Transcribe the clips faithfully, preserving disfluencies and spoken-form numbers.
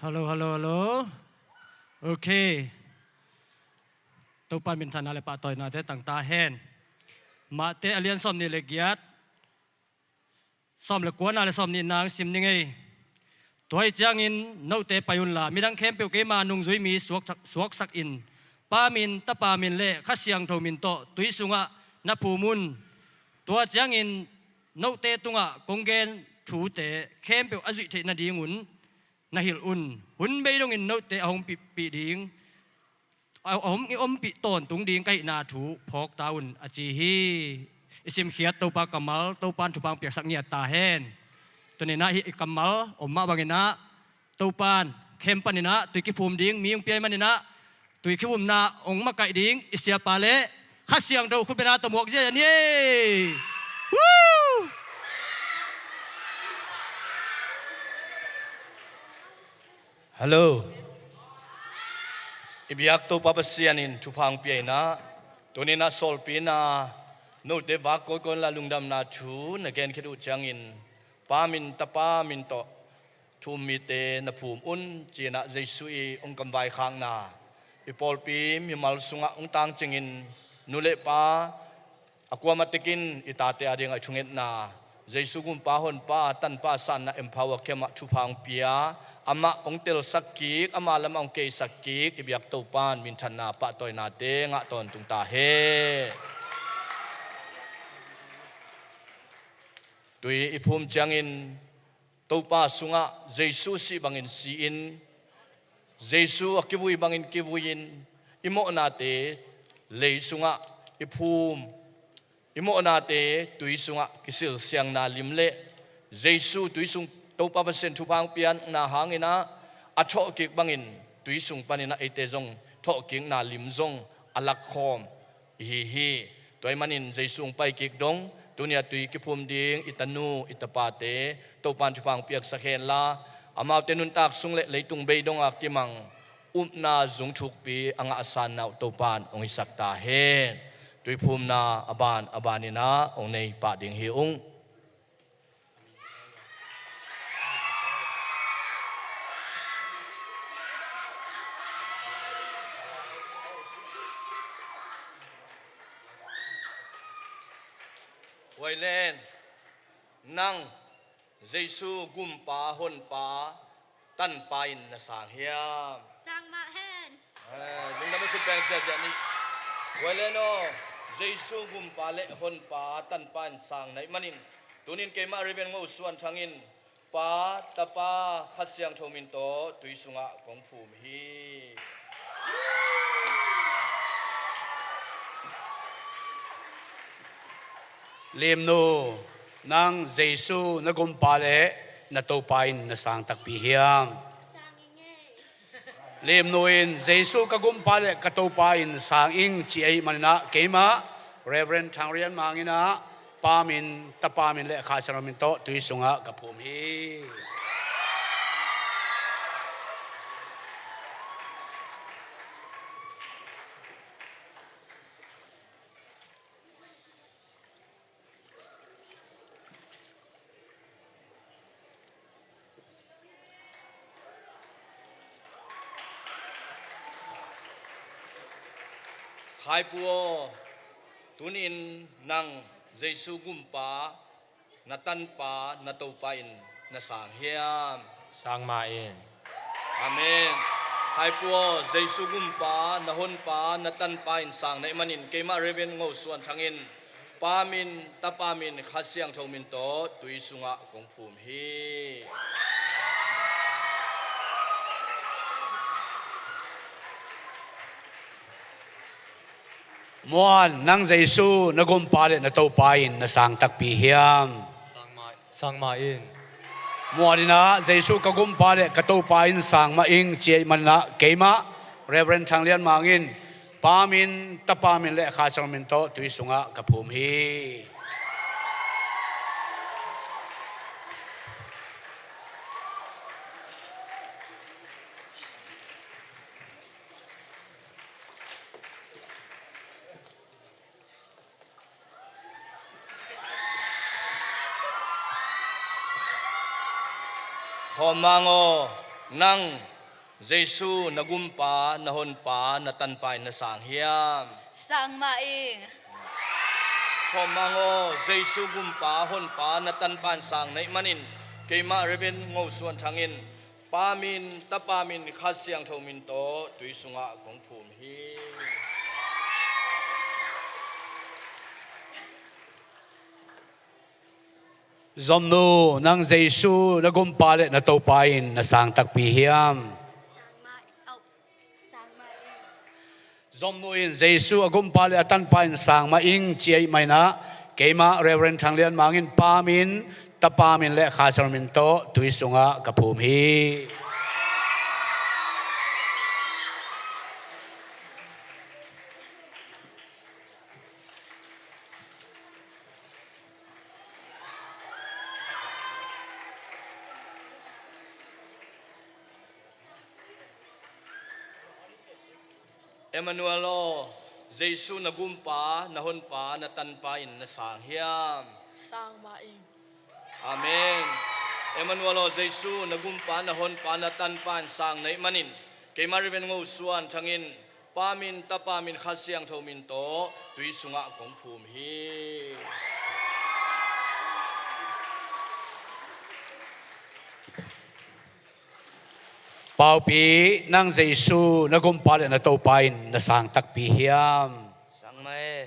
Hallo, hallo, hallo. Ok. Topa minthanna le pahtawinate tang ta hen. Mate a lian sawmnih le giat, sawm le kuana le sawmnihna hong sim ning ei. Tua ahih ciangin note pai unla, midang khempeuh keima nungzui mi suaksak, suaksak in, Pa min, Tapa min le Kha Siangtho min tawh tui sungah na phum un. Tua ciangin note tungah kong gen thute khempeuh a zuih theih nadingun na hilh un. Hun bei dongin note a hong pihpih ding, a, a hong i ompih tawntung ding ka hihna thu phawk ta un, a ci hi. I simkhiat Topa kammal, Topan thupha hong piaksak ngiat ta hen. Tuninah hih i kammal om mah banginah Topan khem paninah tui kiphum ding mi hong pia ahih maninah tui kiphumna hong makaih ding i siapa le Kha Siangtho khutbena tawh muak ziazia ni. Woo! Hallo. I biak Topa Pasian in thupha hong pia inah, tuninah sawlpi inah note vak kawikawi inla lungdamna thu na genkhit uh ciangin, Pa min, Tapa min tawh thu-um mite na phum un, ci-inah Jesu i hong kamvaikhakna i pawlpi mimal sungah hong tangcingin, nu le pa, a kuamah tekin i tate adingah i thungetna, Jesu Gumpa, Honpa, Tanpa sanna empower camp ah thupha hong pia, amah hong telsak kik, ama lamah hong keisak kik i biak Topan minthanna pahtawinate ngah tawntung ta hen. Tui i phum ciangin Topa sungah Jesu sih bangin si-in, Jesu a kivui bangin kivui-in, i mawhnate lei sungah i phum, i mawhnate tui sungah kisilsiangna lim le Jesu tui sung Topa Pasian thupha hong piakna hanginah a thawhkik bangin tui sung paninah eite zong thawhkikna lim zong a lakkhawm ihi hi. Tua ahih manin Jesu hong paikik dong, tuni-a tui kiphum ding i tanu i tapate Topan thupha hong piaksak henla, amaute nuntak sung le leitung bei donga kimang upna zung thukpi a ngahsanna uh Topan hong hisak ta hen. Tuiphumna a ban a baninah hong nei pah ding hi ung. Huailen, nang Jesu Gumpa, Honpa, Tanpa in na sang hiam? Sang mah hen. Eh, lungdam i khut beng ziahziah ni. Huailen aw, Jesu Gumpa le Honpa Tanpa in sang na hih manin, tunin keimah Reverend Ngo Suan Thang in Pa, Tapa, Kha Siangtho min tawh tui sungah kong phum hi. Limnu, nang Jesu na Gumpa le na Topa in na sang takpi hiam? Sang ing ei. Limnu in Jesu ka Gumpa le ka Topa in sang ing ci ahih maninah keimah Reverend Thang Rian Mang inah Pa min, Tapa min le Kha Siangtho min tawh tui sungah ka phum hi. Khaipu aw, tunin nang Jesu Gumpa, na Tanpa, na Topa in na sang hiam? Sang mah in. Amen. Khaipu aw, Jesu Gumpa, na Honpa, na Tanpa in sang na hih manin keimah Reverend Ngo Suan Thang in Pa min, Tapa min, Kha Siangtho min tawh tui sungah kong phum hi. Muan, nang Jesu na Gumpa le na Topa in na sang takpi hiam? Sang mah, sang mah in. Muan inah Jesu ka Gumpa le ka Topa in sang mah ing ci ahih maninah keimah Reverend Thang Lian Mang in Pa min, Tapa min le Kha Siangtho min tawh tui sungah ka phum hi. Khawm mang aw, nang Jesu, na gumpa, na honpa, na tanpa in na sang hiam? Sang mah ing. Khawm mang aw, Jesu gumpa, honpa, na tanpa in sang na hih manin, keimah Reverend Ngo Suan Thang in Pa min, Tapa min, Kha Siangtho min tawh tui sungah kong phum hi. Zomnu, nang Jesu na gumpa le na Topa in na sang takpi hiam? Sang mah, oh, sang mah ing. Zomnu in Jesu a gumpa le a tanpa in sang mah ing ci ahih manin ah, keimah Reverend Thang Lian Mang in Pa min, Tapa min le Kha Siangtho min tawh tui sungah ka phum hi. Emmanuel aw, Jesu na gumpa, na honpa, na tanpa in na sang hiam? Sang mah ing. Amen. Emmanuel aw, Jesu na gumpa, na honpa, na tanpa in sang na hih manin, keimah Reverend Ngo Suan Thang in Pa min, Tapa min, Kha Siangtho min tawh tui sungah kong phum hi. Paupi, nang Jesu na gumpa le na Topa in na sang takpi hiam? Sang mah e.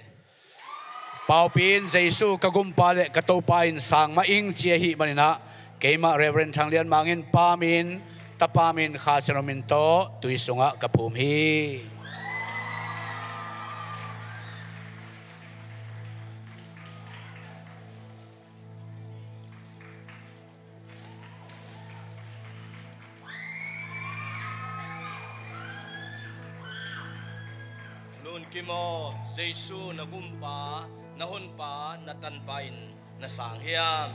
Paupi in Jesu ka gumpa le ka Topa in sang mah ing ci ahih manin ah, keimah Reverend Thang Lian Mang in Pa min, Tapa min, Kha Siangtho min tawh tui sungah ka phum hi. Lun Kim aw, Jesu na gumpa, na honpa, na tanpa in na sang hiam?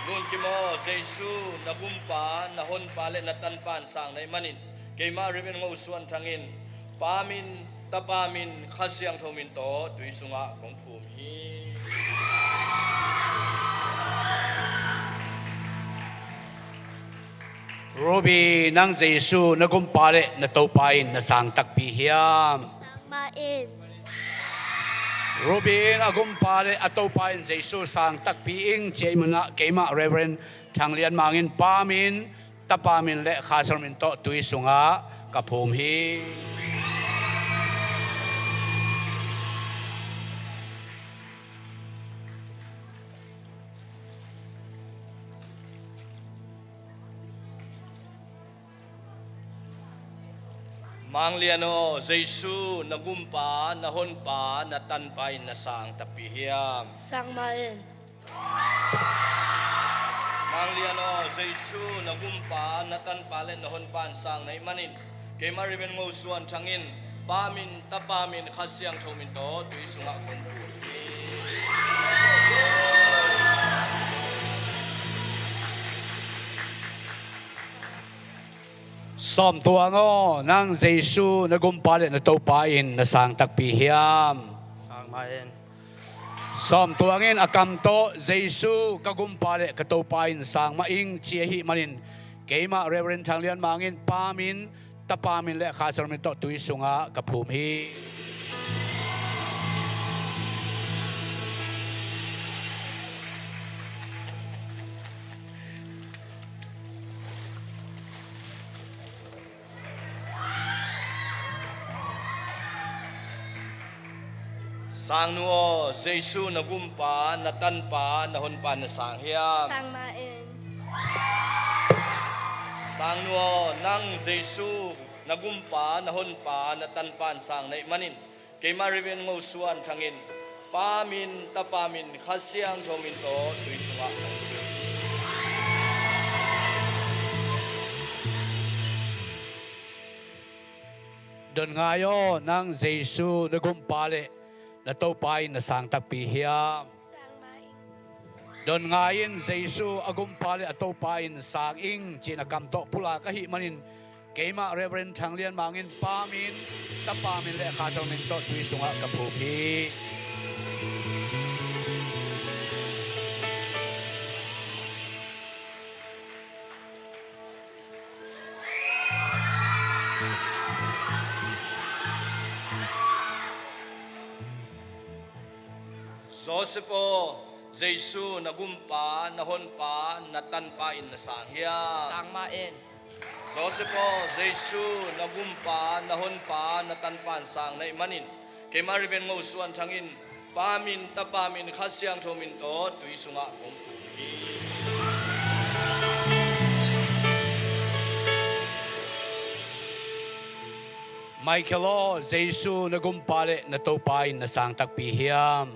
Lun Kim aw, Jesu na gumpa, na honpa le na tanpa in sang na hih manin, keimah Reverend Ngo Suan Thang in Pa min, Tapa min, Kha Siangtho min tawh tui sungah kong phum hi. Ruby, nang Jesu na gumpa le na Topa in na sang takpi hiam? Sang mah ing. Ruby in a gumpa le a Topa in Jesu sang takpi ing ci ahih manin ah, keimah Reverend Thang Lian Mang in Pa min, Tapa min le Kha Siangtho min tawh tui sungah ka phum hi. Mang Lian aw, Jesu na gumpa, na honpa, na tanpa in na sang takpi hiam? Sang mah ing. Mang Lian aw, Jesu na gumpa, na tanpa le na honpa in sang na hih manin, keimah Reverend Ngo Suan Thang in Pa min, Tapa min, Kha Siangtho min tawh tui sungah kong phum hi. Sawm Tuang aw, nang Jesu na gumpa le na Topa in na sang takpi hiam? Sang mah ing. Sawm Tuang in a kam tawh, Jesu ka gumpa le ka Topa in sang mah ing ci ahih manin, keimah Reverend Thang Lian Mang in Pa min, Tapa min le Kha Siangtho min tawh tui sungah ka phum hi. Sangnu aw, Jesu na gumpa, na tanpa, na honpa na sang hiam? Sang mah ing. Sangnu aw, nang Jesu na gumpa, na honpa, na tanpa in sang na hih manin, keimah Reverend Ngo Suan Thang in Pa min, Tapa min, Kha Siangtho min tawh tui sungah kong phum hi. Don Ngai aw, nang Jesu na gumpa le na Topa in na sang takpi hiam? Sang mah ing. Don Ngai in Jesu a gumpa le a Topa in sang ing ci-in a kam tawh pulak ahih manin, keimah Reverend Thang Lian Mang in Pa min, Tapa min le Kha Siangtho min tawh tui sungah ka phum hi. Joseph aw, Jesu na gumpa, na honpa, na tanpa in na sang hiam? Sang mah in. Joseph aw, Jesu na gumpa, na honpa, na tanpa in sang na hih manin, keima Reverend Ngo Suan Thang in Pa min, Tapa min, Kha Siangtho min tawh tui sungah kong phum hi. Michael aw, Jesu na gumpa le na Topa in na sang takpi hiam?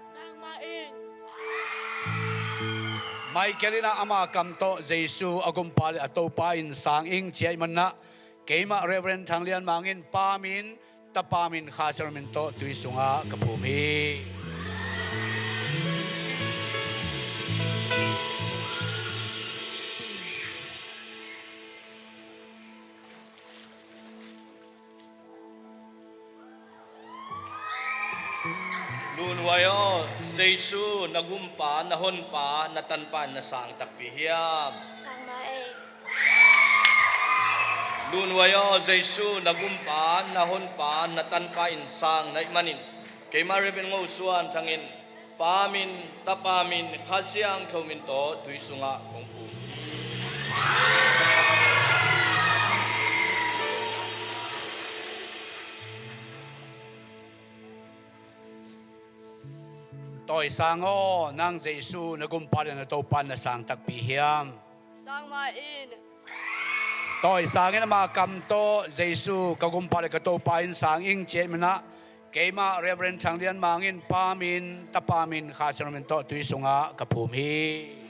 Sang mah ing. Michael in ah ama kam tawh Jesu a gumpa le a Topa in sang ing ci ahih manin ah, keimah Reverend Thang Lian Mang in Pa min, Tapa min, Kha Siangtho min tawh tui sungah ka phum hi. Lun Huai aw, Jesu na gumpa, na honpa, na tanpa in na sang takpi hiam? Sang mah ei. Lun Huai aw, Jesu na gumpa, na honpa, na tanpa in sang na hih manin, keimah Reverend Ngo Suan Thang in Pa min, Tapa min, Kha Siangtho min tawh tui sungah kong phum. Tawi Sang aw, nang Jesu na gumpa le na Topa in na sang takpi hiam? Sang mah in. Tawi Sang in ama kam tawh Jesu ka gumpa le ka Topa in sang ing ci ahih manin ah, keimah Reverend Thang Lian Mang in Pa min, Tapa min, Kha Siangtho min tawh tui sungah ka phum hi.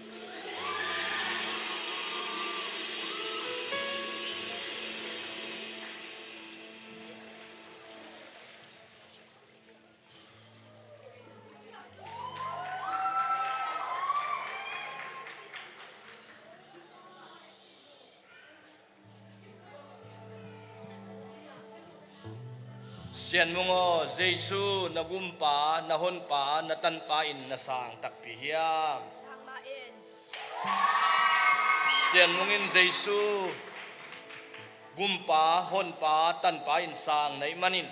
Sian Mung aw, Jesu na gumpa, na honpa, na tanpa in na sang takpi hiam? Sang mah in. Sian Mung in Jesu gumpa, honpa, tanpa in sang na hih manin,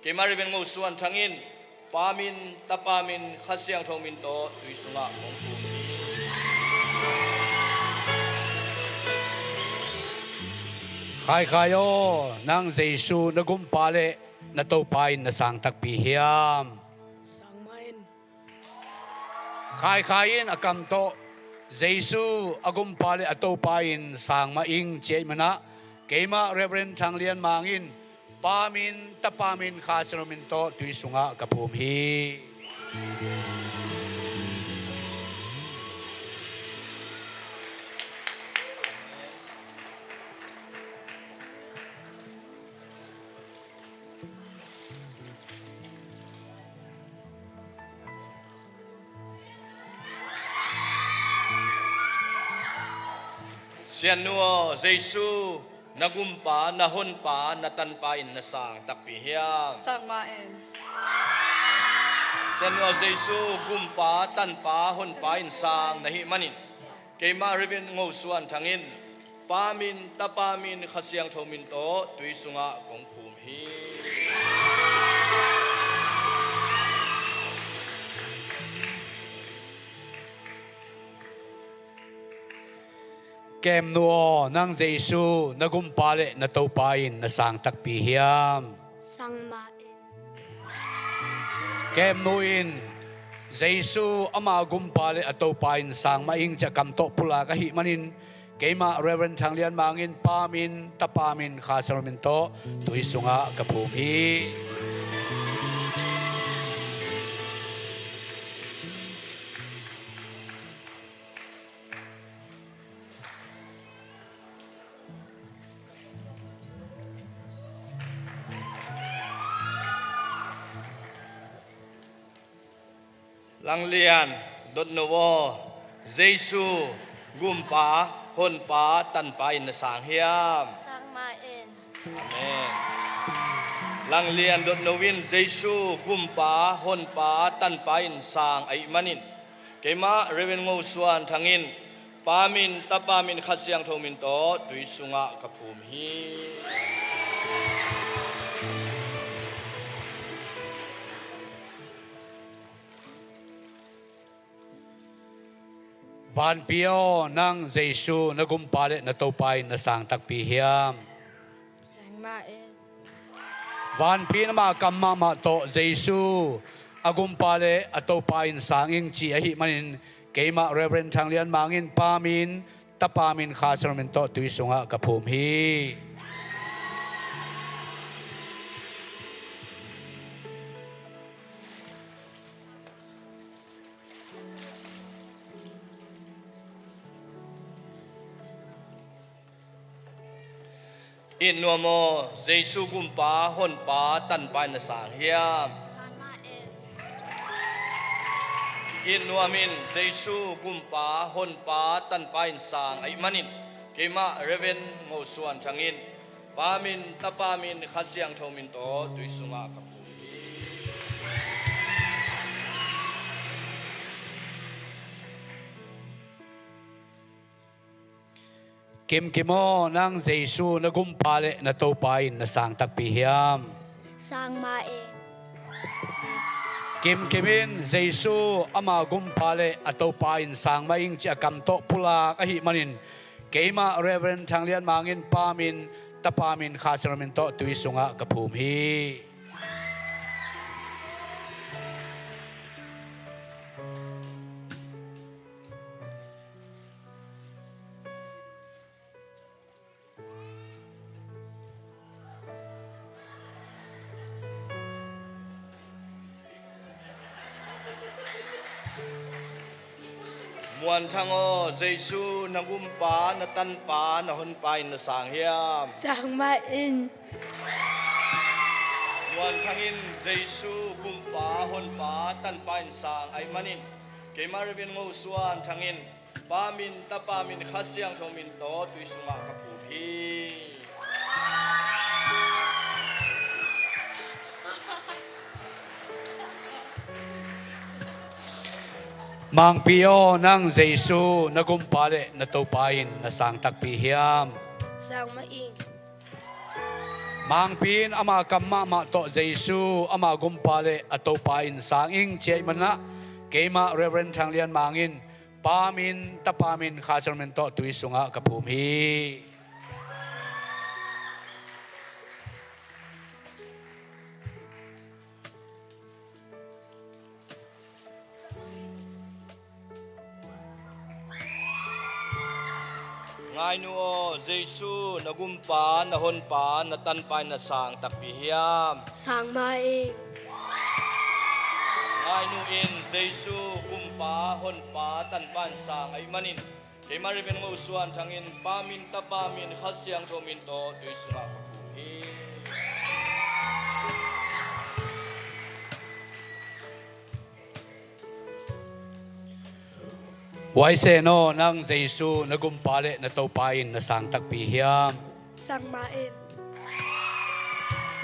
keimah Reverend Ngo Suan Thang in Pa min, Tapa min, Kha Siangtho min tawh tui sungah kong phum hi. Khai Khai aw, nang Jesu na gumpa le na Topa in na sang takpi hiam? Sang mah in. Khai Khai in a kam tawh Jesu a gumpa le a Topa in sang mah ing ci ahih manin ah, keimah Reverend Thang Lian Mang in Pa min, Tapa min, Kha Siangtho min tawh tui sungah ka phum hi. Sian Nu aw, Jesu na gumpa, na honpa, na tanpa in na sang takpi hiam? Sang mah in. Sian Nu aw, Jesu gumpa, tanpa, honpa in sang na hih manin, keimah Reverend Ngo Suan Thang in Pa min, Tapa min, Kha Siangtho min tawh tui sungah kong phum hi. Kem Nu aw, nang Jesu na gumpa le na Topa in na sang takpi hiam? Sang mah in. Kem Nu in Jesu ama gumpa le a Topa in sang mah ing ci a kam tawh pulak ahih manin, keimah Reverend Thang Lian Mang in Pa min, Tapa min, Kha Siangtho min tawh tui sungah ka phum hi. Langlian Dotno aw, Jesu gumpa, honpa, tanpa in na sang hiam? Sang mah in. Amen. Langlian Dotno in Jesu gumpa, honpa, tanpa in sang ahih manin, keimah Reverend Ngo Suan Thang in Pa min, Tapa min, Kha Siangtho min tawh tui sungah ka phum hi. Vanpi aw, nang Jesu na Gumpa le na Topa in na sang takpi hiam? Sang mah in. Vanpi in ama kam mahmah tawh Jesu a Gumpa le a Topa in sang ing ci ahih manin, keimah Reverend Thang Lian Mang in Pa min, Tapa min, Kha Siangtho min tawh tui sungah ka phum hi. It nuam aw, Jesu Gumpa, Honpa, Tanpa in na sang hiam? Sang mah in. It nuam in, Jesu Gumpa, Honpa, Tanpa in sang ahih manin, keimah Reverend Ngo Suan Thang in Pa min, Tapa min, Kha Siangtho min tawh tui sungah ka phum hi. Kimkim aw, nang Jesu na Gumpa le na Topa in na sang takpi hiam? Sang mah in. Kimkim in Jesu ama Gumpa le a Topa in sang mah ing ci a kam tawh pulak ahih manin, keimah Reverend Thang Lian Mang in Pa min, Tapa min, Kha Siangtho min tawh tui sungah ka phum hi. Muan Thang aw, Jesu na Gumpa, na Tanpa, na Honpa in na sang hiam? Sang mah in. Muan Thang in Jesu Gumpa, Honpa, Tanpa in sang ahih manin, keimah Reverend Ngo Suan Thang in Pa min, Tapa min, Kha Siangtho min tawh tui sungah ka phum hi. Mangpi aw, nang Jesu na Gumpa le na Topa in na sang takpi hiam? Sang mah in. Mangpi in ama kam mahmah tawh Jesu ama Gumpa le a Topa in sang ing ci ahih manin, keimah Reverend Thang Lian Mang in Pa min, Tapa min, Kha Siangtho min tawh tui sungah ka phum hi. Ngai nu aw, Jesu na Gumpa, na Honpa, na Tanpa in na sang takpi hiam? Sang mah in. Ngai nu in Jesu Gumpa, Honpa, Tanpa in sang ahih manin, keimah Reverend Ngo Suan Thang in Pa min, Tapa min, Kha Siangtho min tawh tui sungah ka phum hi. Huaisen aw, nang Jesu na Gumpa le na Topa in na sang takpi hiam? Sang mah in.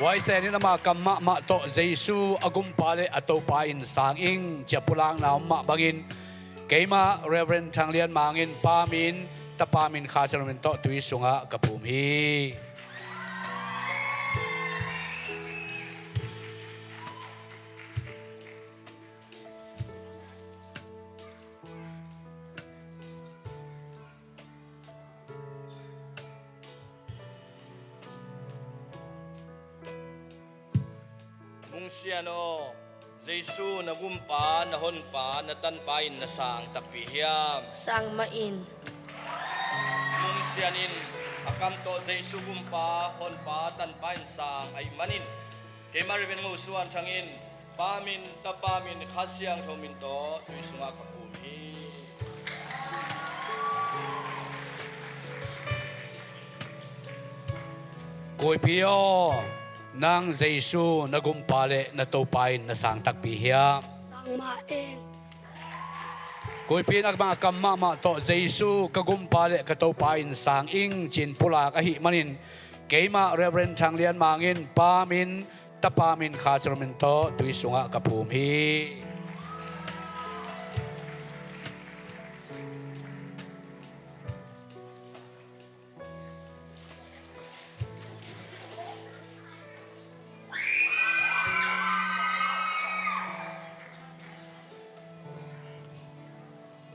Huaisen in ama kam mahmah tawh Jesu a Gumpa le a Topa in sang ing ci a pulakna om mah bangin, keimah Reverend Thang Lian Mang in Pa min, Tapa min, Kha Siangtho min tawh tui sungah ka phum hi. Mung Sian aw, Jesu na Gumpa, na Honpa, na Tanpa in na sang takpi hiam? Sang mah in. Mung Sian in a kam tawh Jesu Gumpa, Honpa, Tanpa in sang ahih manin, keimah Reverend Ngo Suan Thang in Pa min, Tapa min, Kha Siangtho min tawh tui sungah ka phum hi. Kuipi aw, nang Jesu na Gumpa le na Topa in na sang takpi hiam? Sang mah in. Kuipi in ama kam mahmah tawh Jesu ka Gumpa le ka Topa in sang ing ci-in pulak ahih manin, keimah Reverend Thang Lian Mang in Pa min, Tapa min, Kha Siangtho min tawh tui sungah ka phum hi.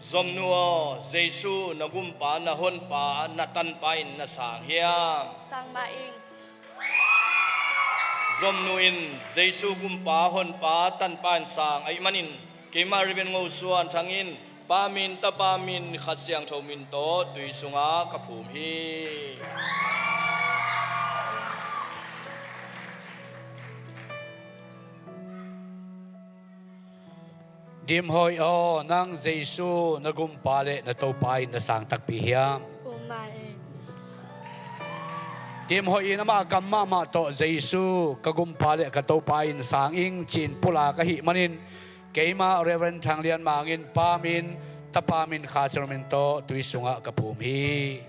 Zomnu aw, Jesu na gumpa, na honpa, na tanpa in na sang hiam? Sang mah ing. Zomnu in Jesu gumpa, honpa, tanpa in sang ahih manin, keimah Reverend Ngo Suan Thang in Pa min, Tapa min, Kha Siangtho min tawh tui sungah ka phum hi. Dim Hoih aw, nang Jesu na gumpa le na Topa in na sang takpi hiam? Um mah ing. Dim Hoih in amah kam mahmah tawh Jesu ka gumpa le ka Topa in sang ing ci-in pulak ahih manin, keimah Reverend Thang Lian Mang in Pa min, Tapa min, Kha Siangtho min tawh tui sungah ka phum hi.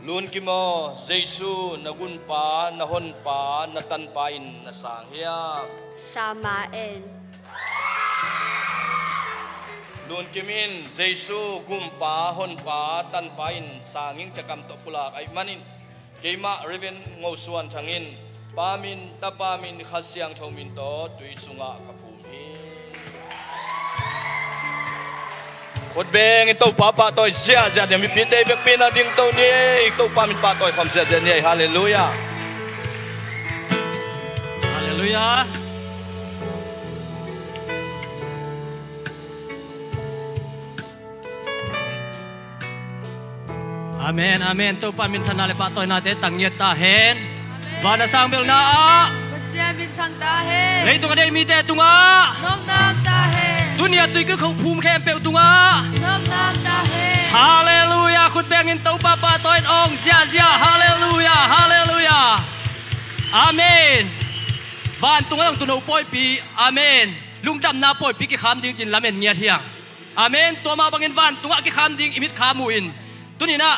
Lun Kim aw, Jesu na gumpa, na honpa, na tanpa in na sang hiam? Sang mah ing. Lun Kim in Jesu gumpa, honpa, tanpa in sang ing ci-a kam tawh pulak ahih manin, keimah Reverend Ngo Suan Thang in Pa min, Tapa min, Kha Siangtho min tawh tui sungah ka phum hi. Khut beng in Topa pahtawi ziahziah ni. Mipite i vekpi in a dingto ni. Topa min pahtawi khawm ziahziah ni. Halleluiah. Halleluiah. Amen, amen. Topa minthanna le pahtawinate tang ngiat ta hen. Amen. Van a sang belna ah Pasian minthang ta hen. Leitung a deih mite tungah nopna om ta hen. Tuni a tuikhuk phum khempeuh tungah nopna om ta hen. Halleluiah. Khut beng in Topa pahtawi in awng ziahziah. Halleluiah, halleluiah. Amen. Vantung a dong tuuno pawipi. Amen. Lungdamna pawipi kikham ding ci-in lamen ngiat hi hang. Amen. Tua mah bangin vantungah kikham ding i mitkham uh in, tuni-in ah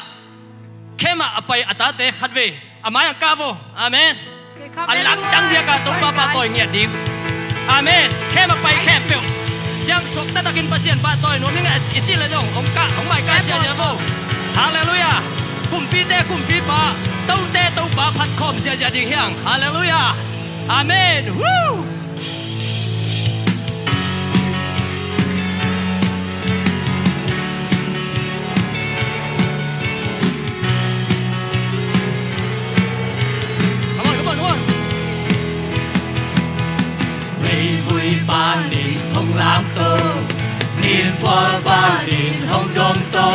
camp ah a pai a tate khatvei a mai-ah kah vo. Amen. A langdang diakah Topa pahtawi ngiat ding. Amen. Camp a pai khempeuh ciang suakta takin Pasian pahtawi nuam ing a, i cih leh zong hong kah, hong mai kah ziahziah vo. Halleluiah. Kumpite Kumpipa, Tote Topa phat khawm ziahziah ding hi hang. Halleluiah. Amen. Woo! Come on, come on, come on. Leivui panin hong lamto, Nimphual panin hong dongto,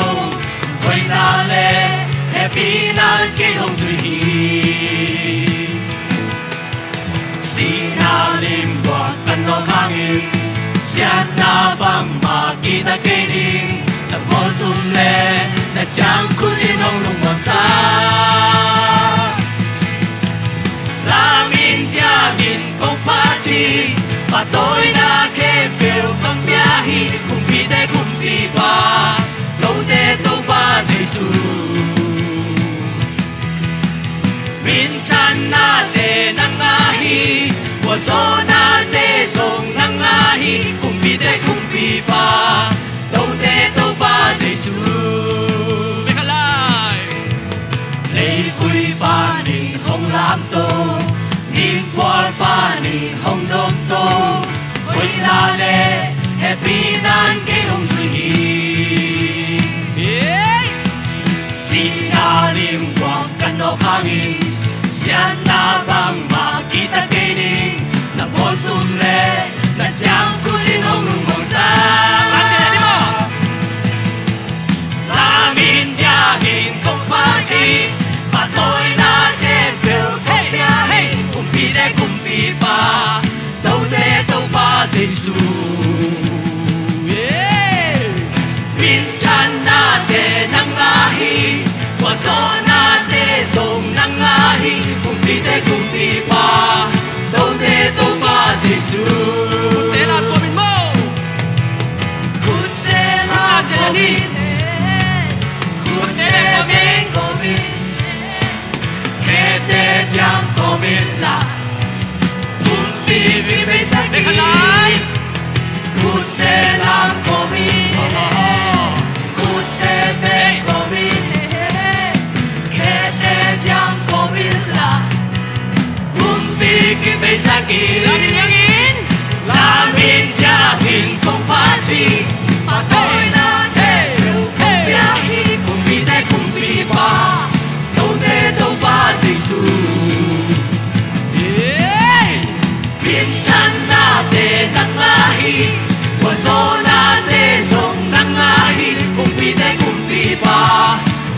hoihna le hehpihna in kei hong zui hi. Sihna limguak ka nawk hangin, siatna bangmah kihta kei ning, na bawltum le na ciangkhut in hong lungmuansak. Lam in diakin kong phat hi, pahtawina khempeuh kong pia hi, kumpite Kumpipa, Tote Topa Jesu. Minthannate nang a hi, vualzawlnate zong nang a hi, kumpite Kumpipa, Tote Topa Jesu. Leivui panin hong lamto, Nimphual panin hong dongto, hoihna le hehpihna in kei hong zui hi. Sihna limguak ka nawk hangin, siatna bangmah kihta kei ning, na bawltum le na ciangkhut in hong lungmuansak. Lam in diakin kong phat hi, pahtawina khempeuh kong pia hi, kumpite Kumpipa, Tote Topa Jesu. Minthannate nang a hi, vualzawlnate zong nang a hi, kumpite Kumpipa, Tote Topa Jesu. Khutte lam kawm in maw. Khutte lam kawm in. Khutte beng kawm in. Khete diang kawm in la, pumpi pi pi sa ki. Khutte lam kawm in. Khutte Kibeisa ki lamin yangin, lamin yangin kong phat hi. Patawina te kong pia hi, kumpite kumpipa, Tote Topa Jesu. Minthanna te nang a hi, gualzawhna te zong nang a hi, kumpite kumpipa,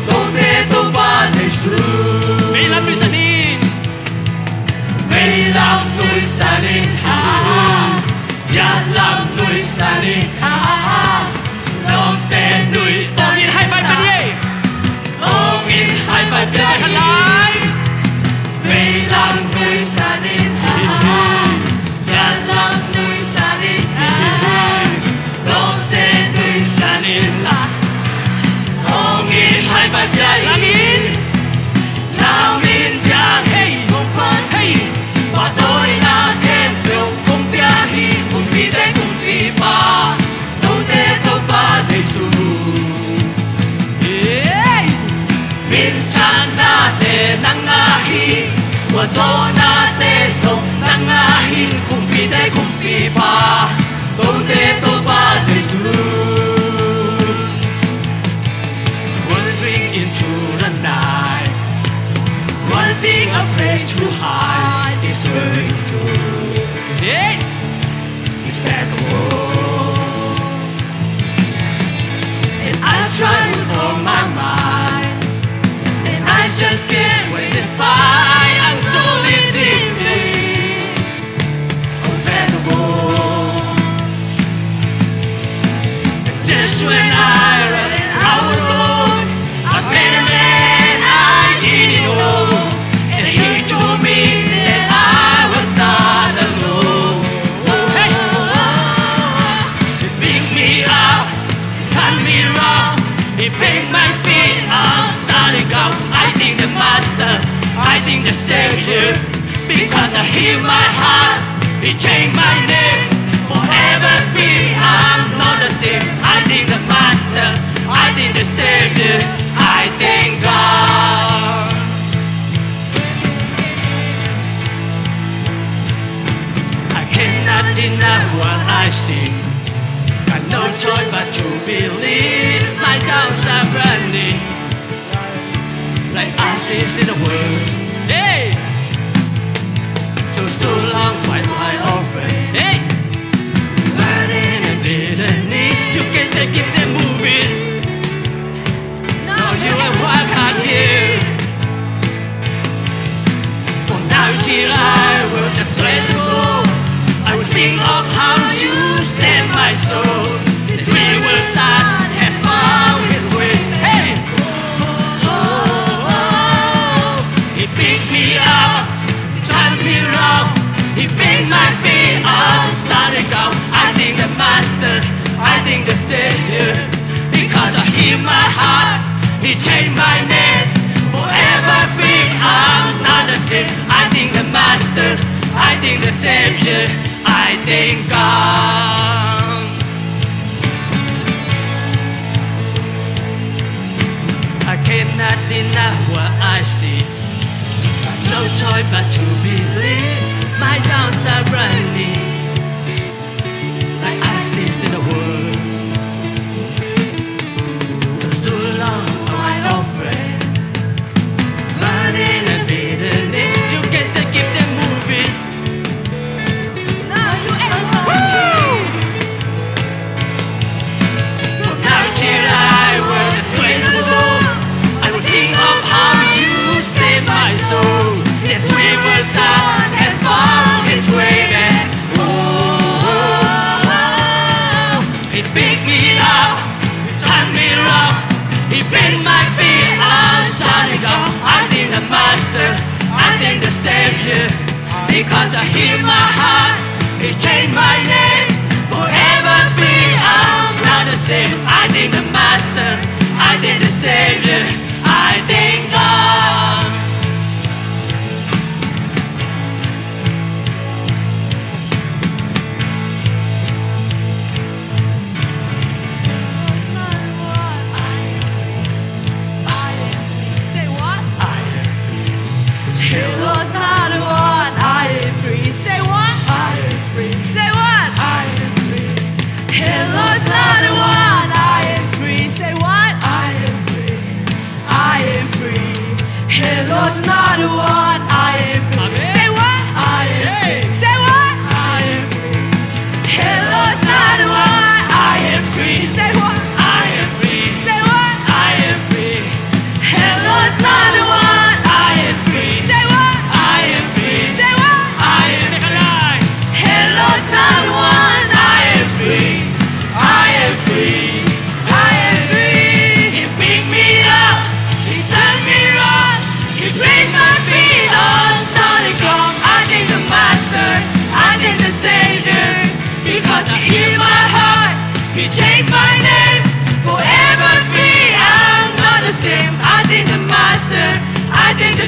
Tote Topa Jesu. Veilam nuihsan in. Veilam nuihsan in, ha, ha, ha. Siatlam nuihsan in, ha, ha, ha. Lawmte nuihsan in, high five ka ni ei. Ong in high five ka ni ei. Veilam nuihsan in, ha, ha, ha. Siatlam nuihsan in, ha, ha, ha. Lawmte nuihsan in, ha. Ong in high five ka ni ei. Lamin, lamin, ya, hey, hey. Patawina khempeuh kong pia hi, kumpite kumpipa, Tote Topa Jesu. Hey! Minthanna te nang a hi, gualzawhna te zong nang a hi, kumpite kumpipa, Tote Topa Jesu. Wandering into the night, wanting a place to hide, is very soon. Hey! It's back home. And I try with all my might, and I just can't wait to fight. I'm slowly drifting over the wall. It's just when I ran out alone, I met a man I didn't know, and he told me that I was not alone. Hey! He picked me up, turn me round. He picked my feet off solid ground. I thank the Master, I thank the Savior. Because of him, my heart, he changed my name. Forever free, I'm not the same. I thank the Master, I thank the Savior, I thank God. I cannot deny what I see. Got no choice but to believe. My doubts are burning like ashes in the wind. Hey! So, so long, my, my old friend. Hey! Burning and bitterness, you can take it and move it. Now you are walking here. From now till I will just let go. I will sing of how you saved my soul. This wayward son has found his way. Hey! He picked me up, he turned me round. He picked my feet off solid ground. I thank the Master, I thank the Savior. Because of him, my heart, he changed my name. Forever free, I'm not the same. I thank the Master, I thank the Savior, I thank God. I cannot deny what I see. Got no choice but to believe. My doubts are burning like ashes in the wind. So, so long, my old friend. Burning and bitterness, you can say, keep them moving. Now you ain't— Woo! From now till I will disgrace the Lord. I will sing of how you saved my soul. This wayward son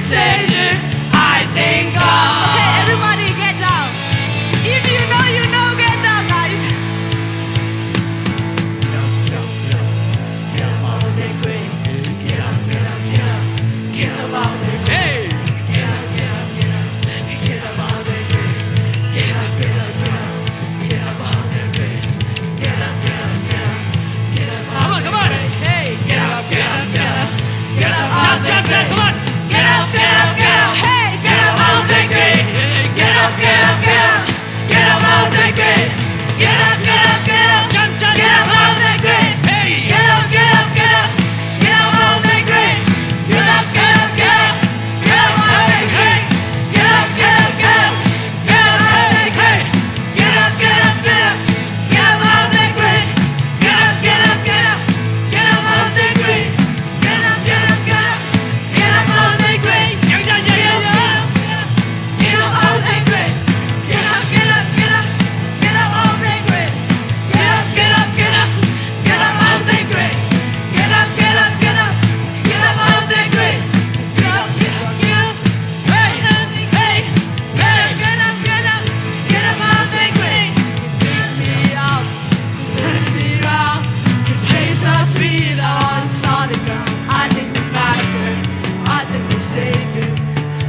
Savior, I thank God. Okay, everybody get down. If you know, you know, get down, guys. Hey! Come on, come on. Hey, get up, get up, get up. Get up, jump, jump, jump, come on. Get up, get up, get up. Hey, get up off the grave. Get up, get up, get up. Get up off the grave. Get up, get up, get up. Jump, jump, jump, come on. Hey. Get up, get up, get up. Get up off the grave. Get up, get up, get up. Get up off the grave. Get up, get up, get up. Get up off the grave. Get up, get up, get up. Get up off the grave. Get up, get up, get up. Get up off the grave. Get up, get up, get up. Get up off the grave. Get up, get up, get up. Get up off the grave. Get up, get up, get up. Get up off the grave. Get up, get up, get up. Get up off the grave. Get up, get up, get up. Get up off the grave. Get up, get up, get up. Hey, hey, hey. Get up, get up, get up off the grave. Pick me up, turn me round. He placed my feet on solid ground. I thank the Master, I thank the Savior,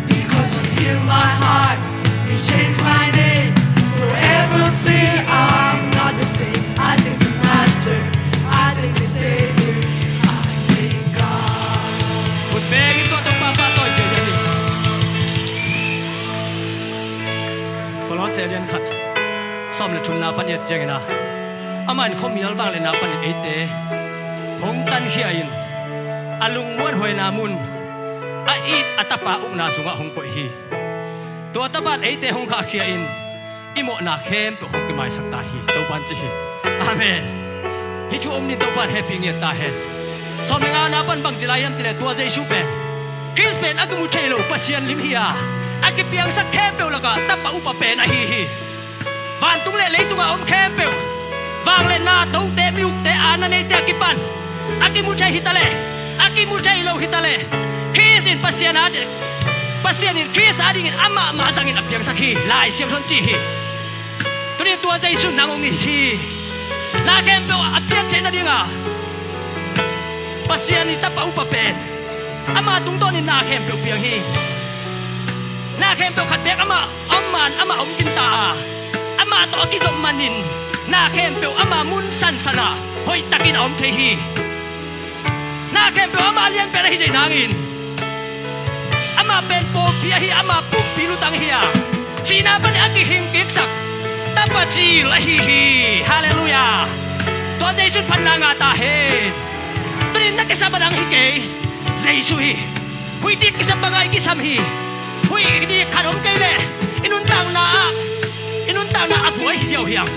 because you healed my heart, you changed my name. Forever free, I'm not the same. I thank the Master, I thank the Savior, I thank God. Khut bengin tua Topa pahtawi ziahziah ni. Kolose lian khat, sawm le thumna pan i et ciangin ah, amah in khuamial vangliatna panin eite hong tankhia in, a lungmuan huaina mun, a it a Tapa ukna sungah hong koih hi. Tua Tapa in eite hong khahkhia in, i mawhna khempeuh hong kimaisak ta hi, Topa in ci hi. Amen. Hih thu om ni, Topa in hehpih ngiat ta hen. Sawm le ngana pan bang ci lai hiam cih leh, tua Jesu pen, Khrist pen a kimu thei lo Pasian lim hi a, a kipiangsak khempeuh lakah Tapa upa pen ahi hi. Vantung le leitungah a om khempeuh, vangliatna, tote, mi ukte, aana neite a kipan, a kimu thei hi ta leh, a kimu thei lo hi ta leh, Khrist in Pasian a di-, Pasian in Khrist adingin amah mah zangin a piangsak hi, Lai Siangtho in ci hi. Tuni tua Jesu nang hong it hi. Na khempeuh a pian theih nadinga Pasian i Tapa upa pen ama tungtawnin na khempeuh piang hi. Na khempeuh khat beek amah, amah man amah om kinta a, amah tawh a kizom manin na khempeuh ama mun sansanah hoihtakin a om thei hi. Na khempeuh amah lianpen ahi thei nangin, amah pen pawlpi ahi, amah pumpi lutang ahi a, sihna panin a kihing kiksak Tapa cil ahi hi. Halleluiah. Tua Jesu in phatna ngah ta hen. Tunin na kisam a dang hi kei, Jesu hi. Huih dik kisam bangah i kisam hi. Huih dik khat om kei leh i nuntakna ah, i nuntakna a buai hi ziau hiam?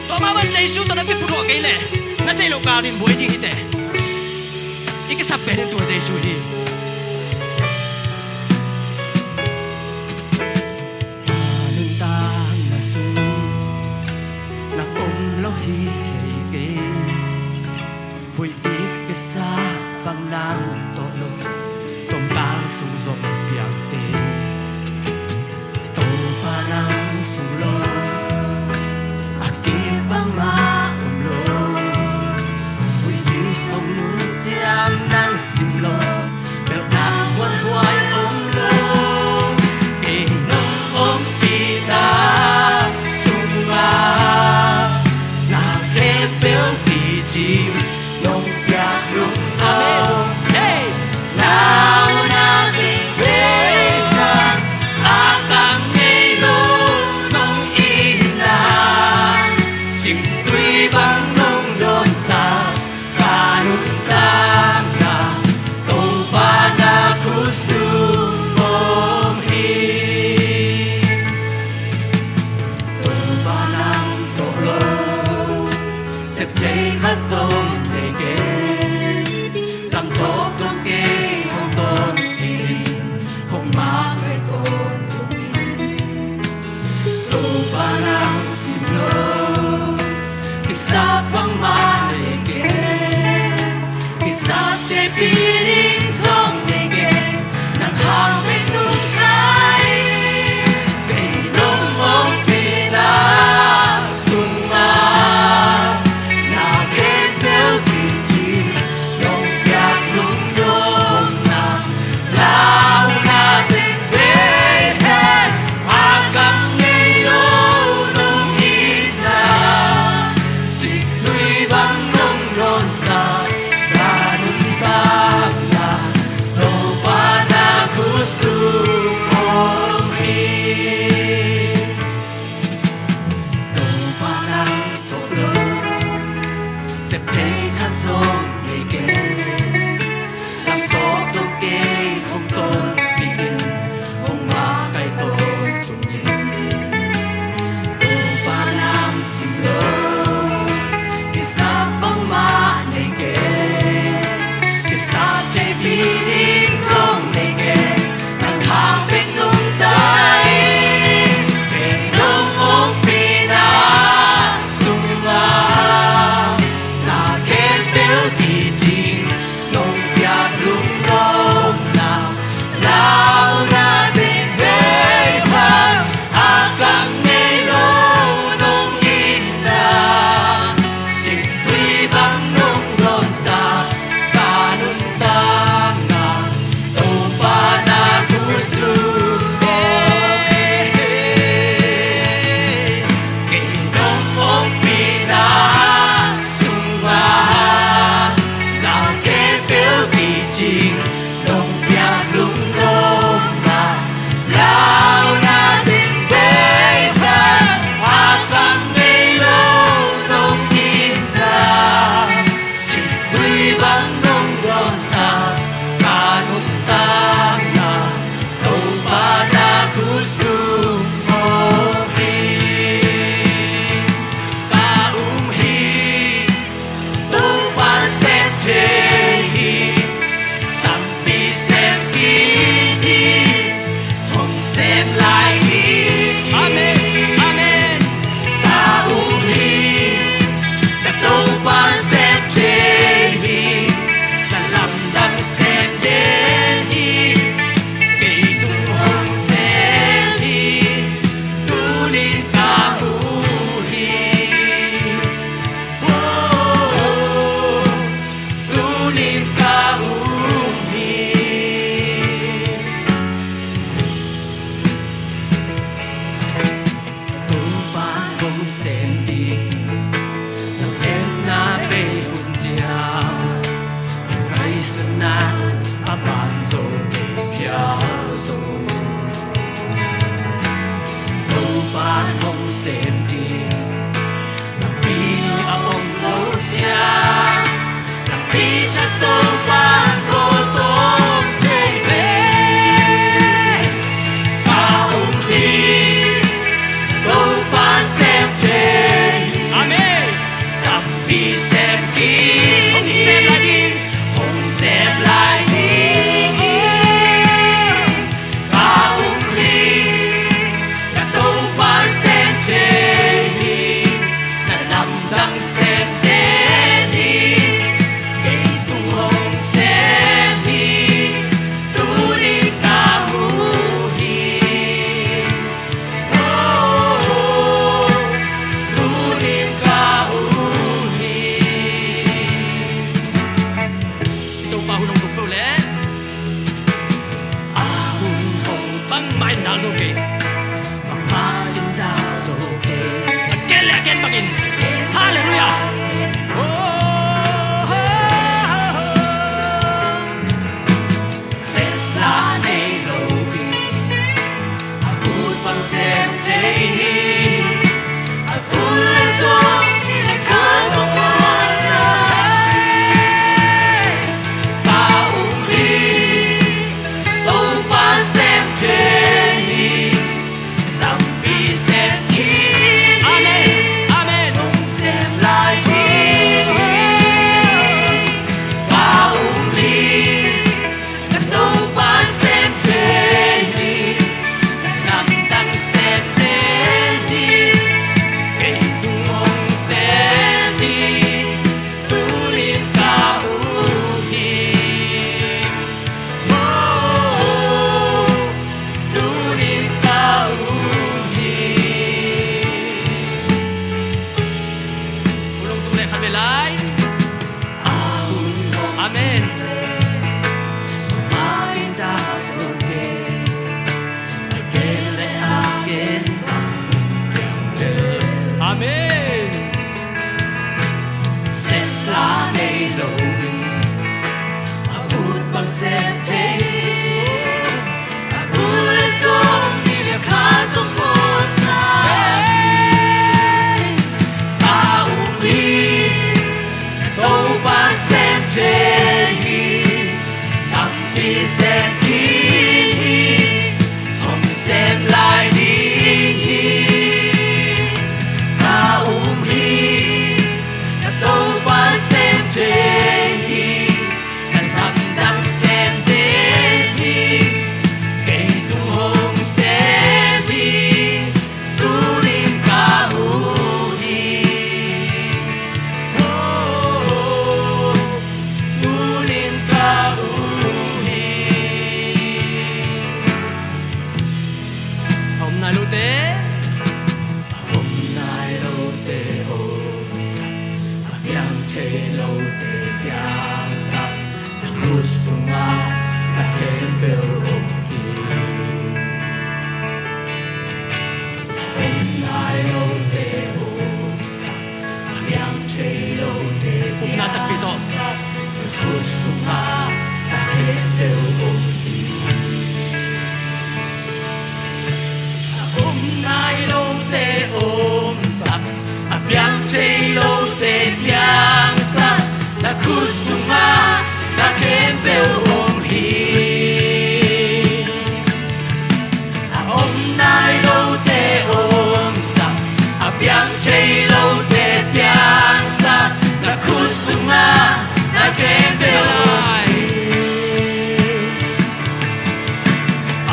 Tua mah bang Jesu tawh na kiphutuah kei leh na theih loh kalin buai ding hi teh. I kisap pen in tua Jesu hi. Nuntakna sung na om lo hi thei kei. Huih dik kisa bang nang tawh lo, tomtang sung zong piang te. Topa nang sung lo, a kip bangmah om lo. Huih dik hong nun ciang nang sim lo, Upna takpi tawh. A om nai lote omsak, a piang thei lote piangsak, na khut sungah na khempeuh om hi. A om nai lote omsak, a piang thei lote piangsak, na khut sungah na khempeuh om hi.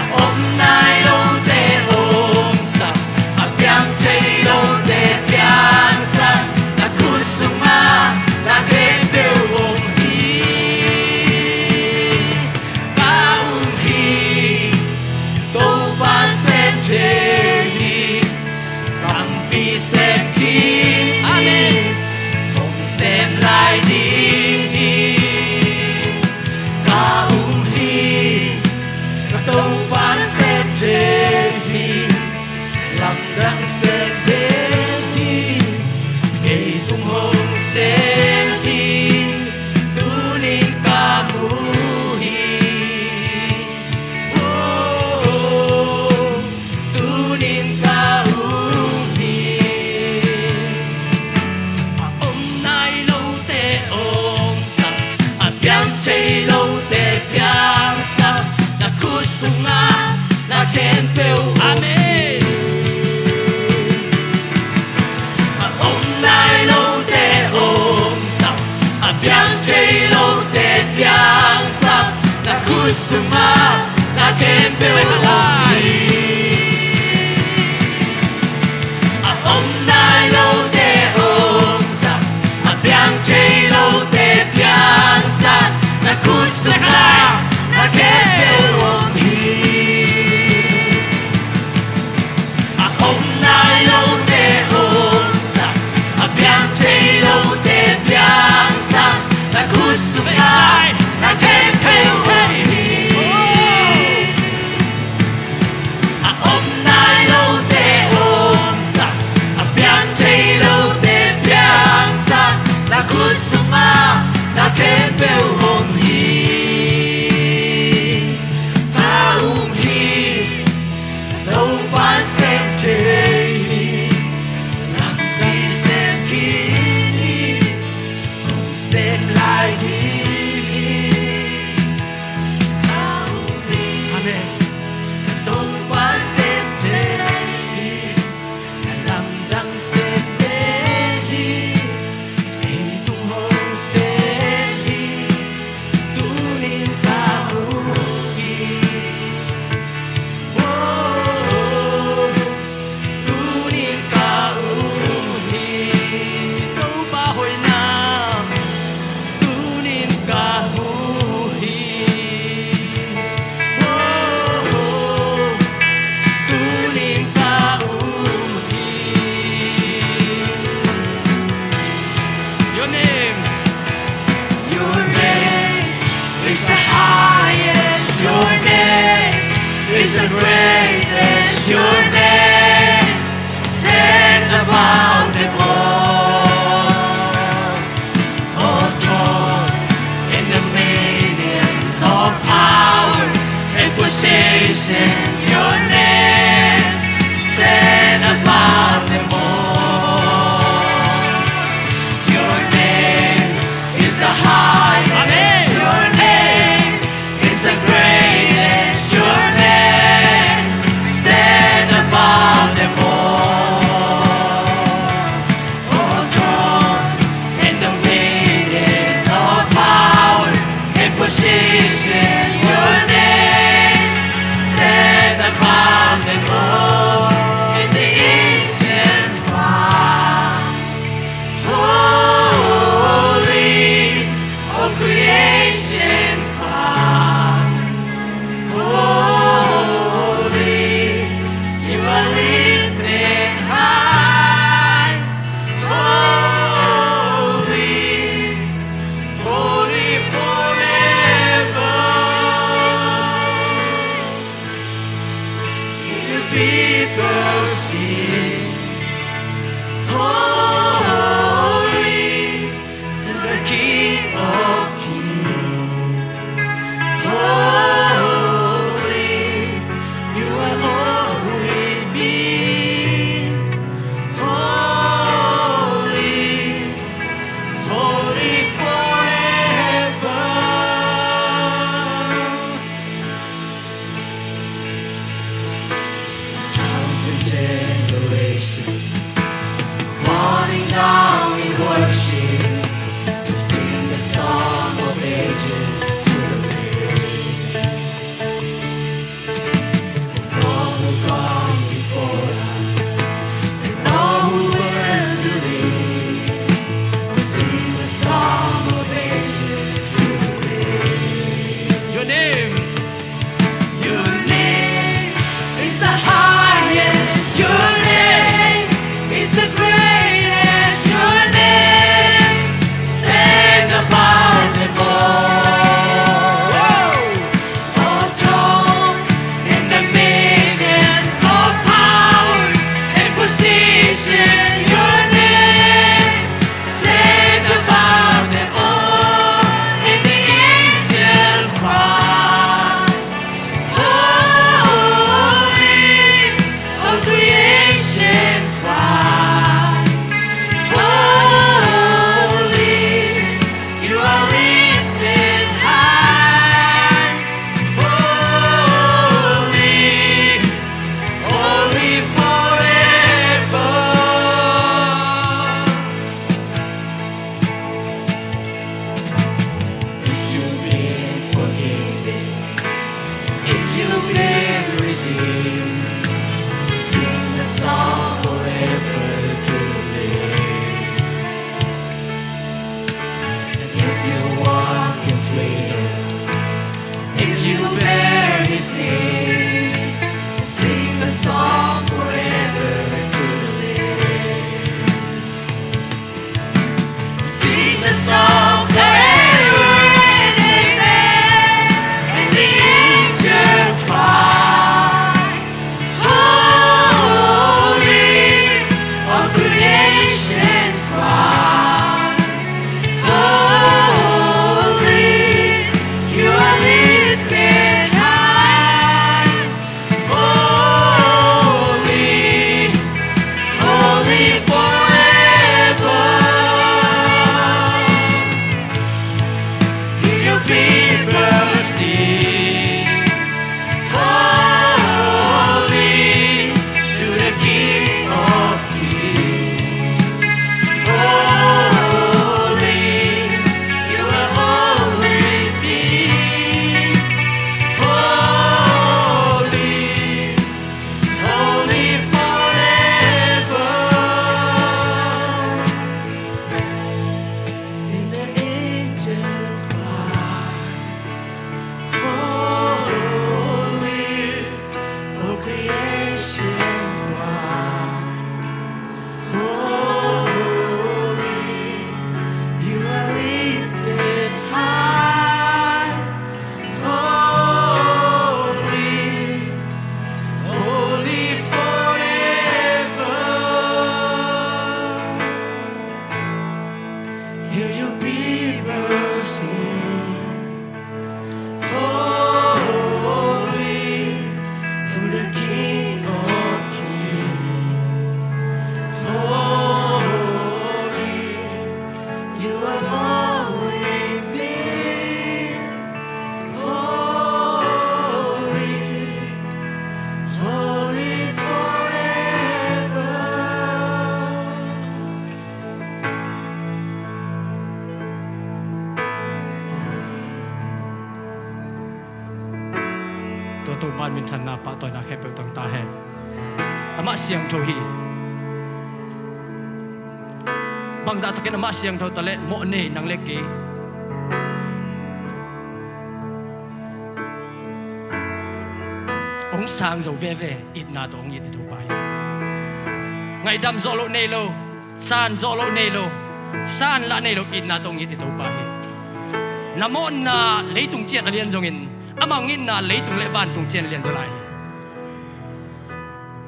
A om nai lote omsak, a piang thei lote piangsak, na khut sungah na khempeuh om hi. Ka um hi, Topa sem thei hi, tampi sem khin hi. Amen. Hong sem lai ding hi. Ka um hi, ka Topa sem thei hi, lamdang sem thei hi, kei tung hong sem hi, tunin ka mu hi. Oh, tunin ka um hi. A om nai lote omsak, a piang thei lote piangsak, na khut sungah na khempeuh om hi. Amen. A om nai lote omsak, a piang thei lote piangsak, na khut sungah na khempeuh om hi. A om nai lote omsak, a piang thei lote piangsak, na khut sungah na khempeuh om hi. A om nai lote omsak, a piang thei lote piangsak, na khut sungah na khempeuh om hi. Topa in minthanna, pahtawina khempeuh tang ta hen. Amah siangtho hi. Bangzah takin amah siangtho ta leh mawh nei nang le kei. Hong sang zo veve, itna tawh hong it i Topa hi. Ngaihdam zawh loh nei lo, san zawh loh nei lo, san lah nei lo, itna tawh hong it i Topa hi. Na mawhna leitung ciang a lian zongin, amah hong itna leitung le vantung ciang a lian zaw lai hi.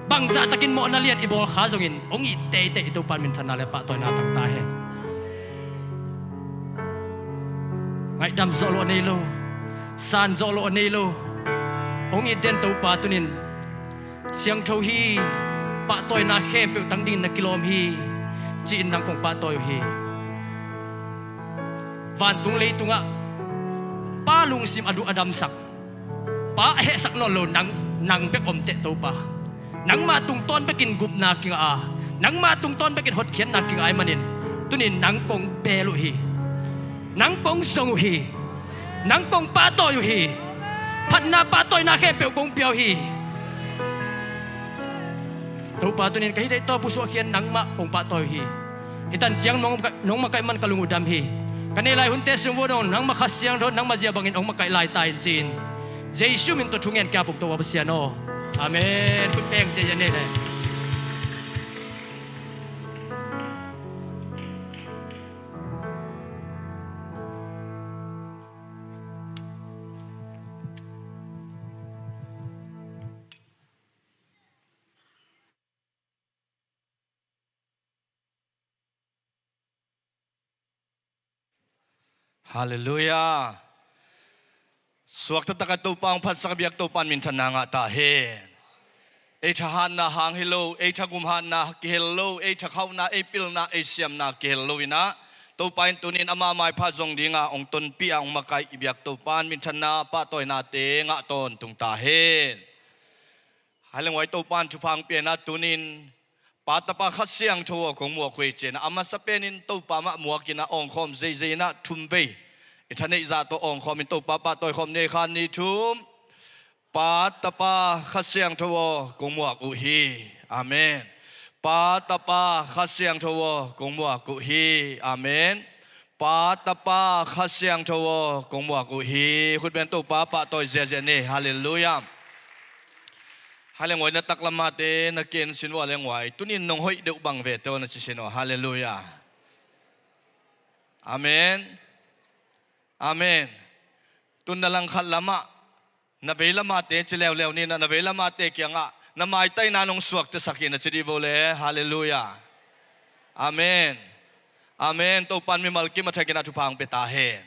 Bangzah takin mawhna lian i bawl kha zongin, hong it teitei i Topa in minthanna le pahtawina tang ta hen. Ngaihdam zawh loh a nei lo, san zawh loh a nei lo, hong it den Topa tunin, siangtho hi, pahtawina khempeuh tang dingin na kilawm hi, ci-in nang kong pahtawi uh hi. Vantung leitungah Pa lungsim a duh a damsak, Pa a hehsak nawn lo nang, nang bek om teh Topa. Nangma tungtawn bekin gupna kingah a, nangma tungtawn bekin hotkhiatna kingah ahih manin, tunin nang kong bel uh hi. Nang kong zong uh hi. Nang kong pahtawi uh hi. Phatna pahtawina khempeuh kong pia uh hi. Topa, tunin ka hih deih tawh pusuah khian nangmah kong pahtawi uh hi. Hih tan ciang nong, nong makaih man ka lung uh dam hi. Ka neih lai hunte sung uh zong nangmah Kha Siangtho, nangmah zia bangin hong makaih lai ta in ci-in, Jesu min tawh thungen ka pum Topa Pasian aw. Amen. Khut beng ciah a nei le. Halleluiah. Suakta takin Topa hong phatsak biak Topa in minthanna ngah ta hen. Ei thahatna hang hi lo, ei thagum hatna kihel lo, ei thakhauhna, ei pilna, ei siamna kihel lo in ah, Topa in tunin ama maipha zong dinga hong tonpih a hong makaih i biak Topa in minthanna pahtawinate ngah tawntung ta hen. Hale nguai, Topa in thupha hong pia in ah tunin Pa, Tapa, Kha Siangtho aw kong muak uh hi ci-in ah, a masa penin Topa mah muak in ah awngkhawm zeizei in ah thum vei i thaneih zah tawh awngkhawm in Topa pahtawi khawm ni. Khat, nih, thum. Pa, Tapa, Kha Siangtho aw kong muak uh hi. Amen. Pa, Tapa, Kha Siangtho aw kong muak uh hi. Amen. Pa, Tapa, Kha Siangtho aw kong muak uh hi. Khut beng Topa pahtawi ziahziah ni. Halleluiah. Hale nguai, na taklam mate na ken sin uh a le nguai, tunin nong hoih deuh bang ve teh aw na ci sin uh. Halleluiah. Amen. Amen. Tun na langkhat lamah na veilam mate ci leuleu ni in ah, na veilam mate kiangah na maitaina nong suaktasak hi na ci dih vo le. Halleluiah. Amen. Amen. Topa in mimal kim a thakin ah thupha hong pia ta hen.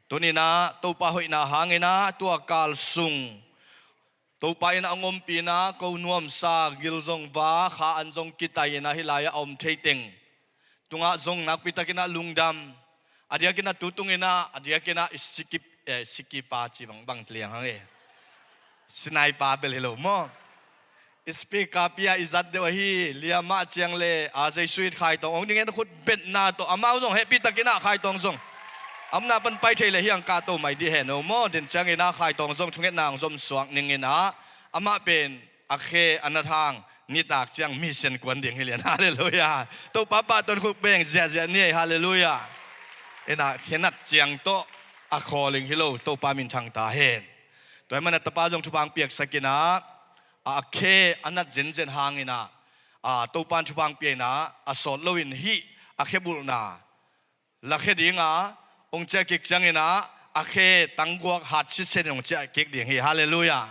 Tunin ah Topa hoihna hangin ah tua kal sung Topa in ah hong ompih in ah ko nuamsa, gil zong va, kha an zong kitai in ah hih lai-ah a om thei teng tungah zong nakpi takin ah lungdam. A diakin ah tu tungin ah, a diakin ah i sikip, eh, sikipa ci bang, bang liang hang e. Sinaipa bel hi lo maw. I speaker pi-a i zat deuh ahi, liamah ciang le, a, Jesuit Khaitawng hong dingin khut betna tawh amau zong hehpih takin ah Khaitawng zong a omna pan pai thei le hiang kahto mai dih hen aw maw. Den ciangin ah Khaitawng zong thungetna hong zom suak ning in ah, amah pen a khe a nat hang nitak ciang mission kuan ding hi lian. Halleluiah. Topa pahtawi in khut beng ziahziah ni. Halleluiah. In ah khe nat ciang tawh a calling hi lo, Topa minthang ta hen. Tua ahih manin ah tapa zong thupha hong piaksak in ah, a, a khe a nat zenzen hangin ah, a, Topa in thupha hong pia in ah, a sawt loin hih a khe bulhna lakhe ding a, hong ciah kik ciangin ah a khe tangguak hat sitset in hong ciah kik ding hi. Halleluiah.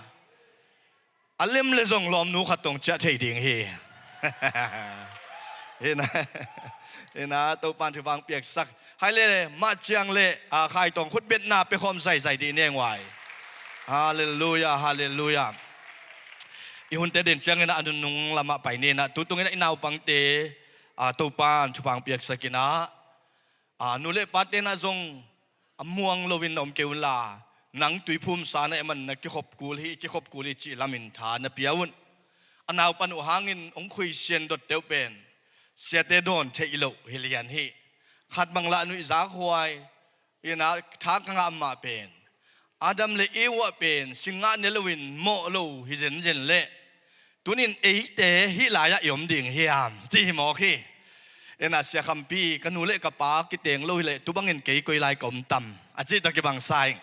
A lem le zong lawmnu khat tawh hong ciah thei ding hi. Hi na, hi na, Topa in thupha hong piaksak. Hai le mah ciang le, a, Khaitawng khut betna pia khawm zaizai dih ni nguai. Halleluiah, halleluiah. I hunte den ciangin ah a nunung lamah pai ni in ah, tu tungin ah i naupangte, a, Topa in thupha hong piaksak in ah, a, nu le pate in ah zong a muang loin na om kei un la, nang tuiphum sa na e man na kikhop kul hi, kikhop kul hi cih lamin tha na pia un. A naupan uh hangin hong khuisian dotte uh pen siate dawn theih loh hi lian hi. Khat bang lah nuihzak huai in ah tha ka ngah mah pen Adam le Eva pen singgah ne loin mawh lo hi zenzen leh, tunin eite hih lai-ah i om ding hiam, ci hi mawk hi. Ena, Sia Khampi, ka nu le ka pa kiteng lo hileh tu bangin kei koi lai ka om tam, a cih tawh kibang sa ing.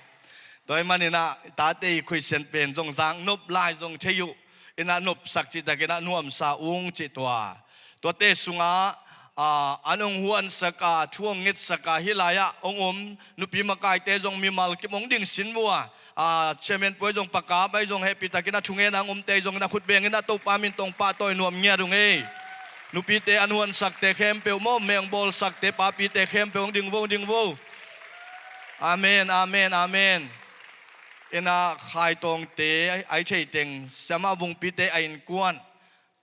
Tua ahih maninah tate i khuisian pen zong zak nop lai zong thei uh. Inah nopsak cihtakinah nuamsa ung cih tua. Tuate sungah, a, an hong huansak a, thu hong ngetsak a, hih lai-ah hong om nupi makaite zong mimal kim hong dingsin vua. A, chairman puai zong pakap ahi zong hehpihtakinah thungenah hong omte ahi zong inah khut benginah Topa min tawh pahtawi nuam ngiat ung ei. Nupite an huansakte khempeuh maw, meng bawlsakte, papite khempeuh hong ding vo, hong ding vo. Amen, amen, amen. Inah Khaitawngte, ai theiteng, siamah Vungpite a innkuan,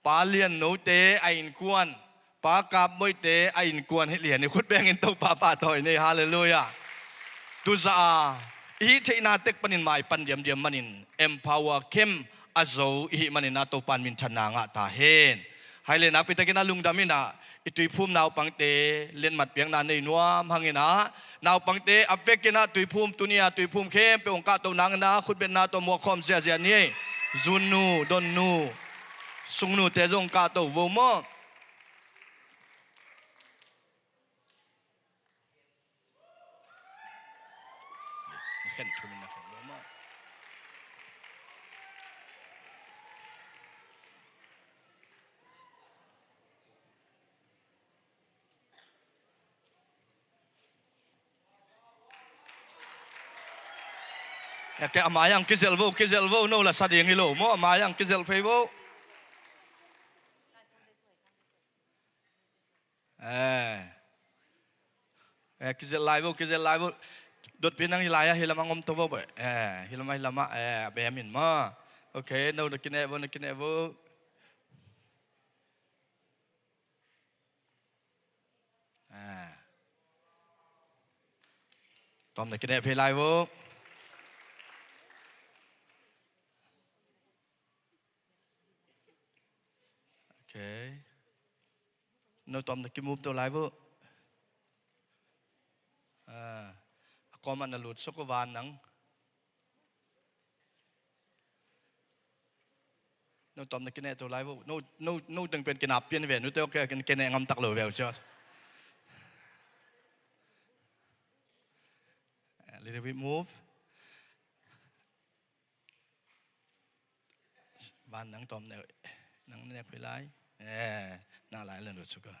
Pa Liannote a innkuan, Pa Kapmoite a innkuan hi lian i khut bengin Topa pahtawi ni, halleluiah. Tuzah a i hih theihna tek panin maipan diamdiam manin empower camp a zo i hih maninah Topa in minthanna ngah ta hen. Hai le nakpitakinah lungdam inah i tuiphum naupangte letmat piakna nei nuam hanginah, naupangte a vekinah tuiphum, tuni-a tuiphum khempeuh hong kahtoh nanginah khutbetna tawh muakkhawm ziahziah ni. Zunnu, Donnu, Sungnute zong kahtoh vo maw. Na khen thumin na khen vo maw. Eke a mai-ah kizelh vo, kizelh vo, no la sa ding hi lo maw, a mai-ah kizelh phei vo. Eh. Eh, kizelh lai vo, kizelh lai vo. Dotpi nang hi lai-ah hi lamah om to vo, vo. Eh, hi lamah, hi lamah, eh, a bem in maw. Ok, no na kineh vo, na kineh vo. Ah. Tawm na kineh phei lai vo. Ok. No tawm na kimove to lai vo. Ah. A kawmah na lut suk vo van nang. No tawm na kineh to lai vo. No, no, no teng pen kinap pian ve. Nute ok, kin kineh ngam tak lo ve uh ciah. A little bit move. Van nang tawm ne, nang nek hui lai. Eh, na lai lan lut suk a.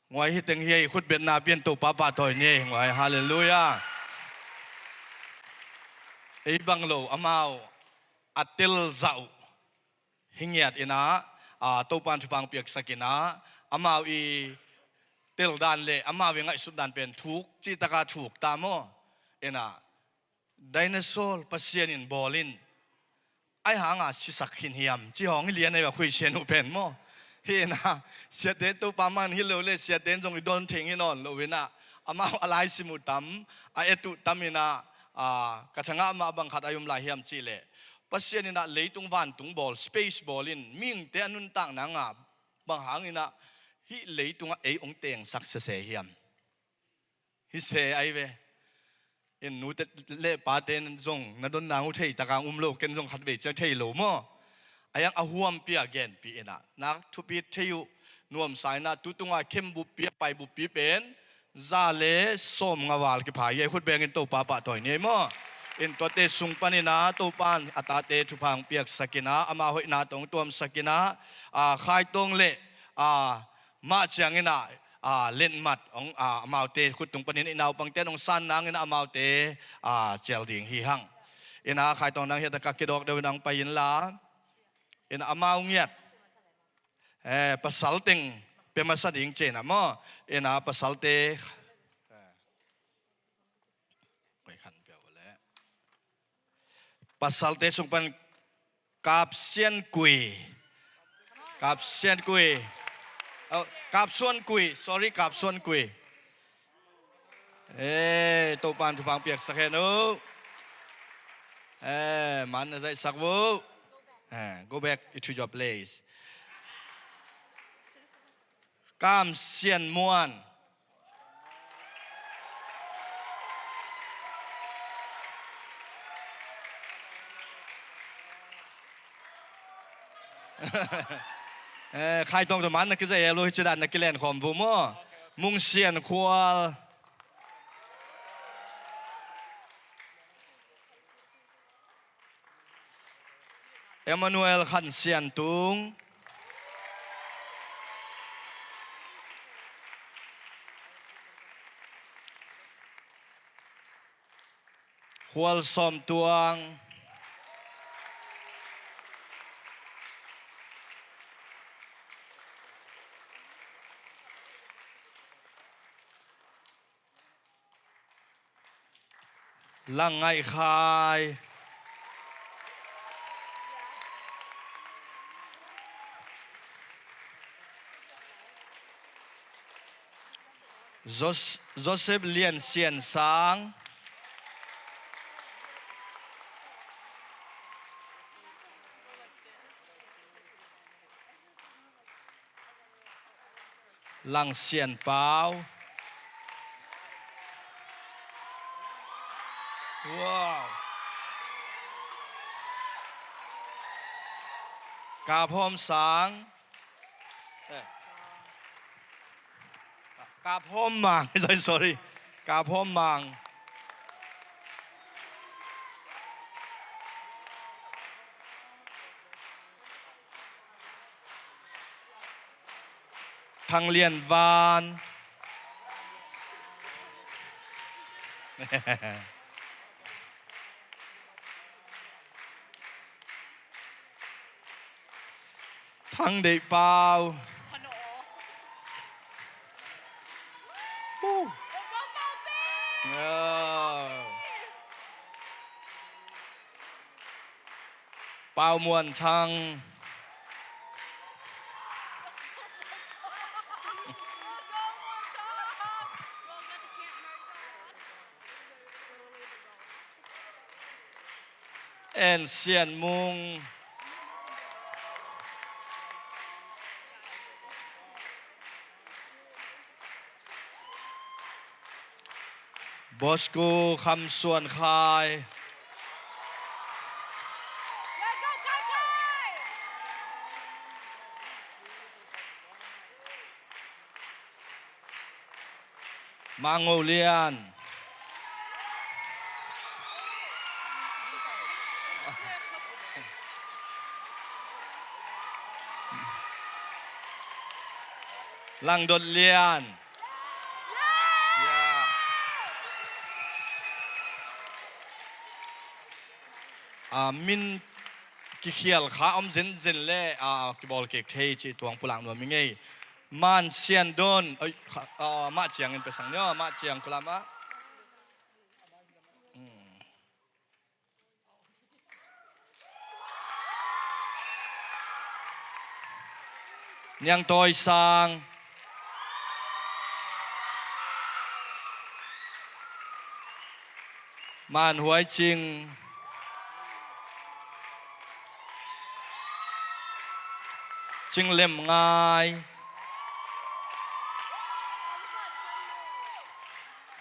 Nguai, hi teng hi ei, khutbetna pian Topa pahtawi ni, nguai, halleluiah. Ei bang lo, amau a telzah uh hi ngiat inah, a, Topa in thupha hong piaksak inah, amau i teldan le amau i ngaihsutdan pen thuk, cihtakah thuk ta maw. Inah, dinosaur Pasian in bawl in, ahi hanga sisak khin hiam, ci hong hi lian ei va khuisian uh pen maw. Hi inah, siate Topa man hi lo le, siate in zong i dawn thei hi nawn lo inah, amau a laisim uh tam, a et uh tam inah, a, ka thangah mah bang khat a om lai hiam cih leh, Pasian inah leitung vantung bawl, space bawl in, mihingte a nuntakna ngah, bang hang inah hih leitungah ei hong tengsak sese hiam. Hi se ahi ve. In nute le pate in zong na donna uh thei taka um lo, ken zong khatvei ciang thei lo maw. A hiang a huampi a genpi inah, nak thupi thei uh, nuamsa inah, tu tunga khem buppi a pai buppi pen za le sawmnga val kipha hi ei, khut bengin Topa pahtawi ni ei maw. In tuate sung paninah Topa in a tate thupha hong piaksak inah, ama hoihna tawh hong tuamsak inah, a, Khaitawng le, a, mah cianginah, a, letmat hong, a, amaute khut tung panin i naupangte in hong san nanginah amaute, a, cial ding hi hang. Inah Khaitawng nang hiataka kidawk deuh inah hong pai inla, inah amau ngiat, eh, pasal teng pia masa ding ci inah maw. Inah pasalte, eh, koi khan pia uh leh. Pasalte sung pan Kap Sian Kui. Kap Sian Kui. Oh, Kap Suan Kui. Sorry, Kap Suan Kui. Eh, Topa in thupha hong piaksak hen uh. Eh, man na zaihsak uh. Eh, go back to your place. Kam Sian Muan. Eh, Khai Tawng tawh man na kizai e lo, hi ci dan na kilen khawm vua maw. Mung Sian Khual. Emmanuel Khan Sian Tung. Khual Sawm Tuang. Lang Ngaih Khai. Jos-, Joseph Lian Sian Sang. Lang Sian Pau. Wow. Kap Hawm Sang. Eh. Kap Hawm Mang. Sorry, sorry. Kap Hawm Mang. Thang Lian Van. Thang Deih Pau. Woo. Oh. Pau Muan Thang. En Sian Mung. Bosco Kham Suan Khai. Mang Ngo Lian. Lang Dot Lian. Yeah. A, min kikhial kha om zenzen le, a, kibawl kik thei cih tuang pulak nuam i ngei. Man Sian Don, oi, kha, a, mah ciangin pia sang ni aw, mah ciang kulam ah. Hmm. Niang Tawi Sang. Man Huai Cing. Cing Lem Ngai.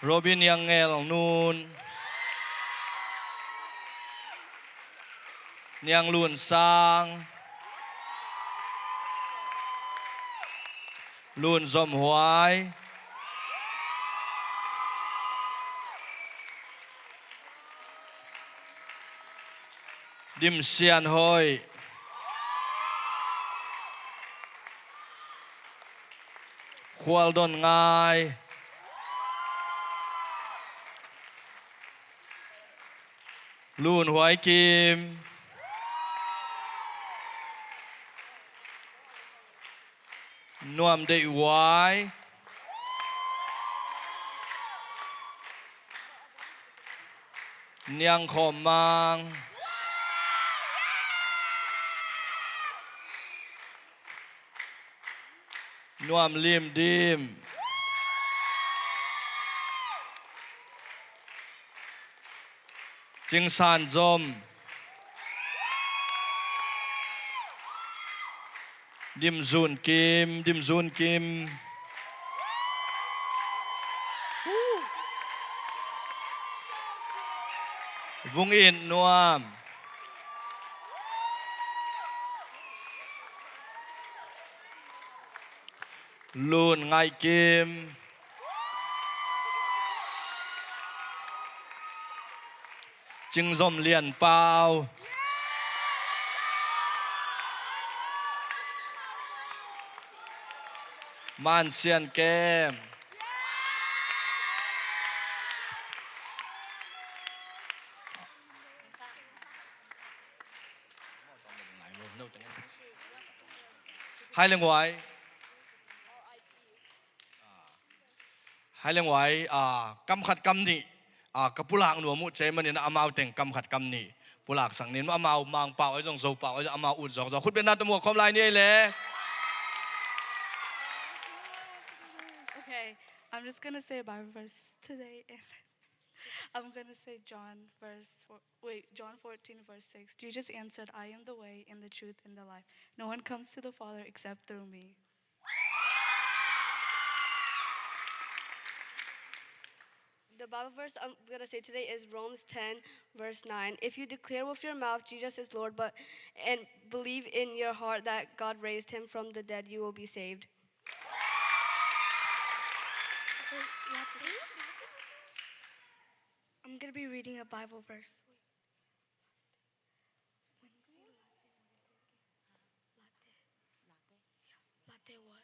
Robin Niang Ngel Nun. Niang Lun Sang. Lun Zom Huai. Dim Sian Hoih. Khual Don Ngai. Lun Huai Kim. Nuam Deih Huai. Niang Khawm Mang. Nuam Lim Dim. Cing San Zom. Dim Zun Kim, Dim Zun Kim. Vung It Nuam. Lun Ngaih Kim. Cingzom Lian Pau. Man Sian Kem. Hai Leng Huai. Hai Leng Huai, ah, kam khat kam nih, ah, ka pulak nuam uh ci ahih manin amau teng kam khat kam nih pulaksak ning. Amau Mangpau ahi zong Zopau ahi zong amau ut zawkzawk. Khut beng na tawh mu khawm lai ni ei le. Okay, I'm just gonna say a Bible verse today. I'm gonna say John verse four, wait, John fourteen verse six. Jesus answered, "I am the way and the truth and the life. No one comes to the Father except through me." The Bible verse I'm gonna say today is Romans ten, verse nine. If you declare with your mouth Jesus is Lord, but, and believe in your heart that God raised him from the dead, you will be saved. I'm gonna be reading a Bible verse. Late what?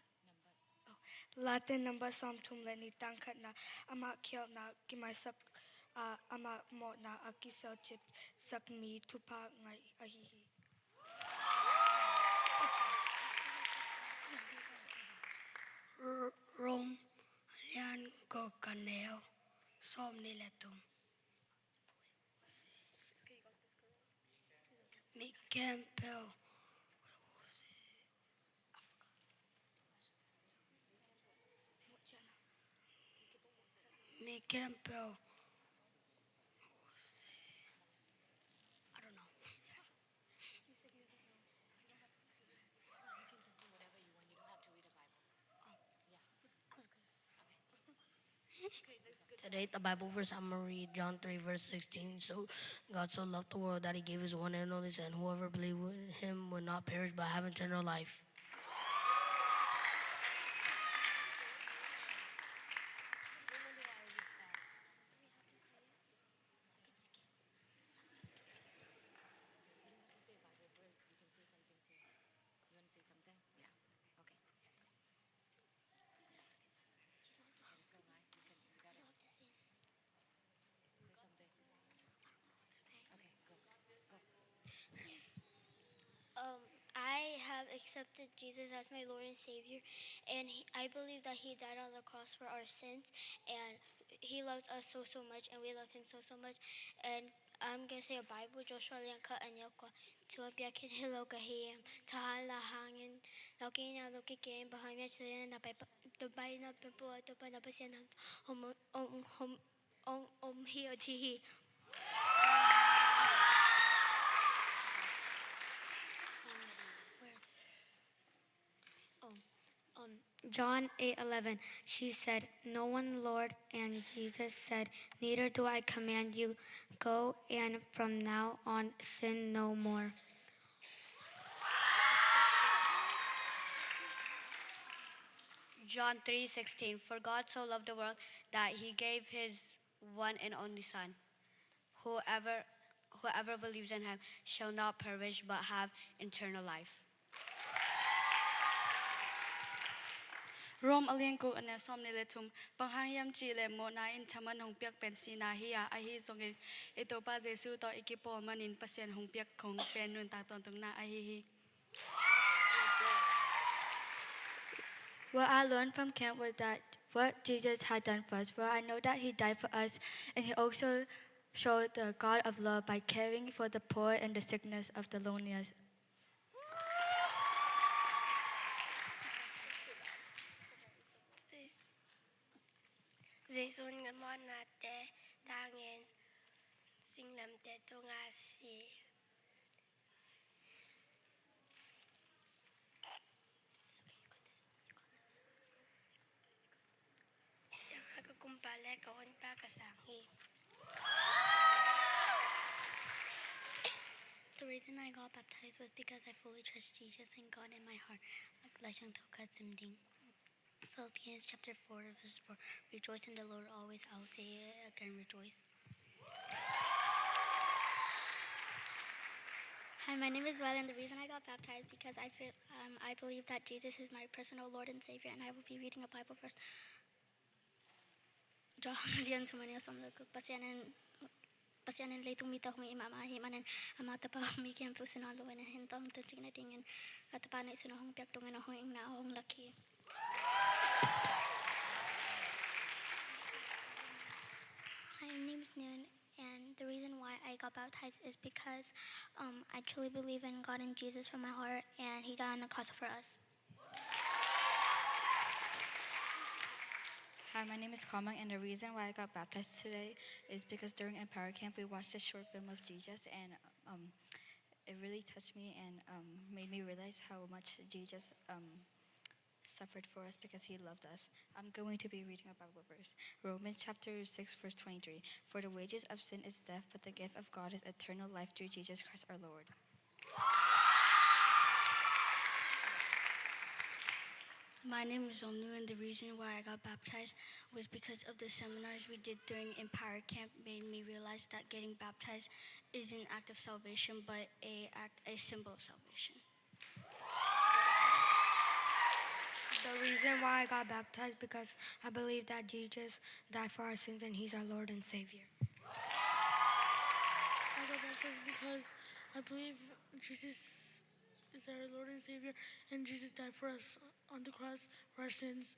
Oh. Late number sawmthum le nih, tang khatna, amah khialhna kimaisak a, amah mawhna a kiselcip sak mi thupha ngaih ahi hi. Rom lian guk a neu sawmnih le thum. Mi khempeuh. Mi khempeuh. I don't know. Today, the Bible verse I'm gonna read, John three, verse sixteen. So, God so loved the world that he gave his one and only Son. Whoever believes in him will not perish but have eternal life. Um, I have accepted Jesus as my Lord and Savior, and he, I believe that he died on the cross for our sins, and he loves us so, so much, and we love him so, so much. And I'm gonna say a Bible, Joshua lian khat a neu kua. Thu hong piak khin hi lo ka hi hiam? Thahat la hangin, lo kei na lo kei kei in, bang hang hiam cih leh na pai pa, na pai na pen pua, Topa na Pasian hong, hong, hong, hong, hong om hi, a ci hi. Oh, um, John eight eleven, she said, "No one, Lord." And Jesus said, "Neither do I command you. Go, and from now on, sin no more." John three sixteen, "For God so loved the world that he gave his one and only Son. Whoever, whoever believes in him shall not perish but have eternal life." Rom a lian guk a neu sawmnih le thum, bang hang hiam cih leh mawhna in thaman hong piak pen sihna hi a, ahi zongin i Topa Jesuh tawh i kipawl manin Pasian hong piak hong pen nuntak tawntungna ahi hi. What I learned from camp was that what Jesus had done for us, for I know that he died for us, and he also showed the God of love by caring for the poor and the sickness of the loneliest. Jesuh in mawhnate tangin singlamteh tungah si. Ka kumpa le ka honpa ka sang hi. The reason I got baptized was because I fully trust Jesus and God in my heart. Laisiangtho ka sim ding. Philippians chapter four, verse four. Rejoice in the Lord always. I will say it again, rejoice. Hi, my name is Val, and the reason I got baptized because I feel, um, I believe that Jesus is my personal Lord and Savior, and I will be reading a Bible verse. John lian thum a neu sawm le guk. Pasian in, Pasian in leitung mite hong it mahmah ahih manin, amah Tapa mi khempeuh sin a lo in a hen tawm tun cik nadingin, a Tapa in a hong piak dongin a hong itna a hong lak hi. Hi, my name is Noon, and the reason why I got baptized is because, um, I truly believe in God and Jesus from my heart, and He died on the cross for us. Hi, my name is Kamang, and the reason why I got baptized today is because during Empower Camp, we watched a short film of Jesus, and, um, it really touched me and, um, made me realize how much Jesus, um, suffered for us because he loved us. I'm going to be reading a Bible verse, Romans chapter six, verse twenty-three. "For the wages of sin is death, but the gift of God is eternal life through Jesus Christ our Lord." My name is Omnu, and the reason why I got baptized was because of the seminars we did during Empower Camp made me realize that getting baptized is an act of salvation, but a act, a symbol of salvation. The reason why I got baptized because I believe that Jesus died for our sins and he's our Lord and Savior. I got baptized because I believe Jesus is our Lord and Savior, and Jesus died for us on the cross for our sins.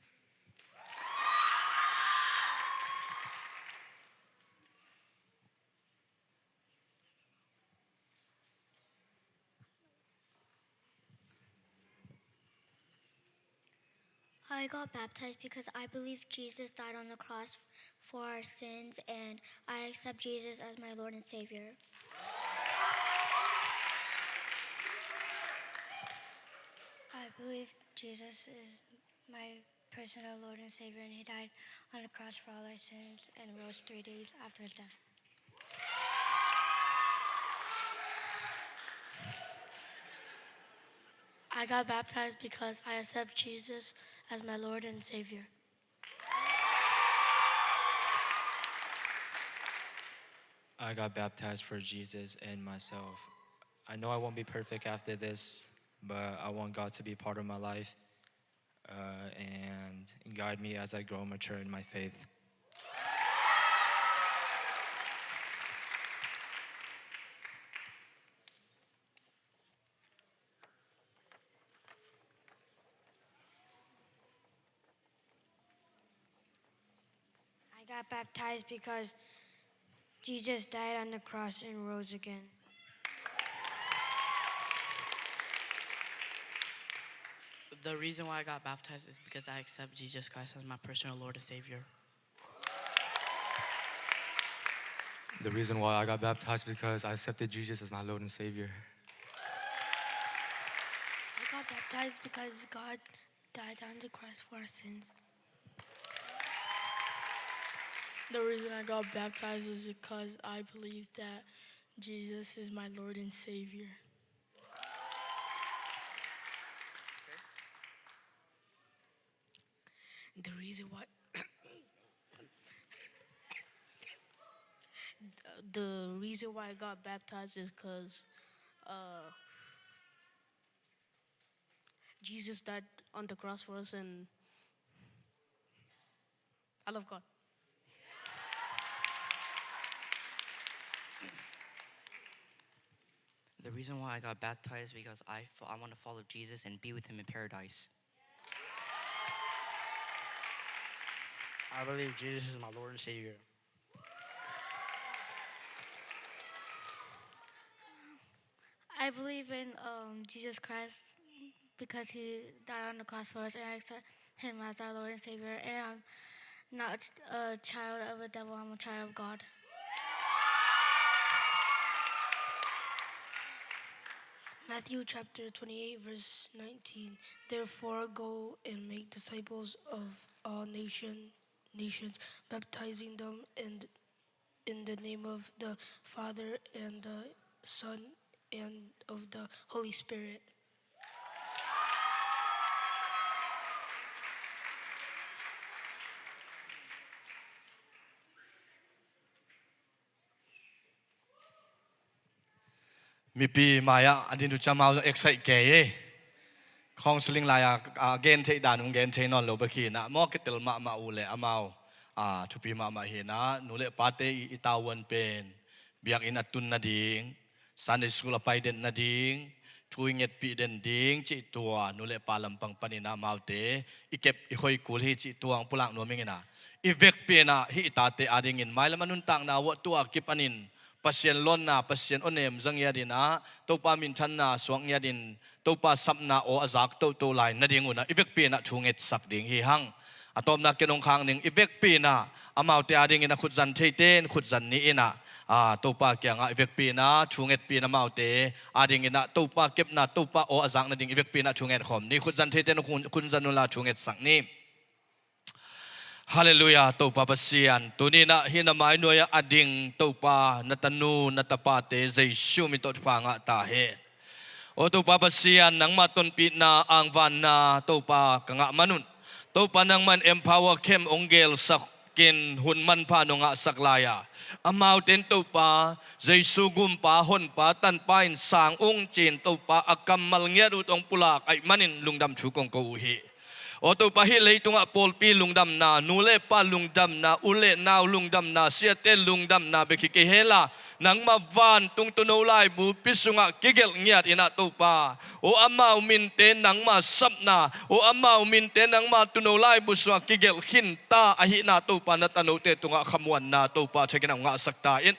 I got baptized because I believe Jesus died on the cross for our sins, and I accept Jesus as my Lord and Savior. I believe Jesus is my personal Lord and Savior, and he died on the cross for all our sins and rose three days after his death. I got baptized because I accept Jesus as my Lord and Savior. I got baptized for Jesus and myself. I know I won't be perfect after this, but I want God to be part of my life, uh, and guide me as I grow and mature in my faith. I got baptized because Jesus died on the cross and rose again. The reason why I got baptized is because I accept Jesus Christ as my personal Lord and Savior. The reason why I got baptized because I accepted Jesus as my Lord and Savior. I got baptized because God died on the cross for our sins. The reason I got baptized was because I believe that Jesus is my Lord and Savior. The reason why, the reason why I got baptized is 'cause, uh, Jesus died on the cross for us, and I love God. The reason why I got baptized because I fo-, I want to follow Jesus and be with him in paradise. I believe Jesus is my Lord and Savior. I believe in, um, Jesus Christ because he died on the cross for us, and I accept him as our Lord and Savior. And I'm not a child of the devil, I'm a child of God. Matthew chapter twenty-eight, verse nineteen. Therefore, go and make disciples of all nation, nations, baptizing them in, in the name of the Father and the Son and of the Holy Spirit. Mipi mai-ah a din uh ciang amau zong excite kei e. Counseling lai-a, a gen theih dan hong gen thei nawn lo bek hi inah, maw, kitel mahmah uh leh amau a thupi mahmah hi inah, nu le pate i, i tavuan pen biakinn a tun nading, Sunday school a pai den nading, thu i ngetpih den ding cih tua nu le pa lampang panin ah amaute i kep i khoi kul hi cih tua hong pulak nuam ing inah, i vekpi inah hih i tate adingin mailam a nuntakna uah tua kipanin Pasian lawnna, Pasian awnem za ngiat inah, Topa minthanna suak ngiatin, Topa sapna aw a zak toto lai nading un ah i vekpi inah thu ngetsak ding hi hang. A tawpna ken hong khak ning, i vekpi inah amaute adingin a khutzan theite in khutzan ni inah, a, Topa kiangah i vekpi inah thu ngetpih in amaute adingin ah Topa kepna, Topa aw a zak nading i vekpi inah thu ngetkhawm ni. Khutzan theite in khun-, khutzan unla thu ngetsak ni. Halleluiah, Topa Pasian. Tuni inah hih na mai nuai-ah a ding Topa na tanu na tapate Jesu min tawh thupha ngah ta hen. Aw Topa Pasian, nangmah tonpihna angvanna Topa ka ngah manun, Topa nangman empower camp hong gelsak in hun manpha nong ngahsak lai-a, amaute in Topa Jesu gumpa, honpa, tanpa in sang ung ci-in Topa a kammal ngiat uh tawh hong pulak ahih manin lungdam thu kong ko uh hi. Aw Topa, hih leitungah pawlpi lungdamna, nu le pa lungdamna, u le nau lungdamna, siate lungdamna bek hi kei henla, nangmah vantung tuuno laibu pi sungah kigelh ngiat inah Topa, aw amau minte nangmah sapna, aw amau minte nangmah tuuno laibu sungah kigelh khinta ahihna Topa na tanote tungah khamuanna Topa thakin ah hong ngahsak ta in.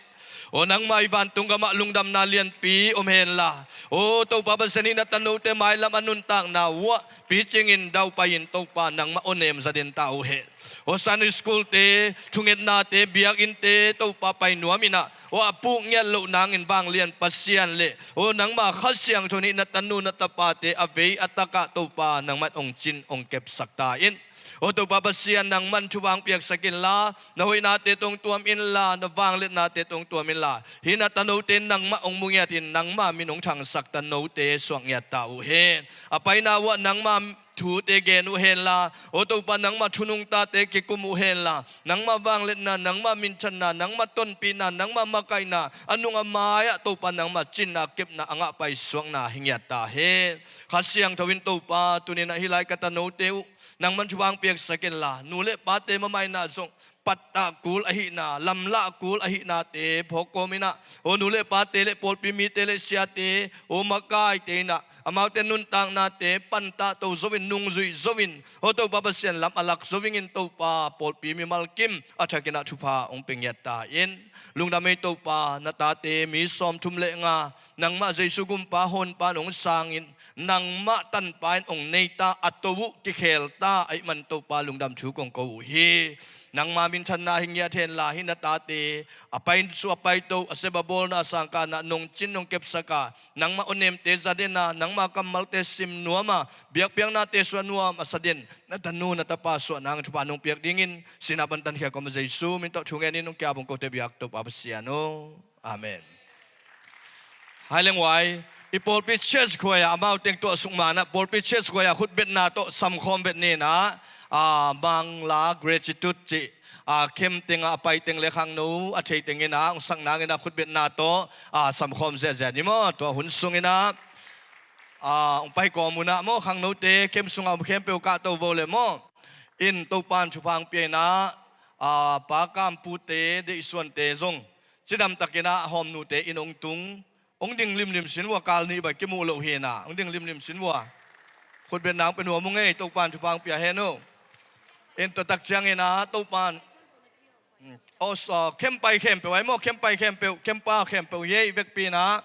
Aw nangmah i vantung gamah lungdamna lianpi om henla, aw Topa Pasian, hih na tanote mailam a nuntakna uah picingin daupai in Topa nangmah awnem za den ta uh hen. Aw Sunday school-te, thungetnate, biakinnte Topa pai nuam inah, aw a puk ngiat loh nangin vanglian Pasian le, aw nangmah Kha Siangtho in hih na tanu na tapate a vei a takah Topa nangman hong cin hong kepsak ta in. Aw Topa Pasian, nangman thupha hong piaksak inla, na hoihnate tawh hong tuam inla, na vangliatnate tawh hong tuam inla, hih na tanote nangmah hong mu ngiatin nangmah min hong thangsak tanote suak ngiat ta uh hen. A paina uah nangmah thute gen uh henla, aw Topa nangmah thu nungtate kikum uh henla, nangmah vangliatna, nangmah minthanna, nangmah tonpihna, nangmah makaihna a nung a mai-ah Topa nangmah cinna kepna a ngah paisuakna hi ngiat ta hen. Kha Siangtho in Topa tuni inah hih lai ka tanote uh nangman thupha hong piaksak inla, nu le pate mamaihna zong pattah kul ahihna, lamlah kul ahihnate phawk kawm inah, aw nu le pate le pawlpi mite le siate, aw makaite inah amaute nuntaknate pantah to zo in, nungzui zo in, aw Topa Pasian, lam a lak zo ingin Topa pawlpi mimal kim a thakin ah thupha hong pia ngiat ta in. Lungdam ei Topa, na tate mi sawmthum le nga nangmah Jesu gumpa, honpa in hong sangin, nangmah tanpa in hong nei ta, a to uh kikhel ta ahih man Topa lungdam thu kong ko uh hi. Nangmah minthanna hi ngiat henla, hih na tate a pai sung a paito, a sep a bawlna, a sangkahna nong cin nong kepsak a, nangmah awnemte za den a, nangmah kammalte sim nuam a, biakpiaknate suah nuam a sa den na tanu na tapa suah nang thupha nong piak dingin sihna pan tankhia kawm a Jesu min tawh thu ngenin hong ki-ap hong kote biak Topa Pasian aw. Amen. Hai leng uai, i pawlpi church khuai-ah amau teng tuah suk manah pawlpi church khuai-ah khutbetna tawh samkhawm vet ni inah, a, Mangla gratitude cih, a, camp tengah a pai teng le khangno a thei teng inah hong sak nang inah khutbetna tawh, a, samkhawm ziahziah ni maw. Tua hun sung inah, a, hong pai kawm unah maw, khangnote camp sungah om khempeuh kahto vo le maw. In Topa in thupha hong pia inah, a, Pa Kam Pu te, Deih Suan te zong cidam takin ah hawmnute in hong tung, hong ding limlim sin vua, kal nih bai kimuh loh hi inah, hong ding limlim sin vua. Khutbetna hong pia nuam ung ei, Topa in thupha hong pia hen uh. In tua tak ciangin ah Topa in, aw, so, camp pai khempeuh ai maw, camp pai khempeuh, camp pa khempeuh hi ei, vekpi inah.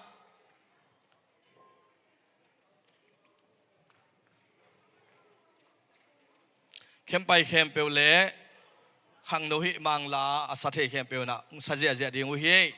Camp pai khempeuh le khangno hih Mangla a sa thei khempeuh inah hong sa ziahziah ding uh hi.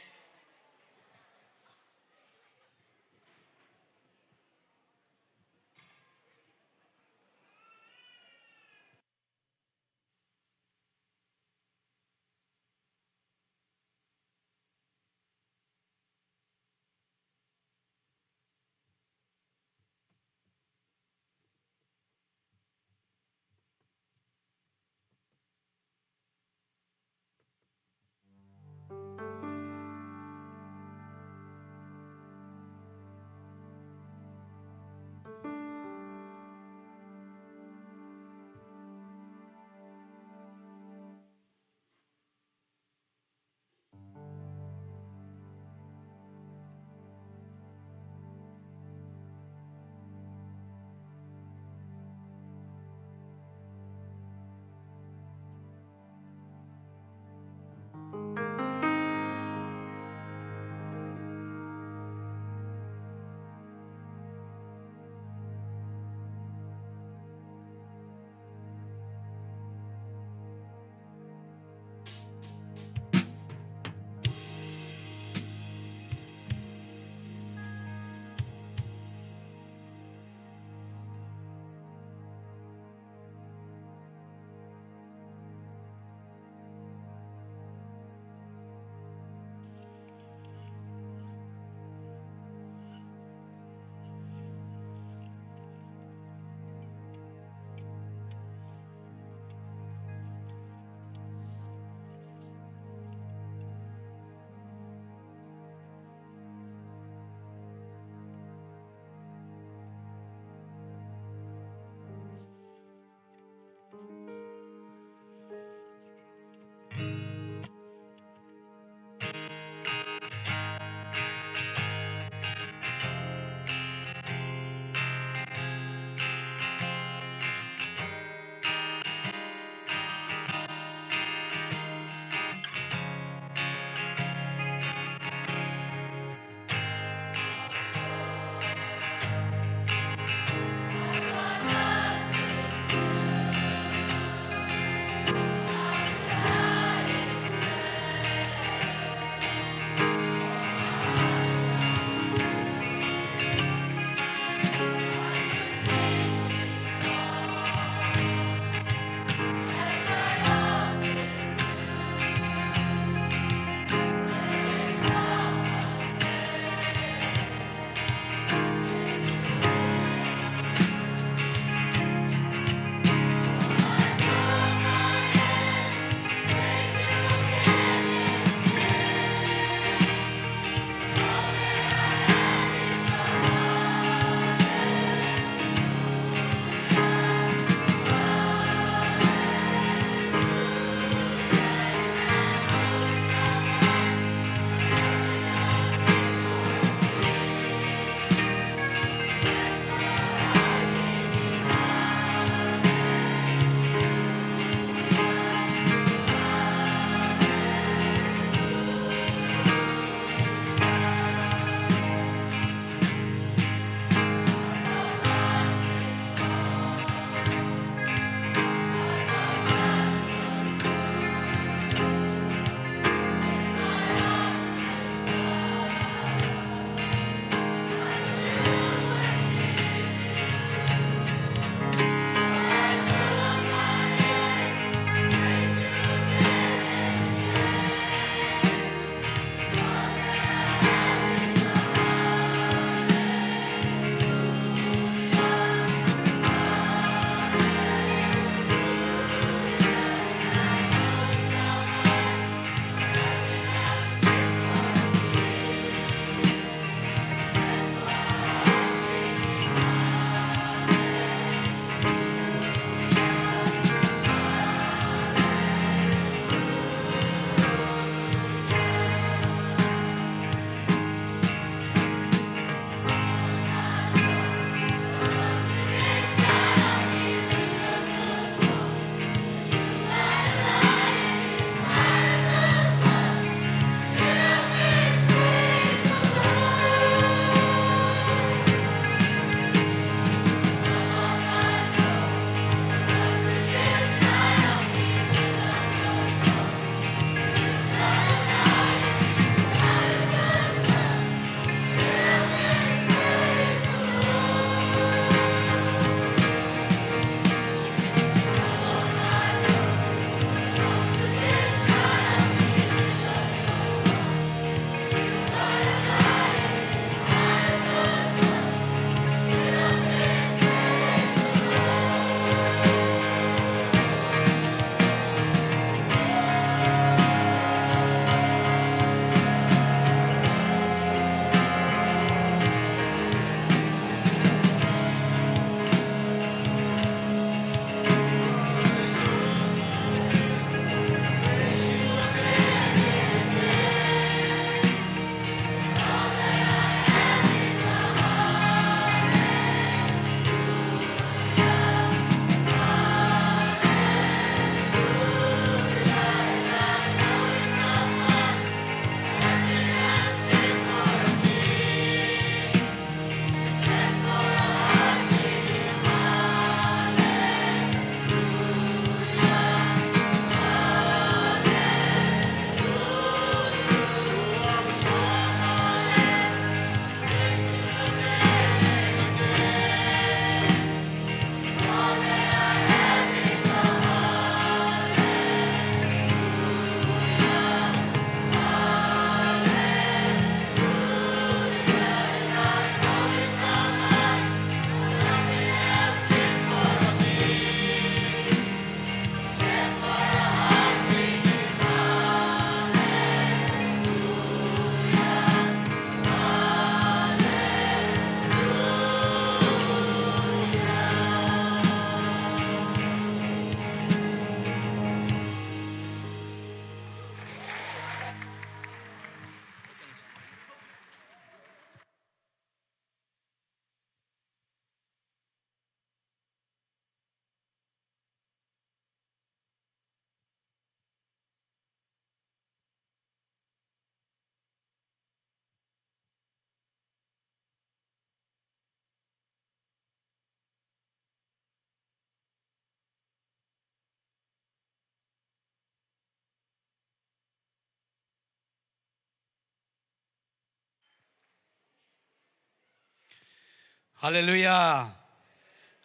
Halleluiah.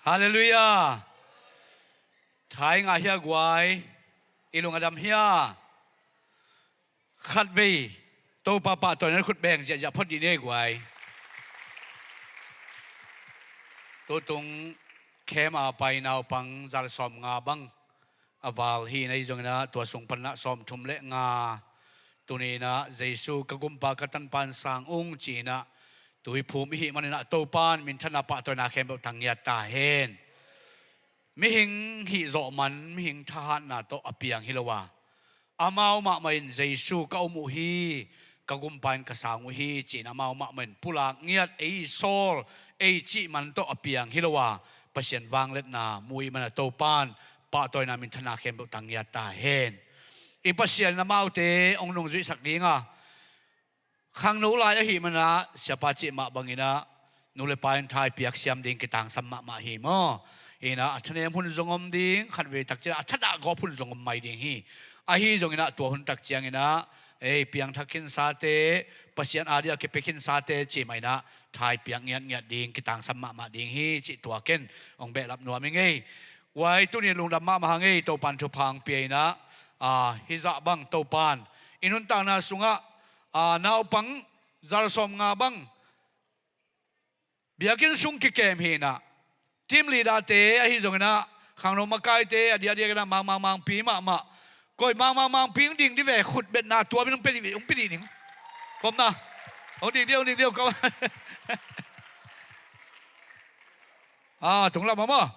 Halleluiah. Thai ngah hia guai? I lung a dam hia? Khatvei Topa pahtawina khut beng ziahziah phot dih ni ei guai. Tutung khem a pai naupang zalsawm nga bang a val hi na, hi zongin ah tua sung panin ah sawmthum le nga, tuni-in ah Jesu ka gumpa ka tanpa in sang ung ci-in ah tui phum i hih manin ah Topa in minthanna pahtawina khempeuh tang ngiat ta hen. Mihing hih zawh man, mihing thahatna tawh a piang hi lo a, amau mahmah in Jesu ka um uh hi, ka gumpa in ka sang uh hi ci-in amau mahmah in pulak ngiat, ei sawl, ei cih man tawh a piang hi lo a, Pasian vangliatna mu i hih manin ah Topa in pahtawina minthanna khempeuh tang ngiat ta hen. I Pasian in amaute hong nungzuihsak ding a, khangno lai ahih manin ah siapa cih mah bangin ah nu le pa in tha i piak siam ding kitangsam mahmah hi maw. Hi-in ah a thanem hun zong om ding, khatvei tak ciangin ah a thadah gawp hun zong om mai ding hi. Ahi zongin ah tua hun tak ciangin ah ei piangthak khinsate, Pasian adia kipia khinsate cih mah in ah tha i piak ngiatngiat ding, kitangsam mahmah ding hi cih tua ken hong behlap nuam ing ei. Guai, tuni-in lungdam mahmah hang ei, Topa in thupha hong pia in ah, ah, hih zah bang Topa in i nuntakna sungah, ah, naupang zalsawm nga bang biakinn sung kikem hi-in ah, team leader-te ahi zongin ah khangno makaite a diakdiakin ah mangmang mangpi mahmah. Koi mangmang mangpi hong ding dih ve, khutbetna tuam in hong pia dih, hong pia dih ning. Kawmna. Hong ding dih, hong ding dih, hong kawm. Ah, tunglam ah maw.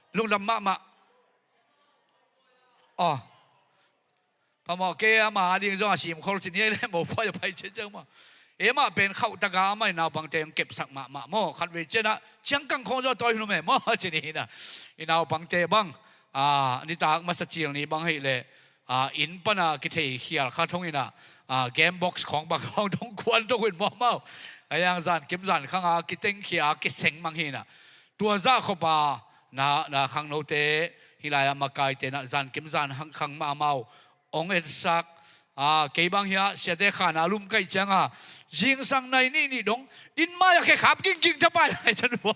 Lungdam mahmah. Aw. Phamawh kei, ama a ding zong a simkhol ci ni ei leh, mopawi a pai ciat ciang maw. Ei, amah pen khauh tak a amah in naupangte hong kepsak mahmah maw. Khatvei ciangin ah ciangkang khawng zong a tawi hun om e maw ci ni hi-in ah. I naupangte bang, ah, nitak masa cil ni bang hi leh, ah, inn pan a kithei khial khat hong in ah, ah, game box khawng bang khawng dong kuan dong uh in maw amau. Ahi hang zankim zankhang a kitengkhia a kiseng mang hi-in ah. Tua zah khop a na, na khangnote, hih lai-ah makaite in ah zankim zankhang mah amau hong etsak. Ah, kei bang hiah siate khan a lum ka hih ciangin ah zingsang nai nih nih dong inn mai-ah khekhap ginging thapai lai ciang maw.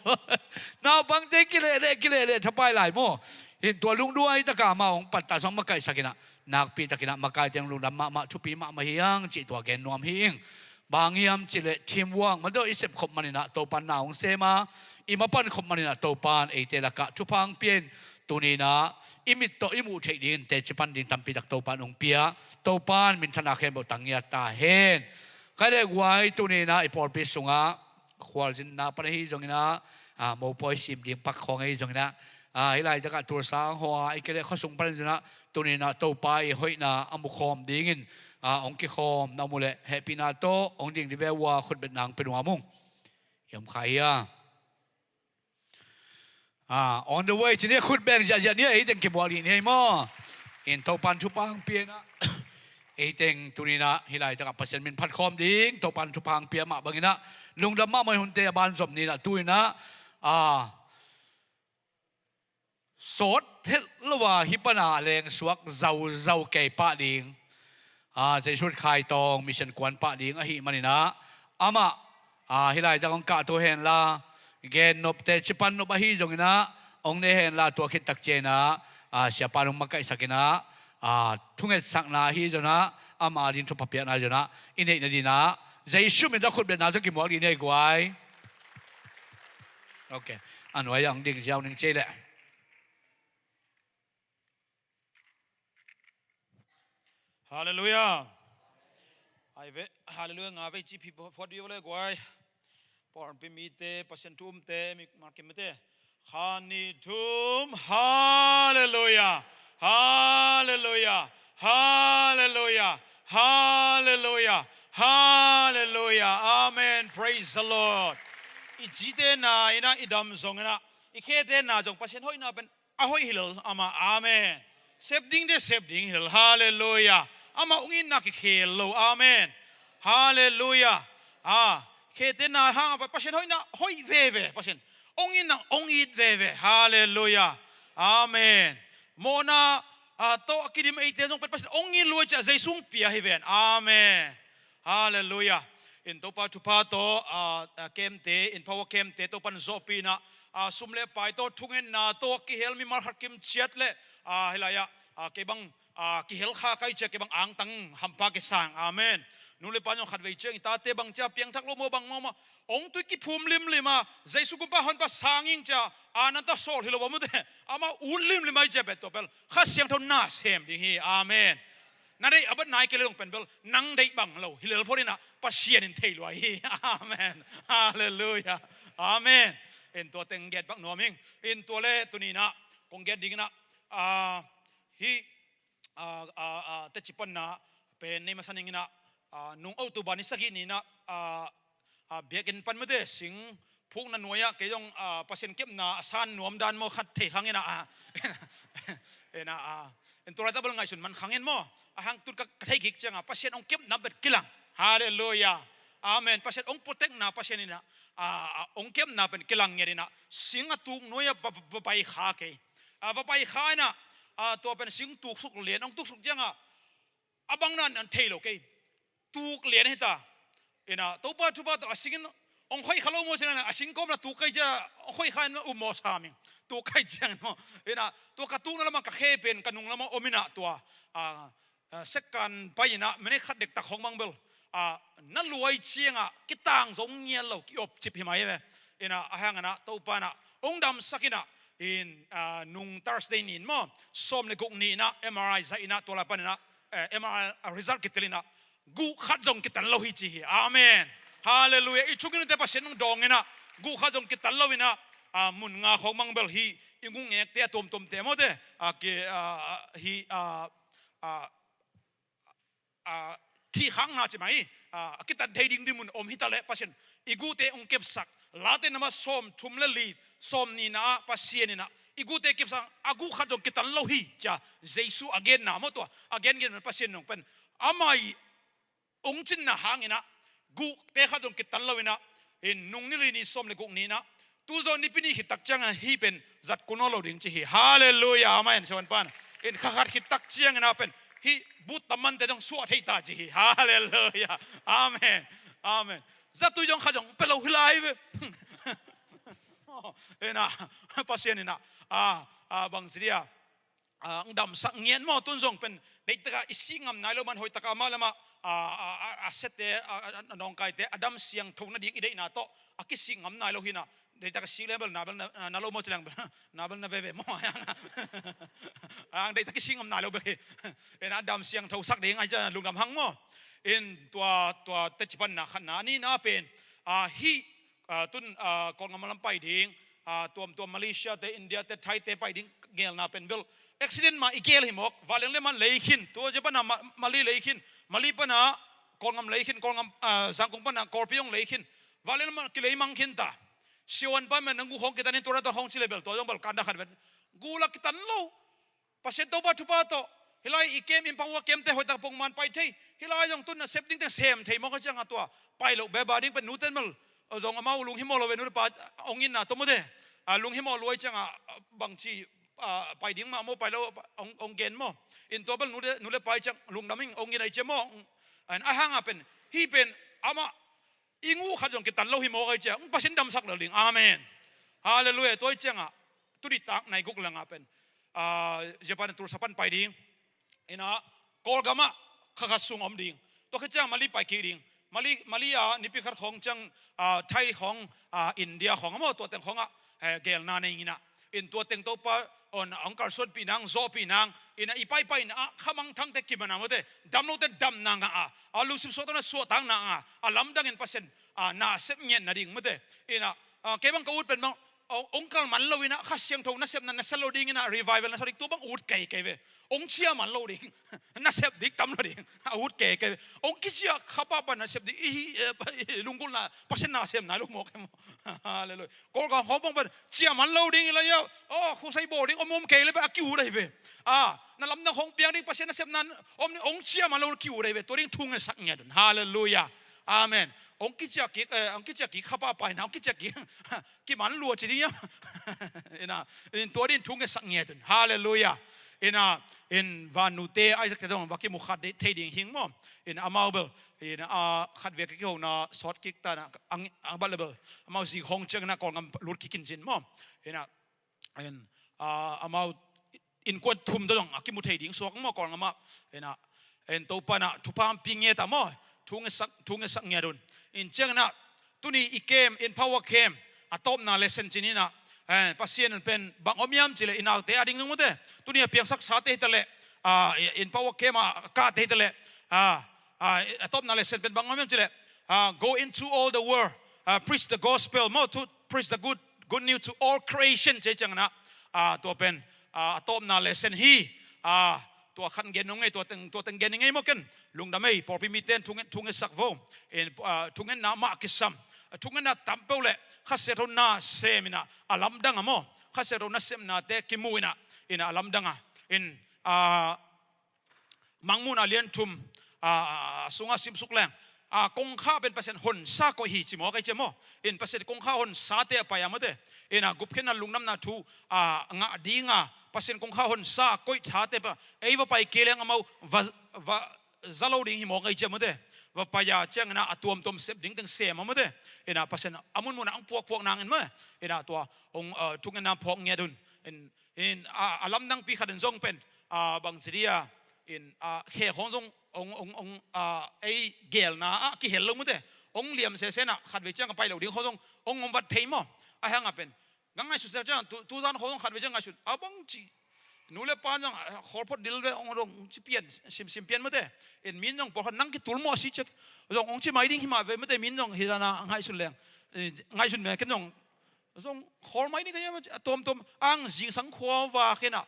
Naupangte kilehleh, kilehleh thapai lai maw. Hi-in tua lungduai tak a amau hong pattah sawng makaihsak in ah, nakpi takin ah makaite hong lungdam mahmah, thupi mahmah hi hang cih tua gen nuam hi ing. Bang hiam cih leh teamwork, mah tawh i sep khop manin ah Topa in na hong sem a, i mapan khop manin ah Topa in eite lakah thupha hong pia in, tuni-in ah i mit tawh i muh theih dingin teci pan ding tampi tak Topa in hong pia. Topa in minthanna khempeuh tang ngiat ta hen. Khatvei guai, tuni-in ah i pawlpi sungah khualzinna pan ahi zongin ah, ah, mopawi sim ding pak khawng ahi zongin ah, ah, hih laitakah tulsa hong hawh a, ahih kei leh khuasung panin zong ah, tuni-in ah Topa i hoihna a mukhawm dingin, ah, hong kikhawm na om uh leh hehpihna tawh hong ding dih ve uh a, khutbetna hong pia nuam ung. I om kha hia? Ah, on the way ci ni, khut beng ziahziah ni, ei teng kimuak dih ni ei maw. In Topa in thupha hong pia in ah, ei teng tuni-in ah hih laitakah Pasian min phat khawm ding, Topa in thupha hong pia mah bangin ah lungdam mahmah. Hunte a ban zom ni-in ah, tu-in ah, ah, sawt het lo a hih pan a lengsuak zauzau kei pah ding, ah, Jesuit Khai Tawng Mission kuan pah ding ahih manin ah, amah, ah, hih laitak hong kahto hen la, gen nop, teci pan nop ahi zongin ah hong ne hen la, tua khit tak ciangin ah, ah, siapa in hong makaihsak in ah, ah, thungetsakna ahi zongin ah, ama a ding thupha piakna ahi zongin ah, i neih nadingin ah Jesu min tawh khutbetna tawh kimuak dih ni ei guai. Ok. A nuai-ah hong ding ziau ning ci ei leh. Halleluiah. Ai ve, halleluiah nga vei ci pih phot dih ve le guai. Pawlpi mite, Pasian thu umte, mi markim mite. Khat, nih, thum, halleluiah. Halleluiah. Halleluiah. Halleluiah. Halleluiah. Amen. Praise the Lord. I cite na in ah, i dam zong in ah, i khete na zong Pasian hoihna pen a hoih hi lel amah. Amen. Sep dingte sep ding hi lel. Halleluiah. Amah hong itna kikhel lo. Amen. Halleluiah. Ah, khete na hang a Pasian hoihna hoih veve. Pasian hong itna hong it veve. Halleluiah. Amen. Mawhna, ah, tawh a kidim eite zong pen Pasian hong it lua ciah Jesu hong pia hi ven. Amen. Halleluiah. In Topa thupha tawh, ah, ah, kemte, in phawa kemte Topan zawhpih in ah, ah, sum le pai tawh, thungetna tawh kihel mimal khat kim ciat le, ah, hih lai-ah, ah, kei bang, ah, kihel kha ka hih ciang kei bang angtang hampha kisang. Amen. Nu le pa zong khatvei ciang i tate bang cia piangthak lo maw, bang maw, maw, ong tui kiphum limlim a, Jesu kumpa honpa sang ing cia, a, nan ta sawl hi lo a mute. Amah ut limlim a i cia pen tua bel Kha Siangtho na sem ding hi. Amen. Na deih a bat nai kei le dong pen bel nang deih bang lo hi lel phot in ah, Pasian in thei lua hi. Amen. Halleluiah. Amen. In tua teng gen pak nuam ing. In tua le tuni in ah kong gen ding in ah, ah, hih, ah, ah, ah, teci panna pen nei masa ning in ah, ah, nung October ni sagih ni in ah, ah, ah, biakinn pan mate sing phukna nuai-ah kei zong, ah, Pasian kepna a san nuam dan maw khat thei khang in ah, ah, in ah, ah, in tua laitak bel ngaihsun man khang in maw, a hang tut ka, ka thei kik ciang a Pasian ong kepna bet kilang. Halleluiah. Amen. Pasian ong protectna, Pasian in ah, ah, ah, ong kepna pen kilang ngiat in ah sing a tuk nuai-ah va, va, va pai kha kei. Ah, va pai kha in ah, ah, tua pen sing tuksuk lian, ong tuksuk ciang a, a bang nan an thei lo kei. Tuk lian hi ta. In ah, Topa thupha tawh a sing in ong hoih kha lo maw, sing in ah, a sing kawm na tuk kei cia, ong hoih kha in um maw sa ming. Tuk kei ciang maw. In ah, tua ka tukna lamah ka khe pen ka nung lamah om in ah tua, ah, ah, second pai in ah, minute khat dektak hong mang bel, ah, na luai ciang a kitang zong ngial lo, ki-op cip hi mai ve. In ah, a hang in ah, Topa in ah ong damsak in ah, in, ah, nung Thursday ni in maw, sawm le guk ni in ah, M R I zaih in ah, tua lai pan in ah, eh, M R I result kitel in ah, guh khat zong kitan lo hi ci hi. Amen. Halleluiah. I chung in te Pasian ong dawng in ah, guh khat zong kitan lo in ah, ah, mun nga khawng mang bel hi, i nguk ngekte a tuamtuamte mawte, ah, ki, ah, hi, ah, ah, ah, thih khakna ci mai, ah, a kitan thei ding ding mun om hi ta leh Pasian i guhte ong kepsak. Late nambat sawm thum le li, sawm nihna ah Pasian in ah i guhte kepsak, a guh khat zong kitan lo hi cia Jesu a genna maw, tua a gengen Pasian nong pen amah i ong cinna hang in ah guhte khat zong kitan lo in ah, in nung ni li ni sawm le guk ni in ah, tu zaw nipi ni khit tak ciang a hih pen zat kul nawn lo ding ci hi. Halleluiah. Amen. Siavuan pan in kha khat khit tak ciang in ah pen hih but tam mante zong suah thei ta ci hi. Halleluiah. Amen. Amen. Zatui zong khat zong pe lo hi lai ve. In ah, Pasian in ah, ah, ah, bang ci dia, ah, ong damsak ngiat maw, tun zong pen deihtak a i sih ngam nai lo man, hoihtak a amah le amah, ah, ah, ah, a siate, ah, ah, a nawngkaite a dam siangtho nading i deihna tawh a kisih ngam nai lo hi in ah, deihtak a sih le bel na bel na, ah, na lo maw ci leng bel, na bel na veve maw. Ang deihtak kisih ngam nai lo bek hi. In ah dam siangtho sak ding ai cia lungdam hang maw. In tua, tua teci panna khatna, a nihna pen, ah, hih, ah, tun, ah, Kawlgam lam pai ding, ah, tuamtuam Malaysia te, India te, Thai te pai ding geelna pen bel accident mah i geel hi mawk. Vanleng le mah lei khin, tua cia pan a Ma-, Mali lei khin, Mali pan a Kawlgam lei khin, Kawlgam, ah, Zangkong pan a Kawlpi zong lei khin. Vanleng le mah kilei mang khin ta. Siavuan pan mah nang guh khawng kitan in, tua na ta khawng ci le bel tua zong bel kan da khat vet. Guh la kitan lo. Pasian Topa thupha tawh hih lai i kem, in phawa kemte hoihtak pongman pai thei. Hih lai zong tun nasep ding teng sem thei mawk a ciang a, tua pai loh beba ding pen nute mel zong amau lunghimawh lo ve, nu le pa ong itna tawh mawte. Ah, lunghimawh luai ciang a, bangci, ah, pai ding mah maw, pai lo, ong, ong gen maw. In tua bel nu le, nu le pa i ciang lungdam ing, ong it ai cia maw. An a hang a pen, hih pen amah i guh khat zong kitan lo hi mawk ai cia, ong Pasian damsak lel ding. Amen. Halleluiah. Tua i ciang a, tu ni tak nai guk lang a pen, ah, Japan, Tulsa pan pai ding. In ah, Kawlgam ah kha khat sung om ding. Tua khit ciang Mali pai kik ding. Mali, Mali ah nipi khat khawng ciang, ah, Thai khawng, ah, India khawng a maw, tua teng khawng ah, eh, geelna nei ing in ah. In tua teng Topa on, ong kalsuanpih nang, zawhpih nang. In ah i paipai in ah, kha mangthangte kiman a mawte, dam lote damna ngah a, a lungsim suahtakna suahtakna ngah a, a lamdang in Pasian, ah, nasep ngiat nading mawte. In ah, ah, kei bang ka ut pen bang, ong, ong kal man lo in ah, Kha Siangtho nasepna na sa lo ding in ah, revival na sa ding, tua bang ut kei kei ve. Ong ciah man lo ding. Nasep dik tam lo ding. A ut kei kei ve. Ong kiciah kha pahpah nasep dik. I, eh, i lunggulhna, Pasian nasem nai lo mawk e maw. Halleluiah. Kawlgam khawng bang pen ciah man lo ding i la ia. Oh, khusai bawl ding om om kei le pen a ki-ut ahi ve. Ah, na lamdang khawng piang ding, Pasian nasepna om ding, ong ciah man lo ki-ut ahi ve. Tua ding thu ngetsak ngiat un. Halleluiah. Amen. Ong kiciah kik, eh, ong kiciah kik kha pahpah in ah, ong kiciah kik. Kiman lua ci ding ia. In ah, in tua ding thu ngetsak ngiat un. Halleluiah. Ina, in vannute Isaac te zong va kimu kha thei ding hing maw. In amau bel, in a khatvei ka kihona sawt kik ta na, ang, ang bal le bel amau zi hong ciang na Kawlgam lut kik in cin maw. Ina, in, a, amau innkuan thum ta zong a kimu thei ding suak maw Kawlgam ah. Ina, in Topa na thupha hong pia nge ta maw. Thu ngetsak, thu ngetsak ngiat un. In ciang na, tuni i kem, in power kem, a tawpna lesson cin ina, eh, Pasian in pen bang om hiam cih leh i naute a ding zong mute. Tuni a piangsak sate hi ta leh, ah, in power kem a kate hi ta leh, ah, ah, a tawpna lesson pen bang om hiam cih leh, ah, go into all the world, ah, preach the gospel, maw, to preach the good, good news to all creation, ci ciang na, ah, tua pen, ah, a tawpna lesson hi, ah, tua khat gen nung ngei, tua teng, tua teng gen ngei maw ken. Lungdam ei, pawlpi mite in thu nget, thu ngetsak vo. In, ah, thu ngetna mah kisam. Thu ngetna tam peuh leh Kha Siangtho na sem ina a lamdang a maw. Kha Siangtho na sepnate kimu ina, ina a lamdang a. In, ah, Mangmuhna lian thum, ah, sunga simsuk leng, ah, kongkha pen Pasian honsa koih hi ci maw, kai cia maw. In Pasian kongkha honsate a pai a mute. Ina gupkhiatna lungdamna thu, ah, ngah dinga Pasian kongkha honsa koih thate pa ei va pai kei leng amau va, va za lo ding hi maw, kai cia mute. Va pai a ciang ina a tuamtuam sep ding teng sem a mute. Ina Pasian a munmun a ang puakpuak nang in maw. Ina tua hong, ah, thu ngetna phawk ngiat un. In, in, a, a lamdangpi khat in zong pen, a, bang ci dia, in, a, khe khong zong ong, ong, ong, a, ei gelna a kihel lo mute. Ong liam sese na khatvei ciang a pai lo ding khong zong ong, ong vat thei maw. A hang a pen. Gang ngaihsut ciang tu, tu zan khong zong khatvei ciang ngaihsut. A bang ci. Nu le pa zong, a, khol phot dil ve ong, ong ci pian, sim, sim pian mute. In min zong pawlkhat nang kitul maw a si cek. Zong ong ci mai ding hi mah ve mute min zong hi zan a ngaihsun leng. In, ngaihsun me ken zong zong khawl mai ni ka hiam a tuamtuam ang zingsang khua va khen a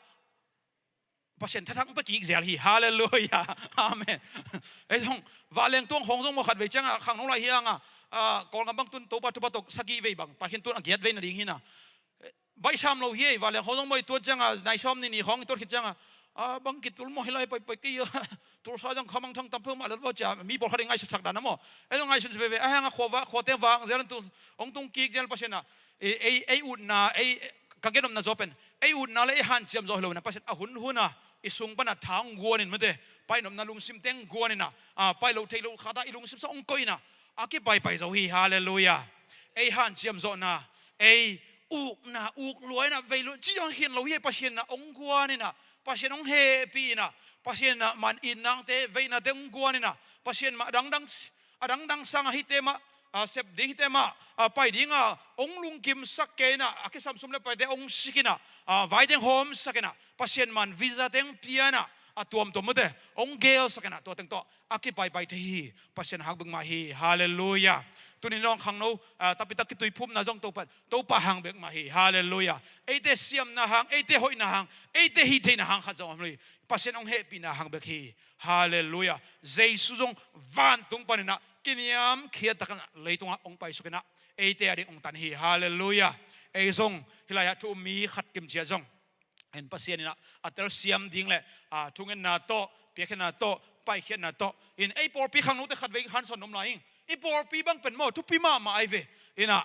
Pasian thathak pia kik zel hi. Halleluiah. Amen. Ei zong vanleng tuang khong zong maw khatvei ciang a khangno lai hi ang a, a, Kawlgam bang tun Topa thupha tawh sagih vei bang pai khin tun a giat vei na ding hi na. Baihsam lo hi ei, vanleng khong zong maw i tuat ciang a nai sawm ni ni khong i tuat khit ciang a, a, bang kitul maw hi lai pai pai kei a. Tulsa zong khamang thang tam peuhmah lel va cia mi pawlkhat i ngaihsut sak dan a maw. Ei zong ngaihsun veve a hang a khua va, khuate vang zel an tu, ong tung kik zel Pasian a. Ei, ei, ei utna, ei, ka genopna zaw pen ei utna le ei hanciam zaw hi lo na Pasian a hun hun a i sung pan a tha ong guan in mate, painopna lungsim teng guan in a, a, pai lo thei lo khat a i lungsim sa ong koih in a, a kipaipai zo hi. Halleluiah. Ei hanciam zawhna, ei ukna, uk luai na, vei luai ci zong khin lo hi. Pasian na ong guan in a, Pasian ong hehpih in a, Pasian na man in nangte, veihnate ong guan in a, Pasian mah a dangdang, a dangdang sang a hite mah, a, sep ding hite mah, a, pai ding a ong lungkimsak kei in a, a kisam sum le paite ong sik in a, a, vaiteng hawmsak in a, Pasian man visa teng pia in a, a tuamtuam mate ong gelsak in a, tua teng tawh a kipaipai thei hi. Pasian hak bek mah hi. Halleluiah. Tuni nong khangno, a, tapitak kituiphumna zong Topa, Topa hang bek mah hi. Halleluiah. Eite siamna hang, eite hoihna hang, eite hih theihna hang khat zong om lo hi. Pasian hong hehpihna hang bek hi. Halleluiah. Jesu zong vantung panin a kiniamkhiat takin a leitungah hong paisuk in a eite a ding hong tan hi. Halleluiah. Ei zong hih lai-ah thu um mi khat kim ciat zong en Pasian in a, a telsiam ding le, a, thungetna tawh, piakkhiatna tawh, paikhiatna tawh. In ei pawlpi khangnote khatvei hansawn om lai ing. I pawlpi bang pen maw, thupi mahmah ai ve. In a,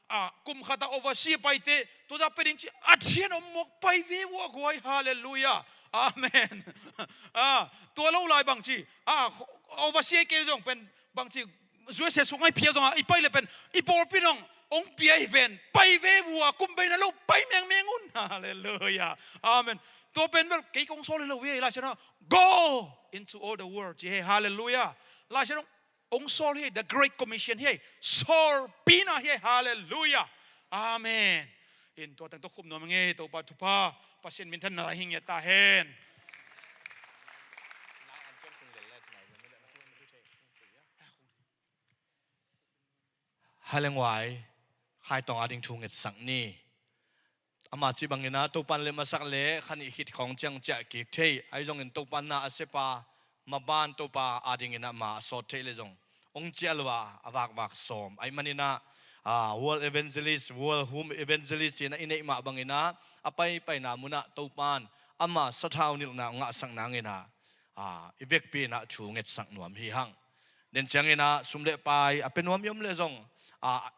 a, kum khat a overseas paite, tua za pe ding ci, a thian om mawk pai ve ua guai, halleluiah. Amen. A, tua lo lai bang ci, a, overseas kei zong pen, bang ci, U S A sung ai pia zong a, i pai le pen, i pawlpi nong, ong pia i ven, pai ve vua, kum beina lo, pai mengmeng un. Halleluiah. Amen. Tua pen bel, kei kong sawl hi lo hi, Lai Siangtho, go into all the world, ci hi, halleluiah. Lai Siangtho, ong sawl hi, the Great Commission hi, sawl pina hi, halleluiah. Amen. In tua teng tua khum nuam ngei, Topa thupha, Pasian minthanna lai hi ngiat ta hen. Halleluiah. Khai tawng a ding thu ngetsak ni. Ama ci bangin a, Topan le masak le khanih khit khawng ciang ciah kik thei. Ahi zongin Topan na a sepa, maban Topa a dingin a ma a sawt thei le zong ong ciah lua a vakvak sawm. Ahi manin a, a, World Evangelist, World Home Evangelist tina i neih mah bangin a, a paipaina munah Topan ama sathau nilhna ong ngahsak nangin a, a, i vekpi in a thu ngetsak nuam hi hang. Den ciangin a sum le pai a pe nuam i om le zong, a,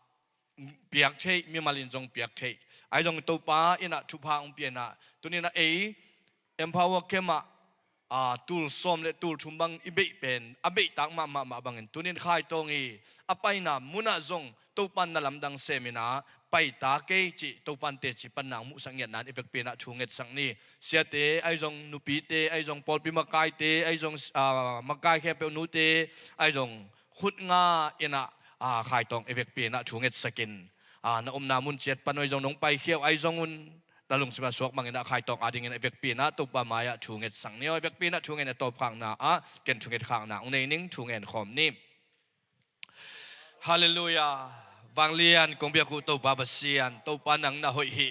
piak theih, mimal in zong piak theih. Ahi zong Topa in a thupha ong pia in a, tunin a ei Empower Camp ah, aa, tul sawm le tul thum bang i beih pen a beihtak mahmah mah bangin tunin Khaitawng i a paina munah zong Topa na lamdang semin ah paitak ei cih Topa in teci panna hong muhsak ngiatna in i vekpi in ah thu ngetsak ni. Siate ahi zong, nupite ahi zong, pawlpi makaite ahi zong, aa, makai khempeuh nute ahi zong, khut nga in ah, aa, Khaitawng i vekpi in ah thu ngetsak in, aa, na omna mun ciat pan ahi zong nong paikhia uh ahi zong un, na lungsim a suak bangin ah Khaitawng adingin i vekpi in ah Topa mai-ah thu ngetsak ni. Aw, i vekpi in ah thu ngen a tawpkhakna ah ken thu ngetkhakna hong nei ning. Thu ngen khawm ni. Halleluiah. Vanglian kong biak uh Topa Pasian, Topa nang na hoih hi.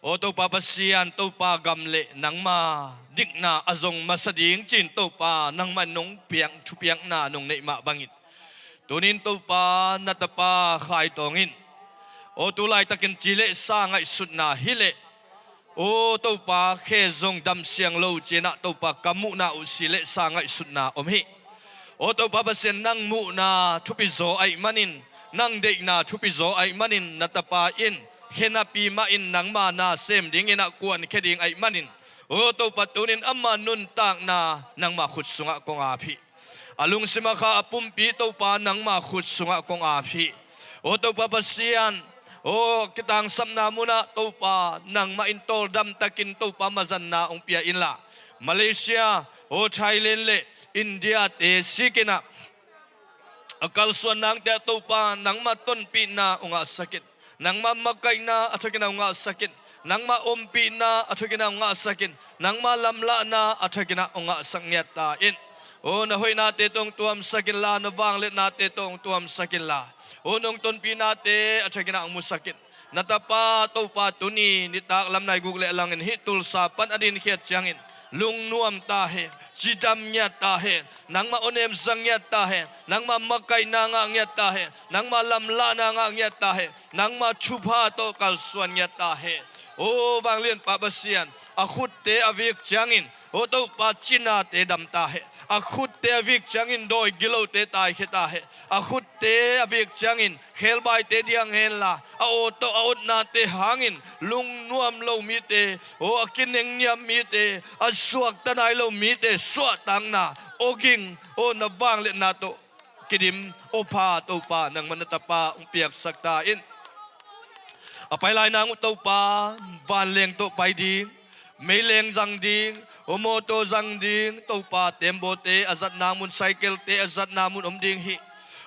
Aw Topa Pasian, Topa gam le nangma dikna a zong masa ding ci-in Topa nangmah in nong piak thupiakna nong neih mah bangin, tunin Topa na tapa Khaitawng in, aw tu laitakin ci le sa ngaihsutna hi leh, aw Topa khe zong dam siang lo ci-in ah Topa ka muhna uh si le sa ngaihsutna om hi. Aw Topa Pasian, nang muhna thupi zaw ahih manin, nang deihna thupi zaw ahih manin, na tapa in khe napi mah in nangma na sem dingin ah kuankhia ding ahih manin, aw Topa tunin ama nuntakna nangma khut sungah kong ap hi. A lungsim a kha a pumpi Topa nangma khut sungah kong ap hi. Aw Topa Pasian, aw kitangsapna munah Topa nangmah in tawldam takin Topa mazanna hong pia inla, Malaysia, aw Thailand le India te sikin ah a kalsuan nangte ah Topa nangma tonpihna hong ngahsak in. Nangma makaihna a thakin ah hong ngahsak in. Nangma ompihna a thakin ah hong ngahsak in. Nangma lamlahna a thakin ah hong ngahsak ngiat ta in. Aw na hoihnate tawh hong tuamsak inla, na vangliatnate tawh hong tuamsak inla, aw nong tonpihnate a thakin ah hong musak in. Na tapa Topa tuni nitak lam nai guk le a langin hih Tulsa pan a dinkhiat ciangin lungnuam ta hen, cidam ngiat ta hen, nangma awnem zang ngiat ta hen, nangma makaihna ngah ngiat ta hen, nangma lamlahna ngah ngiat ta hen, nangma thupha tawh kalsuan ngiat ta hen. Aw vanglianpa Pasian, a khutte a vik ciangin aw Topa cinate dam ta hen, a khutte a vik ciangin dawi gilote taikhia ta hen, a khutte a vik ciangin khelbaite diang henla, a aw tawh a otnate hangin lungnuam lo mite, aw a kineng ngiam mite, a suakta nai lo mite suahtakna, aw ging, aw na vangliatna tawh kidim, aw pha Topa nangmah na tapa hong piaksak ta in. A pai lai nang uh Topa, vanleng tawh pai ding, meileng zang ding, aw mawtaw zang ding, Topa tembaw te a zatna mun, cycle te a zatna mun om ding hi.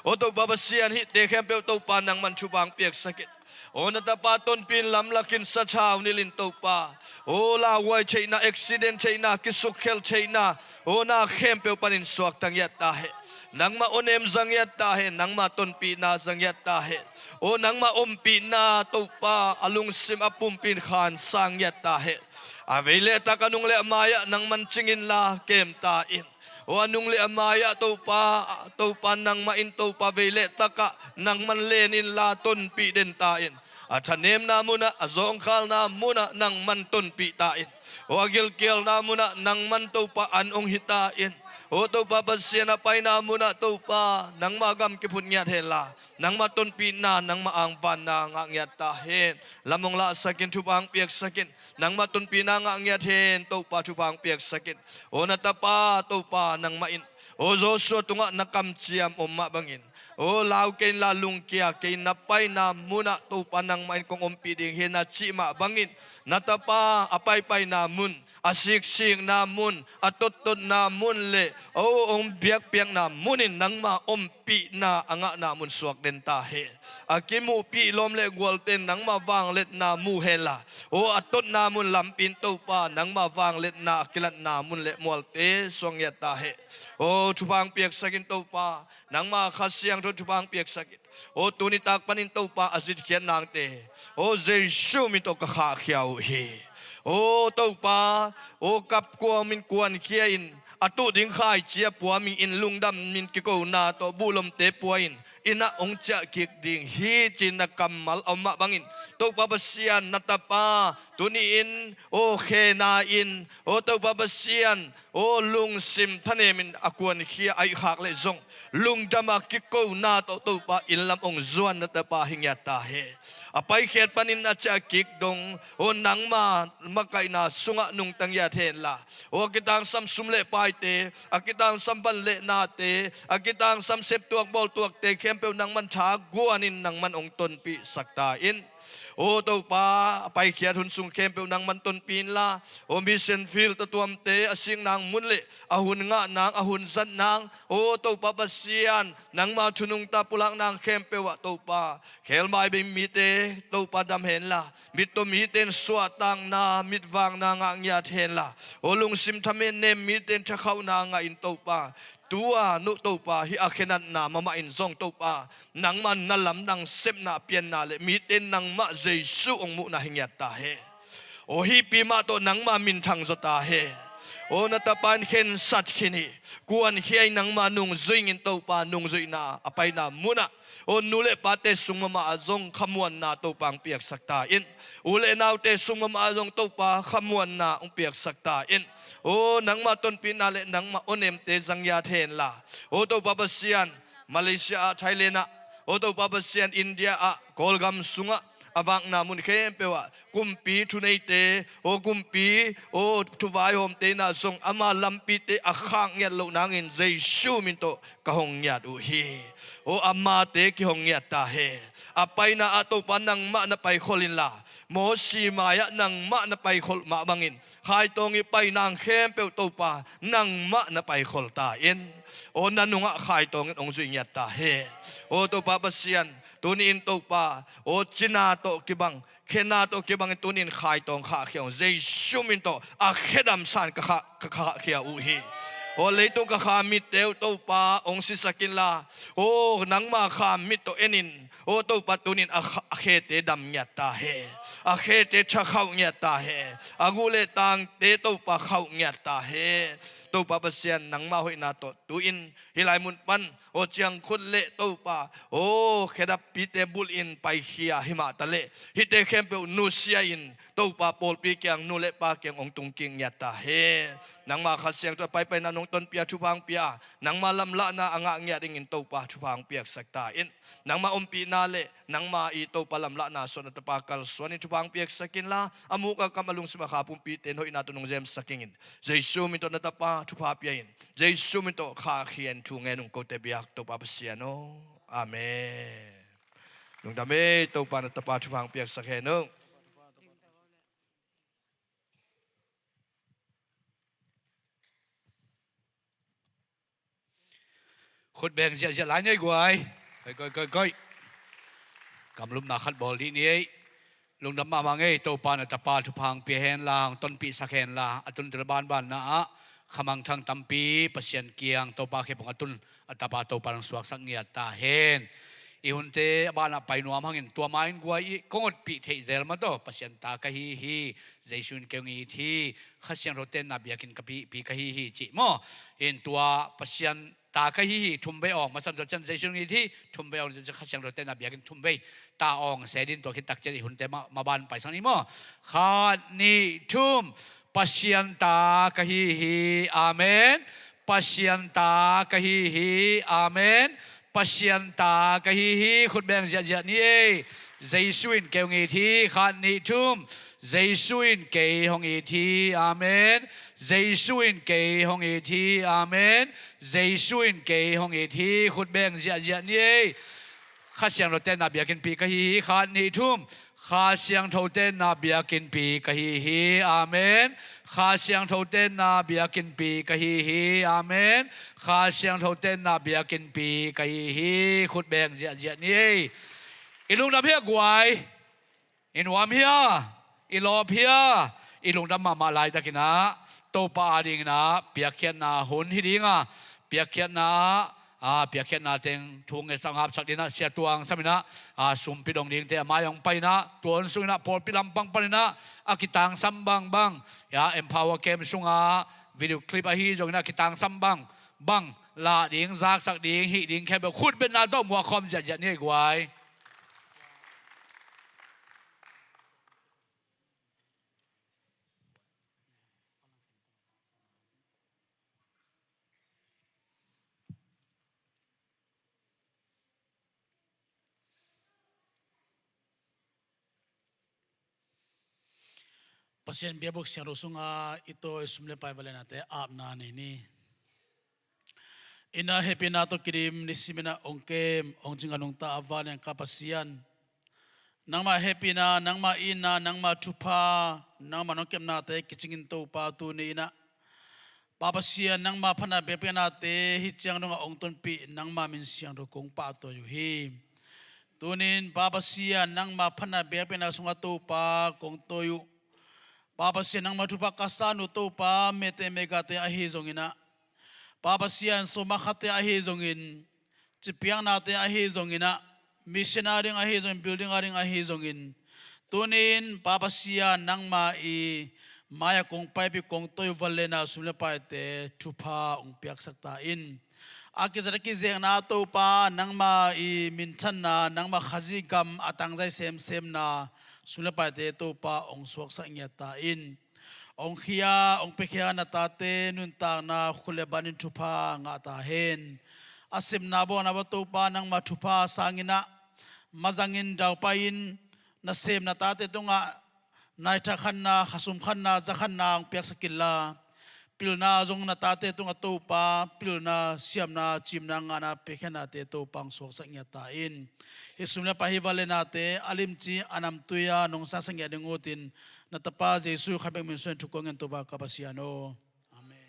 Aw Topa Pasian, hihte khempeuh Topa nangman thupha hong piaksak in. Aw na tapa tonpih in, lamlak in, sathau nilh in Topa. Aw lauhuai theihna, accident theihna, kisukkhelh theihna, aw na khempeuh panin suakta ngiat ta hen. Nangma awnem zang ngiat ta hen, nangma tonpihna zang ngiat ta hen. Aw nangma ompihna Topa a lungsim a pumpi in khansang ngiat ta hen. A vei le a tak, a nung le a mai-ah nangman cing inla kem ta in. Aw a nung le a mai-ah Topa, Topa nangmah in Topa vei le a takah nangman len inla tonpih den ta in. A thanemna munah, a zawngkhalna munah nangman tonpih ta in. Aw a gilkialna munah nangman Topa an hong hi ta in. Aw Topa Pasian, a paina munah Topa nangma gam kiphut ngiat henla, nangma tonpihna, nangma angvanna ngah ngiat ta hen. Lam hong lahsak in, thupha hong piaksak in. Nangma tonpihna ngah ngiat hen Topa, thupha hong piaksak in. Aw na tapa Topa nangmah in, aw Joshua tungah na kamciam om mah bangin, aw lau kei inla, lungkia kei in, na paina munah Topa nangmah in kong ompih ding hi na cih mah bangin, na tapa a paipaina mun, a siksikna mun, a tottotna mun le aw hong biakpiakna munin nangma ompihna a ngahna mun suak den ta hen. A kimuhpih lawm le gualte in nangma vangliatna mu henla, aw a totna mun lampi in Topa nangma vangliatna a kilatna mun le mualte suak ngiat ta hen. Aw thupha hong piaksak in Topa, nangma Kha Siangtho thupha hong piaksak in. Aw tuni tak panin Topa a zitkhiat nangte, aw Jesu min tawh ka khahkhia uh hi. Aw Topa, aw kap kuamin kuankhia in, a tuh ding khaici a puamin, lungdamin kikona tawh buhlomte pua in, inn ah hong ciah kik ding hi ci-in na kammal a om mah bangin, Topa Pasian, na tapa Tuni-in aw khena in, aw Topa Pasian, aw lungsim thanemin a kuankhia a ihkhak leh zong lungdama kikona tawh Topa inn lam hong zuan na tapa hi ngiat ta hen. A paikhiat panin a ciah kik dong aw nangma makaihna sungah nungta ngiat henla, aw a kitangsam sum le paite, a kitangsam van le nate, a kitangsam septuak bawltuakte khempeuh nangman tha guanin nangman hong tonpihsak ta in. Aw Topa, a paikhiat hun sung khempeuh nangman tonpih inla, aw mission field tatuamte a sik nang mun le a hun ngah nang, a hun zat nang, aw Topa Pasian, nangma thunungta pulak nang khempeuh ah Topa, khelmai bei mite Topa dam henla, mittaw mite in suahtakna mitvakna ngah ngiat henla, aw lungsim thaneem mite in thakhauhna ngah in Topa, tua nu Topa hih a khenatna mahmah in zong Topa, nangma na lamdang sepna pianna le mite in nangmah Jesu hong muhna hi ngiat ta hen. Aw hihpi mah tawh nangma minthang zaw ta hen. Aw na tapa in khensat khin hi. Kuankhia in nangma nungzui in Topa nungzuihna a paina munah, aw nu le pate sung mahmah ah zong khamuanna Topa hong piaksak ta in. U le naute sung mahmah ah zong Topa khamuanna hong piaksak ta in. Aw nangma tonpihna le nangma awnemte za ngiat henla, aw Topa Pasian, Malaysia ah, Thailand ah, aw Topa Pasian, India ah, Kawlgam sungah, a vakna mun khempeuh ah kumpi thuneite, aw kumpi, aw thuvaihawmte in ah zong ama lampite a khak ngiat loh nangin Jesu min tawh ka hong ngiat uh hi. Aw amate kihong ngiat ta hen. A paina ah Topa nangmah na paikhol inla, Mosi mai-ah nangmah na paikhol mah bangin khaitawng i painang khempeuh Topa nangmah na paikhol ta in. Aw na nungah khaitawng in hong zuih ngiat ta hen. Aw Topa Pasian, tuni-in Topa, aw cina tawh kibang, khenna tawh kibangin tuni-in khaitawng khahkhia hong Jesu min tawh a khedam san ka khah, ka khahkhia uh hi. Aw leitung ka kha mitte uh Topa hong sisak inla, aw nangma kha mit tawh enin, aw Topa tuni-in a kha, a khete dam ngiat ta hen. A khete thakhauh ngiat ta hen. A guh le tangte Topa khauh ngiat ta hen. Topa Pasian nangma hoihna tawh tu-in hih lai mun pan aw ciangkhut le Topa, aw khedap pite bulhin paikhia hi mah ta leh hihte khempeuh nusia in Topa pawlpi kiang nu le pa kiang hong tung kik ngiat ta hen. Nangma Kha Siangtho a paipaina nong tonpih a thupha hong pia, nangma lamlahna a ngah ngiat dingin Topa thupha hong piaksak ta in. Nangma ompihna le nangma i Topa lamlahna suah na tapa kalsuan in thupha hong piaksak inla, a muk a kam a lungsim a kha pumpite in hoihna tawh nong zemsak ingin Jesu min tawh na tapa thupha pia in, Jesu min tawh khahkhia in thu ngen ung kote biak Topa Pasian aw. Amen. Lungdam ei, Topa na tapa thupha hong piaksak hen aw. Khut beng ziahziah lai ni ei guai. Koih, koih, koih, koih. Kamlumna khat bawl dih ni ei. Lungdam mahmah ngei, Topa na tapa thupha hong pia henla, hong tonpihsak henla, a tuntul a banbanna ah khamangthang tampi Pasian kiang Topa khepung a tun a tapa Topa nang suaksak ngiat ta hen. I hunte a banah pai nuam hangin tua ma-in guai i kong otpih theih zel mataw, Pasian ta ka hi hi, Jesu in kei hong it hi, Kha Siangtho tenna biakinn ka pihpi ka hi hi cih maw? In tua Pasian ta ka hi hi thum vei awng, masam tua cian Jesu in it hi, thum vei awng tua Kha Siangtho tenna biakinn thum vei ta awng se din tua khit tak cian i hunte ma, maban paisak ni maw? Khat, nih, thum. Pasian ta ka hi hi. Amen. Pasian ta ka hi hi. Amen. Pasian ta ka hi hi. Khut beng ziahziah ni ei. Jesu in kei hong it hi. Khat, nih, thum. Jesu in kei hong it hi. Amen. Jesu in kei hong it hi. Amen. Jesu in kei hong it hi. Khut beng ziahziah ni ei. Kha Siangtho tenna biakinnpi ka hi hi. Khat, nih, thum. Kha Siangtho tenna biakinnpi ka hi hi. Amen. Kha Siangtho tenna biakinnpi ka hi hi. Amen. Kha Siangtho tenna biakinnpi ka hi hi. Khut beng ziahziah ni ei. I lungdam hia guai? I nuam hia? I lawp hia? I lungdam mahmah laitakin ah Topa adingin ah piakkhiatna hun hi ding a, piakkhiatna ah, a, piakkhiatna teng thu ngetsak hapsak dingin ah Sia Tuang Sam in ah, a, sumpi dong dingte a mai hong pai in ah, tua hun sungin ah pawlpi lampang panin ah a kitangsam bangbang, a, Empower Camp sungah video clip ahi zongin ah a kitangsam bangbang lah ding, zaksak ding, hih ding khempeuh khutbetna tawh muak khawm ziahziah ni ei guai. Pasian biakbuk siangtho sungah i tawi sum le pai valenate apna nei ni. Inn ah hehpihna tawh kidim, nisimin ah hong kem hong cing a nungta a vanglian ka Pasian, nangmah hehpihna, nangmah itna, nangmah thupha, nangmah nong kepnate kicingin Topa, tuni-in ah Pa Pasian, nangmah phatna biakpiaknate hih ciang dongah hong tonpih nangmah min siangtho kong pahtawi uh hi. Tuni-in Pa Pasian, nangmah phatna biakpiakna sungah Topa kong tawi uh. Pa Pasian, nangmah thupha ka san uh Topa, mete megate ahi zongin ah, Pa Pasian, sawma khate ahi zongin, cipiaknate ahi zongin ah, mission a ding ahi zongin, building a ding ahi zongin, tuni-in Pa Pasian, nangmah i mai-ah kong paipih kong tawi uh vanglian ah sum le paite thupha hong piaksak ta in. A kizat a kizekna Topa, nangmah i minthanna, nangmah Khazih gam a tangzai semsemna sum le paite Topa hong suaksak ngiat ta in. Hong khia, hong piakhia na tate nuntakna khut le banin thupha ngah ta hen. A sepna bawlna uah Topa, nangmah thupha sangin ah, mazangin daupai-in, na sem na tate tungah naithak khatna, khasum khatna, za khatna hong piaksak inla, pilna zong na tate tungah Topa, pilna, siamna, cimna, ngahna, piakkhiatnate Topa hong suaksak ngiat ta in. Hih sum le pai, hih vangliannate a limci a namtui-a nong sangsak ngiat ding utin, na Tapa Jesu khat bek min suangin thukong ngen, Topa ka Pasian aw. Amen.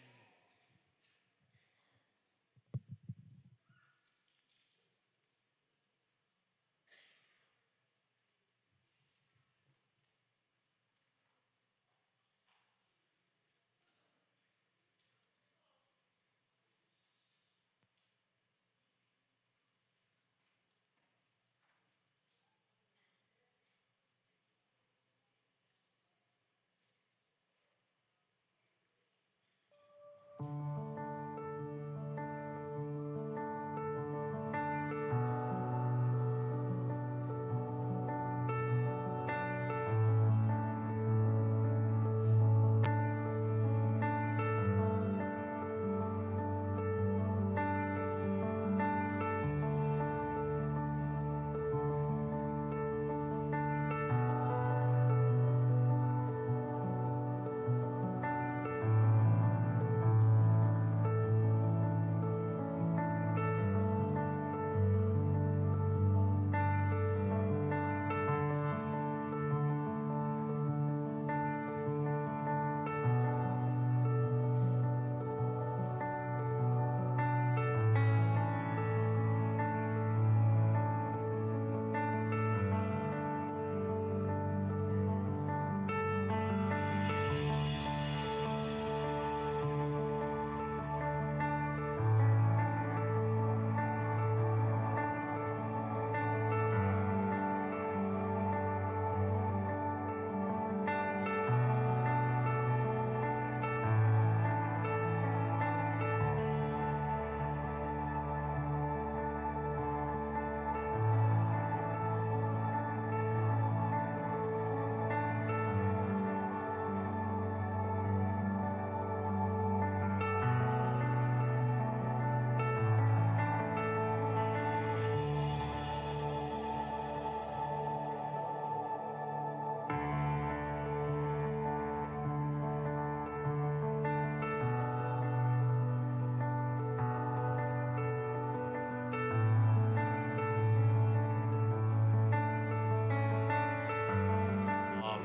Um,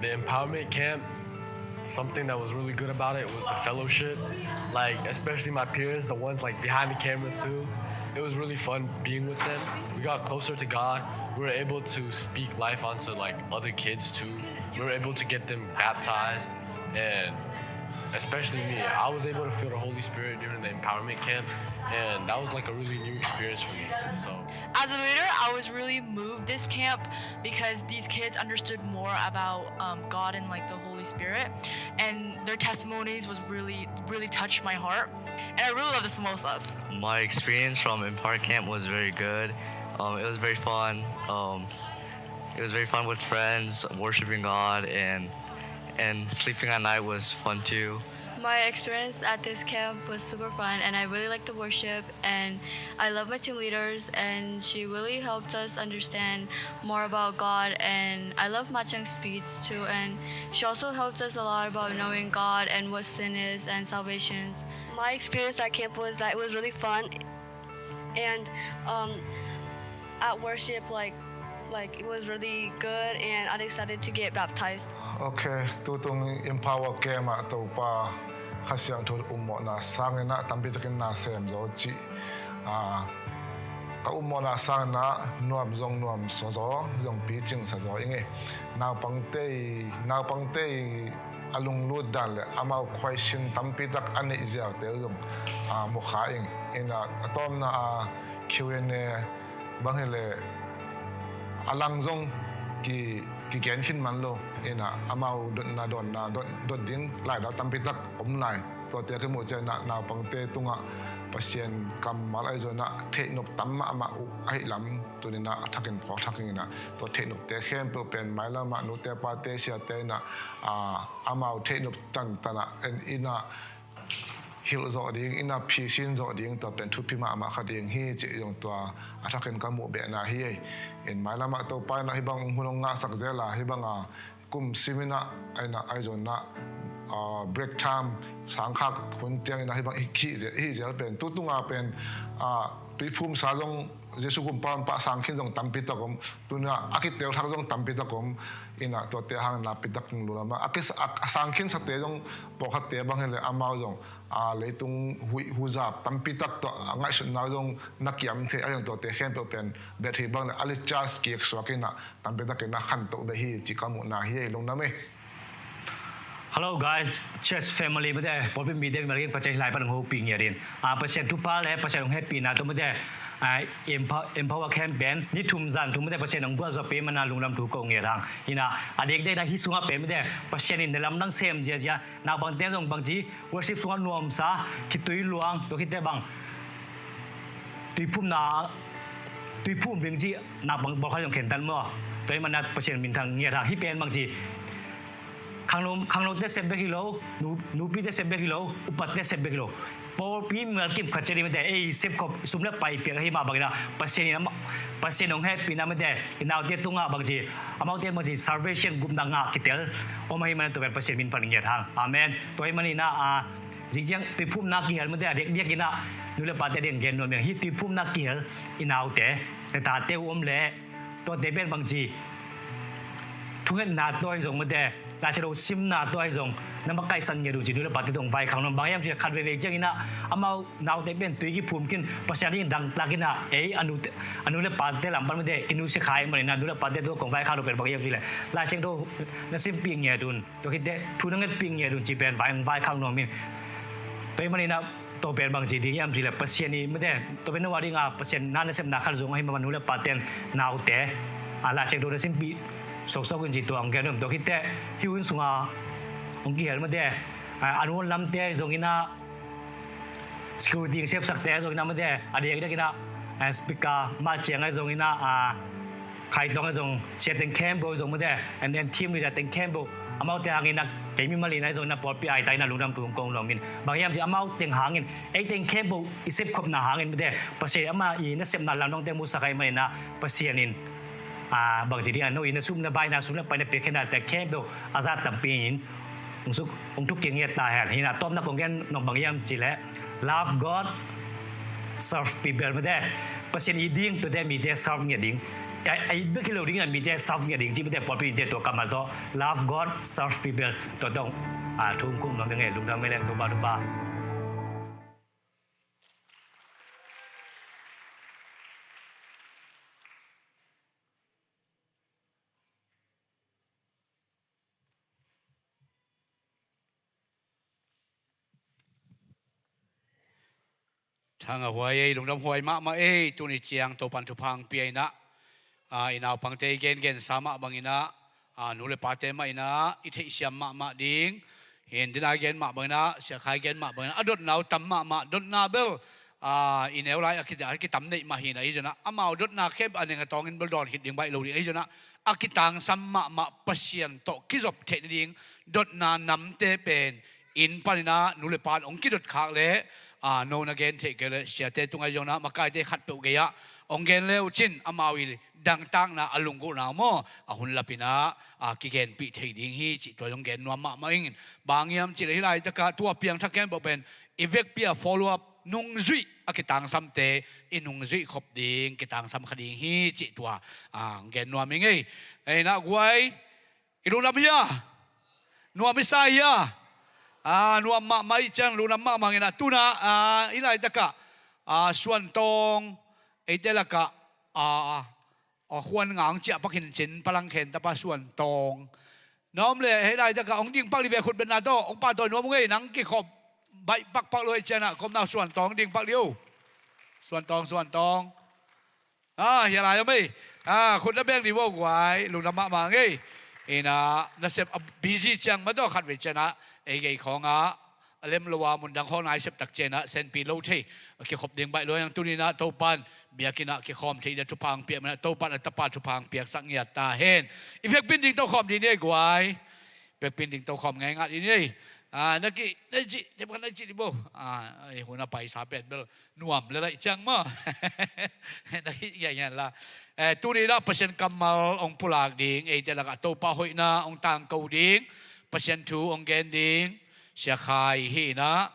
the empowerment camp, something that was really good about it was the fellowship. Like, especially my peers, the ones, like, behind the camera too. It was really fun being with them. We got closer to God. We were able to speak life onto, like, other kids too. We were able to get them baptized, and especially me, I was able to feel the Holy Spirit during the empowerment camp, and that was, like, a really new experience for me. So, as a leader, I was really moved this camp because these kids understood more about, um, God and, like, the Holy Spirit, and their testimonies was really, really touched my heart, and I really love the samosas. My experience from Empower Camp was very good. Um, it was very fun. Um, it was very fun with friends, worshiping God, and and sleeping at night was fun too. My experience at this camp was super fun, and I really liked the worship, and I love my team leaders, and she really helped us understand more about God, and I love Machang's speech too, and she also helped us a lot about knowing God and what sin is and salvations. My experience at camp was that it was really fun, and, um, at worship, like, like, it was really good, and I'm excited to get baptized. Ok, tutung Empower Camp ah Topa Kha Siangtho ummawhna sangin ah tampi takin na sem zaw cih, ah, ka ummawhna sangin ah nuam zong nuam sa zaw, zong picing sa zaw ing ei. Naupangte, naupangte a lunglut dan le amau khuaisin tampi tak a neih ziaute uh zong, ah, mukha ing. Ina a tawmna a Q and A bang hileh a lang zong ki, kigen khin man lo. Ina amau dotna dawnna dot, dot ding laidal tampi tak om lai. Tuate a kimuh ciangin ah naupangte tungah Pasian kammal ahi zongin ah theihnop tam mahmah uh ahi lam tuninah a thakin phawk thakin inah tua theihnopte khempeuh pen mailamah nute pate siate inah, ah, amau theihnop tantanah en inah hilh zawh ding, inah phisin zawh ding, tua pen thupi mahmah kha ding hi cih zong tua a thakin ka muh behna hi ei. In mailamah Topa inah hibang hun hong ngahsak zel a, hibang a kum sim inah, inah ahi zongin ah, ah, break time, sangkhak hun tiang inah hibang i khih zel, i hih zel pen. Tutunga pen, ah, tuiphumsa zong Jesu kumpa pah sang khin zong tampi tak om. Tuna a kitel thak zong tampi tak om. Inah tuate hang napi tak lungdam a, a kis-, a, a sang khinsate zong pawlkhatte bang hileh amau zong, a, leitung huih huzap tampi tak tawh a ngaihsutna zong na kiam thei a, zong tuate khempeuh pen bet hi bang le a lectures kiksuak inah tampi tak inah khantoh beh hi cih ka muhna hi ei, lungdam ei. Hello guys, church family mate, pawlpi mite mi marakin Pasian hilai pan hong hopih ngiat in. Ah, Pasian thupha le Pasian hong hehpihna tawh mate, ah, Empower, Empower Camp pen ni thum zan thum mate Pasian hong gualzo pia mana lungdam thu ko ngiat hang. Hina, a dekdek na hi sungah pen mate Pasian in na lamdang sem ziazia, naupangte zong bangci worship sungah nuamsa, khitui luang, tua khite bang tuiphumna, tuiphum ding ci naupang pawlkhat zong khentan maw. Tua hi mana Pasian minthang ngiat hang. Hi pen bangci khangno, khangnote sep bek hi lo, nu, nupite sep bek hi lo, upatte sep bek hi lo. Pawlpi mimal kim khat ciat hi mate, ei sepkhop sum le pai piak ahi mah bangin ah Pasian in amah, Pasian hong hehpihna mate, i naute tungah bangci, amaute bangci salvation gupna ngah kitel om ahi mana tua pen Pasian min pan ngiat hang. Amen. Tua hi manin ah, ah, zingciang tuiphumna kihel mate, a diakdiak inah nu le pate ding gen nuam ing. Hih tuiphumna kihel i naute, na tate uh om leh tuate pen bangci thungetna tawh ahi zong mate, Laisiangtho simna tawh ahi zong na makaihsak ngiat uh ci nu le pate tawh hong vaikhak nuam. Bang hiam cih leh khat veivei ciang inah amau naute pen tui kiphum khin, Pasian in dangtak inah ei a nu, a nu le pate lam pan mate kinusia kha ahih manin ah nu le pate tawh hong vaikhak nuam pen bang hiam cih leh Laisiangtho na simpih ngiat un. Tua khite thu na ngetpih ngiat un ci pen vai, vaikhak nuam in. Tua hi manin ah tua pen bangci ding hiam cih leh Pasian i mate, tua pen na ua ding a Pasian na nasepna khat zong ahi mah bangin nu le paten naute, ah, Laisiangtho na simpih suaksuak un ci tua hong gen nuam. Tua khite hih hun sunga hong kihel mate, ah, a nuan lamte ahi zong inah security hong sepsakte ahi zong inah mate, a diakdiak inah, ah, speaker mah ciang ahi zong inah, ah, Khaitong ahi zong, Sia Teng Khempeuh ahi zong mate, and then team leader teng khempeuh, amaute hangin ah kei mimal in ahi zong inah pawlpi aita inah lungdam thu kong nuam in. Bang hiam cih amau teng hangin, ei teng khempeuh i sepkhopna hangin mate, Pasian amah i nasepna lamdangte musak ahih manin ah Pasian in, ah, bangci ding a no i na sum na bai na sum na pai na piakkhiatnate khempeuh a zat tampi in hong suk, hong thuk kik ngiat ta hen. Hina tawpna kong gen nong bang hiam cih leh love God, serve people mate. Pasian i ding tuate mite serve ngiat ding. A, a it bek hi lo ding inah mite serve ngiat ding cih mate pawlpi mite tua kammal tawh love God, serve people. Tua tawh, ah, thu kong nuam ing ei, lungdam ei le, Topa thupha. Thang a huai ei, lungdam huai mahmah ei, tuni ciang Topan thupha hong pia inah, ah, i naupangte i gengensa mah bangin ah, ah, nu le pate mah inah i theihsiam mahmah ding. Hi in, dina i gen mah bangin ah, Sia Khai i gen mah bangin ah, a dotna uh tam mahmah, dotna bel, ah, i neu lai a kita, a kitam neih mah hi inah, ahi zong inah amau dotna khempeuh a neng a tawngin bel dawn khit ding baih lo ding, ahi zong inah a kitangsam mahmah Pasian tawh kizop theih nading dotna namte pen Inn panin ah nu le pa in hong kidot khak leh, aa, no na gen theih kei leh siate tungah zong ah makaite khatpeuh gei-ah hong gen le uh cin, amau i dangtakna, a lunggulhna maw, a hun lapin ah, aa, kigenpih thei ding hi cih tua zong gen nuam mahmah ing. Bang hiam cih leh hih laitakah tua piangthak khempeuh pen i vekpi-a follow up, nungzuih a kitangsamte i nungzuih khop ding, kitangsam kha ding hi cih tua, aa, gen nuam ing ei. Ei na guai, i lungdam hia? Nuam i sa hia? Aa, nuam mahmah ih ciang lungdam mahmah ing. Ina tu-in ah, aa, hih laitakah, aa, Suantawng, eite lakah, aa, aa, Khuan Ngang ciah pak in cin, Palang Khen tapa Suantawng. Na om leh hih laitakah hong ding pak dih ve, khut betna tawh hong pahtawi nuam ung ei. Nang kikhop baih pakpak lo ih ciang ah, kawmna Suantawng ding pak dih o. Suantawng, Suantawng. Ah, hia lai om ei. Ah, khut na beng dih vo guai, lungdam mahmah ing ei. Ina, nasep a busy ciang mah tawh khatvei ciang ah, ei gei khawng ah, a lem lo a mundang khawng na i sep tak ciang ah, senpi lo thei, kikhop ding baih lo ing. Tuni-in ah Topa'n biakinn ah kikhawm thei ding thupha hong piak manin ah, Topa'n a tapa thupha hong piaksak ngiat ta hen. I vekpi-in ding tokhawm ding ni ei guai. Vekpi-in ding tokhawm ngeingai ding ni ei. Ah, na ki, na cih, tep khat na cih dih bo. Ah, ei hun a paisa pen bel nuam lel ih ciang maw. Na ki ngiangngian la. Eh, tuni-in ah Pasian kammal hong pulak ding, eite lakah Topa hoihna hong tangko ding, Pasian thu hong gen ding, Sia Khai hi-in ah,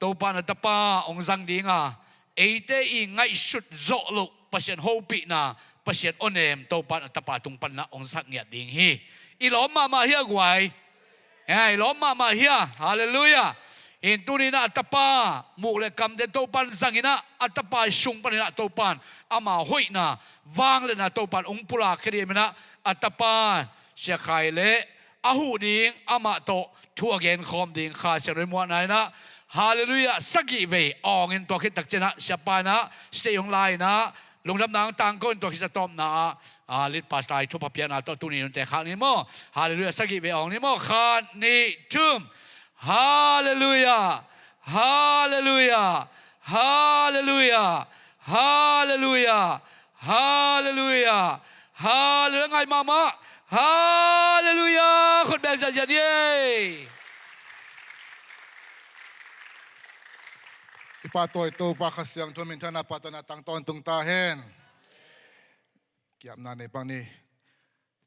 Topa'n a tapa hong zang ding a, eite i ngaihsut zawh loh Pasian hopihna, Pasian awnem Topa'n a tapa tung panin ah hong sak ngiat ding hi. I lawm mahmah hia guai? Ei, i lawm mahmah hia? Halleluiah. In tuni-in ah a tapa muh le kamte Topa'n zang in ah, a tapa i sung panin ah Topa'n ama hoihna, vangliatna Topa'n hong pulak khia ding manin ah, a tapa Sia Khai le a huh ding, amah tawh thu a genkhawm ding Kha Siangtho muahna-in ah, halleluiah, sagih vei awng in, tua khit tak ciang ah siapa in ah stage hong la-in ah, lungdamna hong tangko in, tua khit a tawpna ah, ah, lead pastor in thupha piakna tawh tuni nunte khak ni maw. Halleluiah, sagih vei awng ni maw. Khat, nih, thum. Halleluiah. Halleluiah. Halleluiah. Halleluiah. Halleluiah. Halleluiah. Ngai mahmah. Halleluiah. Khut beng ziahziah ni ei. I pahtawi Topa Kha Siangtho minthanna, pahtawina tang tawntung ta hen. Kiapna nei pak ni.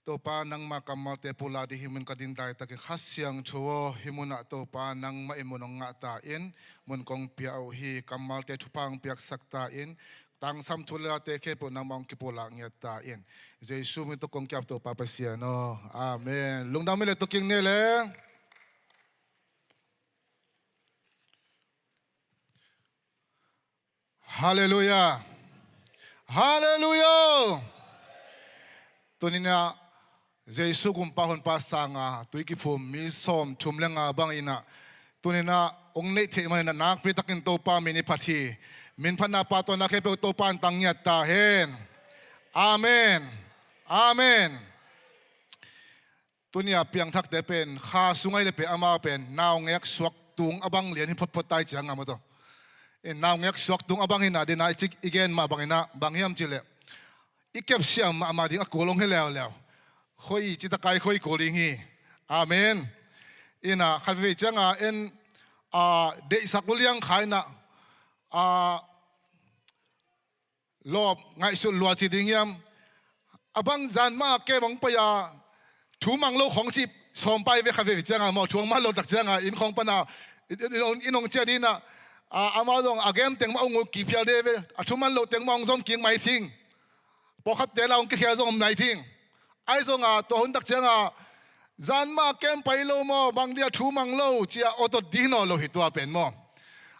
Topa, nangma kammalte pulak ding hih mun ka din laitakin, Kha Siangtho aw, hih munah Topa nangmah in mun hong ngah ta in, mun kong pia uh hi. Kammalte thupha hong piaksak ta in, tangsam thu le late khempeuh nangmah hong kipulak ngiat ta in. Jesu min tawh kong kiap Topa Pasian aw. Amen. Lungdam hi le tuking ni le. Halleluiah. Halleluiah. Tuni-in ah Jesu gumpa honpa sanga tui kiphum mi sawmthum le nga bangin ah, tuni-in ah hong neih theih manin ah nakpi takin Topa min i phat hi. Min phatna, pahtawina khempeuh Topa in tang ngiat ta hen. Amen. Amen. Tuni-a piangthakte pen, kha sung ahih leh pen amau pen naungek suak tung a bang lian hi photphot ta ih cianga maw taw. In naungek suak tung a bang hi na, dena i cik i gen mah bangin ah, bang hiam cih leh, i kepsiam mahmah ding a kul hong hi leuleu. Khoi citakai khoi kul ding hi. Amen. Ina khat vei cianga en, a, deihsak lua liang kha ina, a, lawp ngaihsut lua ci ding hiam? A bang zan mah a kem hong pai a, thu mang lo khong cih sawm pai ve kha ve cianga maw, thu hong man lo tak cianga inn khong pana inn hong ciah ding ina, a, amau zong a kem teng mah hong uk kik phial de ve, a thu man lo teng mah hong zom kik mai thing. Pawlkhatte la hong kikhel zong om nai thing. Ahi zonga tua hun tak cianga, zan mah kem pai lo maw, bang dia thu mang lo cia awtot ding hi nawn lo hi tua pen maw.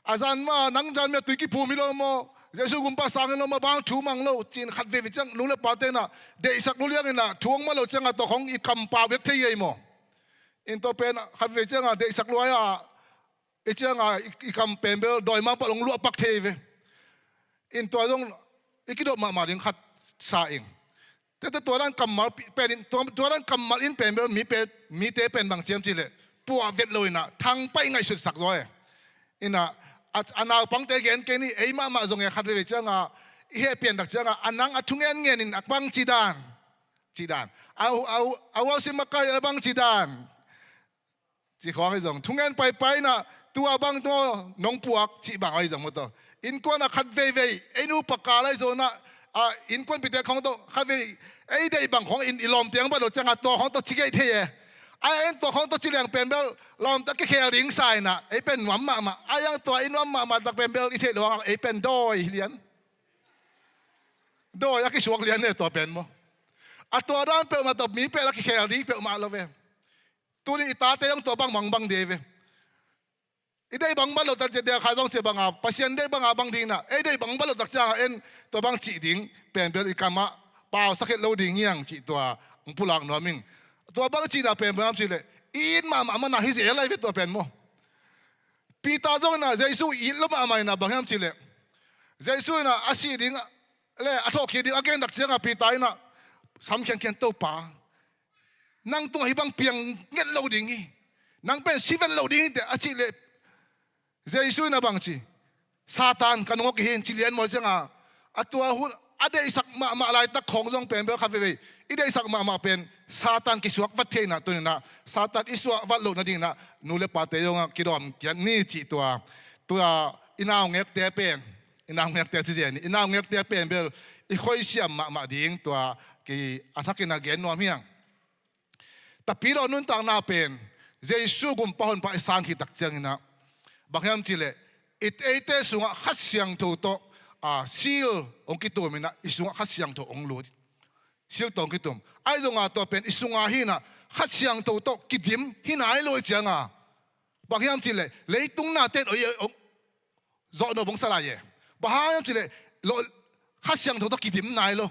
A zan mah nang zan mah tui kiphum hi lo maw, Jesu gumpa sang hi lo maw, bang thu mang lo ci-in khat veve ciang nu le pate ina deihsak lua liang ina thu hong man lo cianga tua khong i kampau bek thei hi ei maw. In tua pen khat veve cianga deihsak lua a, i cianga i, i kam pen bel dawimangpa hong luah pak thei ve. In tua zong i kidop mahmah ding khat sa ing. Tete tua dan kammal pi-, pen in, tua, tua dan kammal in pen bel mi pen, mite pen bang ciam cih leh, puah vet lo ina thangpaih ngaihsutsak zaw e. Ina, a, a naupangte gen kei ni, ei mahmah zong e khat veve cianga i heh piantak cianga, a nang a thungen ngen in a bang ci dan, ci dan. A, a, a uausim makai a bang ci dan. Cih khawng ahi zong, thungen paipai inah, tua bang tawh nong puak cih bang ahi zong maw tawh. Innkuan ah khat veivei, ei nu pakal ahi zong inah, a, innkuanpihte khawng tawh khat vei, ei deih bang khawng in i lawmte hong bat lo ciangah tua khawng tawh ci kei thei e. Ai, en tua khawng tawh ci leng pen bel lawmte kikhel ding sa inah, ei pen nuam mahmah. Ai, ang tua i nuam mahmah tak pen bel i theih lo hangah ei pen dawi lian. Dawi a kisuak lian e tua pen maw. A tua dan peuhmah tawh mi pen a kikhel ding peuhmah lo ve. Tuni i tate zong tua bang mangbang dei ve. I deih bang bat lo tak ciah dia kha zong ciah banga, Pasian deih banga bang ding inah, ei deih bang bat lo tak ciangah en tua bang cih ding pen bel i kamah pau sakhet lo ding hiang cih tua hong pulak nuam ing. Tua bang cihna pen bang hiam cihleh, i it mahmah mana hi zel lai ve tua pen maw. Peter zong inah Jesu it lo mahmah inah bang hiam cihleh, Jesu inah a sih ding le a thawhkik ding a gen tak ciangah Peter inah, sam khiankhian Topa, nang tungah hih bang piang nget lo ding hi. Nang pen si vet lo ding hi teh a cih leh Jesu in a bang ci, Satan, ka nungawk hi in ci lian maw cianga, a tua hun a deihsak mahmah laitak khawng zong pen bel khat veivei i deihsak mahmah pen Satan kisuak vat thei inah tuni inah Satan i suah vat loh nading inah nu le pate zongah kidawm kiat ni cih tua, tua i naungekte pen, i naungekte ci zen, i naungekte pen bel i khoisiam mahmah ding tua ki a thakin a gen nuam hiang. Tapidaw nuntakna pen Jesu gumpa honpa i sang khit tak cianginah bang hiam cihleh, i eite sungah Kha Siangtho tawh, a, seal hong kitum inah i sungah Kha Siangtho hong lut. Seal tawh hong kitum. Ahi zongah tua pen i sungah hi inah Kha Siangtho tawh kidim hi nai lo i cianga, bang hiam cihleh, leitung nate'n oi, oi, zawh no bang sa lai e. Bang hang hiam cihleh, lo, Kha Siangtho tawh kidim nai lo.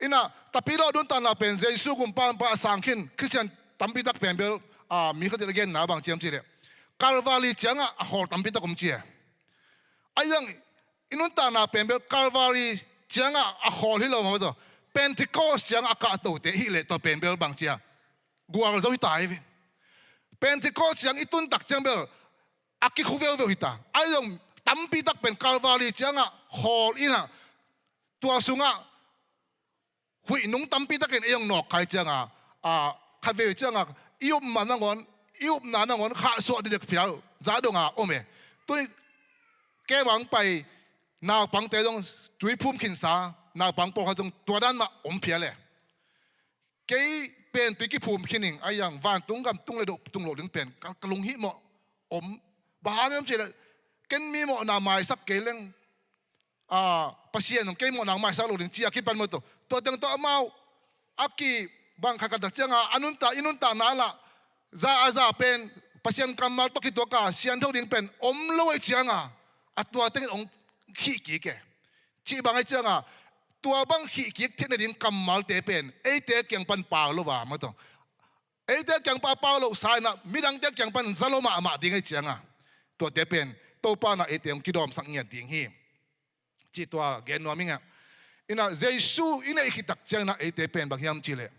Inah, tapidaw nuntakna pen Jesu gumpa honpa a sang khin Khristian tampi tak pen bel, a, mi khat in a genna bang ci hiam cihleh, Calvary ciangah a khawl tampi tak om ci e. Ahi zong i nuntakna pen bel Calvary ciangah a khawl hi lo mah maw tawh, Pentecost ciangah a kahtote hi leh tua pen bel bang ci a, gualzo hi ta hi ve. Pentecost ciang i tun tak ciang bel a kikhu veuveu hi ta. Ahi zong tampi tak pen Calvary ciangah khawl inah tua sungah huih nung tampi takin ei hong nawk khai cianga, a, khat vei cianga i upna nangawn, i upna nangawn khahsuah didek phial za donga om e. Tuni kei bang pai naupangte zong tuiphum khinsa naupang pawlkhat zong tua dan mah om phial e. Kei pen tui kiphum khin ing, ahi zong vantung gam tung le doh tung loh ding pen ka, ka lunghimawh om. Bang hang hiam cihleh, ken mi mawhna maisak kei leng, a, Pasian zong kei mawhna hong maisak lo ding ci a kipan maw tawh, tua teng tawh amau a kibang khat khat tak cianga a nuntak, i nuntakna lah za a za pen Pasian kammal tawh kituaka siangtho ding pen om lo ahih cianga, a tua tengin hong khihkik e. Cih bang ahih cianga, tua bang khihkik theih nading kammalte pen eite kiang pan pau lo a maw tawh, eite kiang pan pau lo sa inah midangte kiang pan za lo mahmah ding ahih cianga, tuate pen Topa inah eite hong kidawmsak ngiat ding hi. Cih tua gen nuam ing ah. Inah Jesu i neih khit tak cianginah eite pen bang hiam cihleh,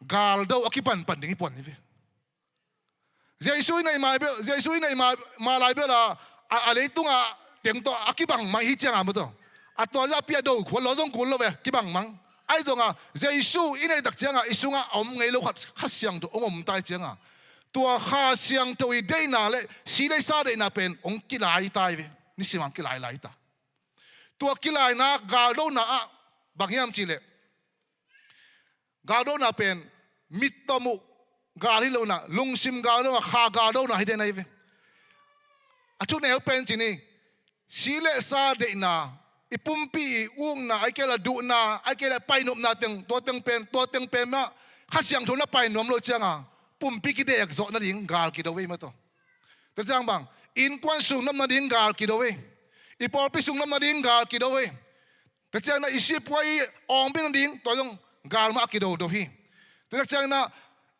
galdo a kipanpan ding hi puan hi ve. Jesu i neih ma bel, Jesu i neih ma, ma lai bel a, a, a leitungah teng tawh a kibang mah hi cianga maw tawh, a tua zapi a do khual lo zong kul lo ve, kibang mang. Ahi zonga Jesu i neih tak cianga i sungah a om ngei lo khat, Kha Siangtho hong om ta hi cianga, tua Kha Siangtho i deihna le si le sa deihna pen hong kilai ta hi ve. Nisim hong kilai lai ta. Tua kilaina galdona ah bang hiam cihleh, galdona pen mit tawh muh gal hi lo inah, lungsim galdona, kha galdona hi den ahi ve. A thuneu pen ci ni, si le sa deihna, i pumpi i ukna, ahih kei leh duhna, ahih kei leh painopna teng, tua teng pen, tua teng pen mah Kha Siangtho na painuam lo cianga pumpi kidek zawh nading gal kido ve maw tawh. Tua ciang bang, innkuan sung nop nading gal kido ve. I pawlpi sung nop nading gal kido ve. Tua cianginah i sihpua i awngbin nading tua zong gal mah a kidodo hi. Tua cianginah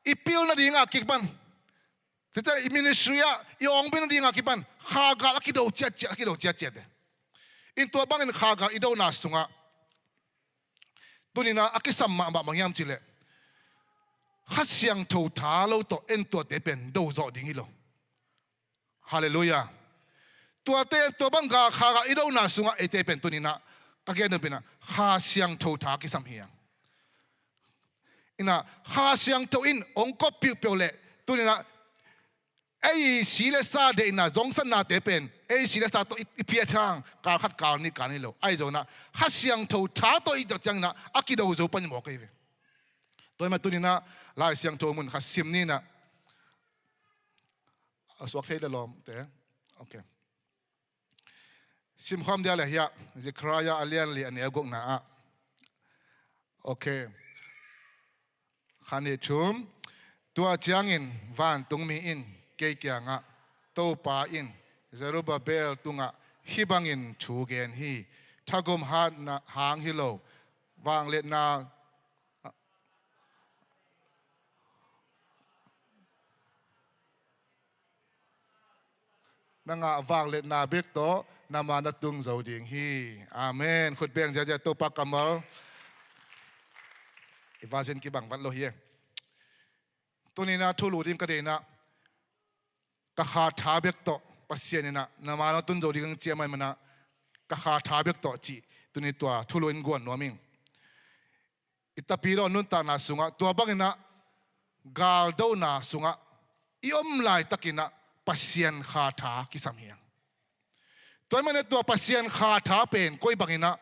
i pil nading a kipan, tua ciang i ministry ah i awngbin nading a kipan kha gal a kido ciatciat, a kido ciatciat e. In tua bangin kha gal i dona sungah tuninah a kisam mahmah bang hiam cihleh, Kha Siangtho tha lo tawh en tuate pen do zawh ding hi lo. Halleluiah. Tuate, tua bang gal kha gal i dona sungah eite pen tuninah ka gen nopinah Kha Siangtho tha kisam hi ang. Inah Kha Siangtho in hong kop piuhpiuh leh tuninah Ei si le sa deihna zongsatnate pen ei si le sa tawh i, i phiat hang kal khat kal nih kal hi lo. Ahi zongin ah Kha Siangtho tha tawh i tak ciangin ah a kido zo pan i mawk ahi ve. Tua ahih manin tuni-in ah Lai Siangtho mun khat sim ni in ah, a suak thei le lawmte. Ok. Simkhawm dia le hiah Zechariah a lian li a neu gukna ah. Ok. Kha nih thum. Tua ciangin vantungmi in kei kiangah, Topa in Zerubbabel tungah hih bangin thu gen hi: Thagum hatna hang hi lo, vangliatna na ngah vangliatna bek tawh na ma na tung zo ding hi. Amen. Khut beng ziazia Topa kammal. I version kibang vat lo hi e. Tuni-in ah thulu ding ka deihna, ka kha tha bek tawh Pasian in ah na ma na tung zo ding ciam ahih manin ah ka kha tha bek tawh cih tuni tua thulu in guan nuam ing. I tapidaw nuntakna sungah tua bangin ah galdona sungah i om laitakin ah Pasian kha tha kisam hi hang. Tua ahih manin tua Pasian kha tha pen koi bangin ah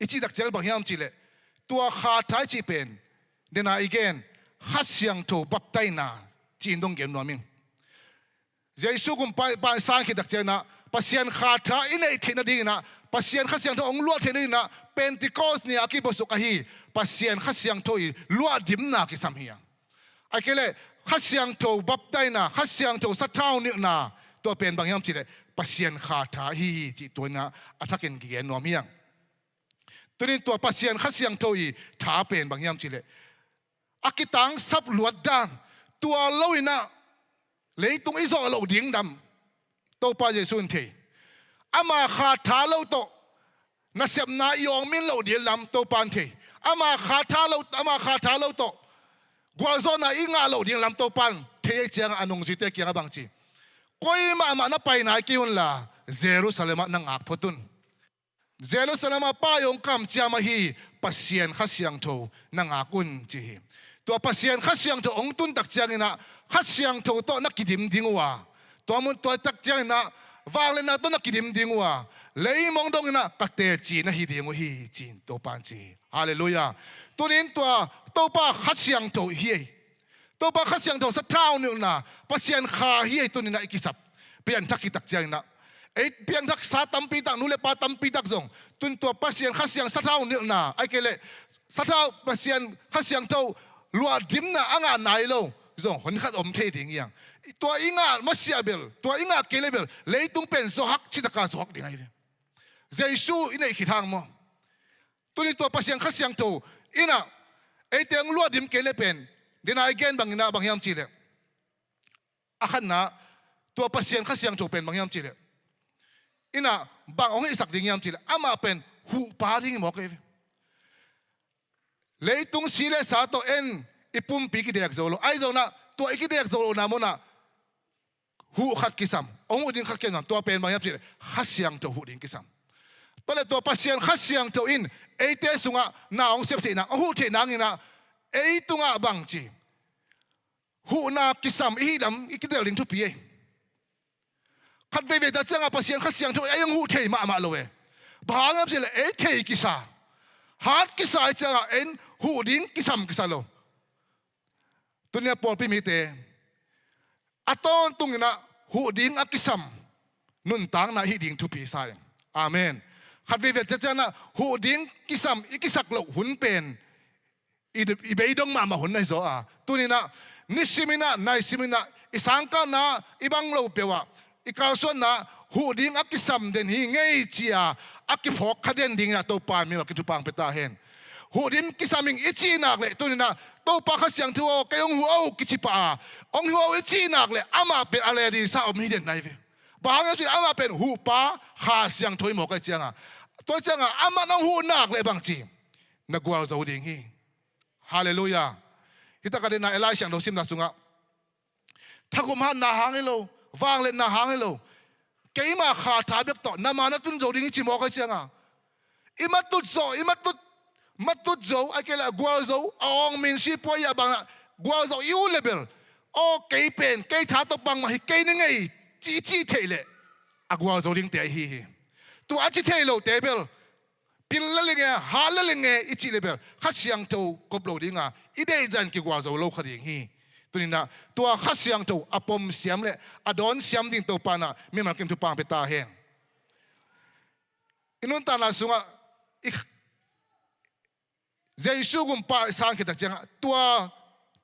i cih tak ciang bang hiam cih leh, tua kha tha i cih pen, dena i gen, Kha Siangtho baptaina ci-in dong gen nuam ing. Jesu kumpipa in san khit tak ciangin ah Pasian kha tha i neih theih nadingin ah, Pasian Kha Siangtho hong luah theih nadingin ah Pentecost ni-a a kibusuk ahi Pasian Kha Siangtho i luahdimna kisam hi a. Ahih kei leh Kha Siangtho baptaina, Kha Siangtho sathau nilhna, tua pen bang hiam cih leh Pasian kha tha hi hi cih tua-in ah a thakin kigen nuam hi hang. Tuni-in tua Pasian Kha Siangtho i tha pen bang hiam cih leh a kitangsap luat dan, tua lo-in ah leitung i zawh loh ding lam Topa Jesu in thei. Ama kha tha lo tawh nasepna i awng min loh ding lam Topa in thei. Ama kha tha lo, ama kha tha lo tawh gualzawhna i ngah loh ding lam Topa in thei ahih ciangah a nungzuite kiangah bang ci? Koi mahmah na pai nai kei un la, Jerusalem ah na ngak phot un. Jerusalem ah Pa i hong kamciam ahi Pasian Kha Siangtho na ngak un ci hi. Tua Pasian Kha Siangtho hong tun tak ciangin ah Kha Siangtho tawh na kidim ding uh a, tua mun tua tak ciangin ah vangliatna tawh na kidim ding uh a, leimong dongin ah ka teci na hi ding uh hi ci-in Topa in ci hi. Halleluiah. Tuni-in tua Topa Kha Siangtho hi ei. Topa Kha Siangtho sathau nilhna, Pasian kha hi ei tuni-in ah i kisap. Pianthak khit tak ciangin ah, ei pianthaksa tampi tak, nu le pa tampi tak zong tuni-in tua Pasian Kha Siang sathau nilhna, ahih kei leh sathau Pasian Kha Siangtho luahdimna a ngah nai lo zong hun khat om thei ding hi hang. Tua i ngah masiah bel, tua i ngah kei leh bel leitung pen zawhak, citaka zawhak ding ahi ve. Jesu i neih khit hang maw. Tuni tua Pasian Kha Siangtho in ah eite hong luahdim kei leh pen, dena i gen bangin ah bang hiam cih leh, a khatna, tua Pasian Kha Siangtho pen bang hiam cih leh, in ah bang hong hihsak ding hiam cih leh, amah pen huhpa ding hi mawk ei ve. Leitung si le sa tawh en i pumpi kidek zo lo. Ahi zongin ah tua i kidek zo lohna munah huh khat kisam, hong huh ding khat kisam, tua pen bang hiam cih leh Kha Siangtho huh ding kisam. Tua leh tua Pasian Kha Siangtho in eite sungah na hong sep theih nang, hong huh theih nangin ah ei tungah bang ci, huhna kisam i hih lam i kitel ding thupi ei. Khat veivei tak ciangah Pasian Kha Siangtho ei hong huh thei mahmah lo ei. Bang hang hiam cih leh ei thei kisa, hat kisa ahih ciangah ei huh ding kisam kisa lo. Tuni a pawlpi mite a tawntungin ah huh ding a kisam nuntakna i hih ding thupi sa ing. Amen. Khat veivei tak ciangah huh ding kisam i kisak loh hun pen i, i beidong mahmah hun ahi zaw a. Tuni-in ah nisimin ah naisimin ah i sangkahna i bang lo peuh ah i kalsuanna huh ding a kisam den hi ngei ci-a a kiphawk kha den dingin ah Topa in mimal kin thupha hong pia ta hen. Huh ding kisam ing i cih nak leh tuni-in ah Topa Kha Siangtho aw, kei hong huh o kici pah a, hong huh o i cih nak leh amah pen a le disa om hi den ahi ve. Bang hang hiam cih leh amah pen huhpa Kha Siangtho hi mawk ahih ciangah. Tua ciangah amah in hong huh nak leh bang ci, na gualzo ding hi. Halleluiah. Hih takah dena i Lai Siangtho simna sungah, thagum hatna hang hi lo, vangliatna hang hi lo, keima kha tha bek tawh na ma na tun zo ding hi ci mawk ahih ciangah, i matut zawh, i matut, matut zo, ahih kei leh gualzo, a awng min sipua i a bang ah gualzo i uh leh bel, "Aw, kei pen, kei tha tawh bangmah hi kei ning ei," ci, ci theih leh a gualzo dingte ahi hi. Tua a ci thei lote bel, "Pil lel ing e, hat lel ing e," i cih leh bel Kha Siangtho kop lo dinga i deih zah in kigualzo lo kha ding hi. Tuni-in ah tua Kha Siangtho a pom siam leh a dawn siam ding Topa in ah mimal kim thupha pia ta hen. I nuntakna sungah i Jesu gumpa i sang khit tak ciangah tua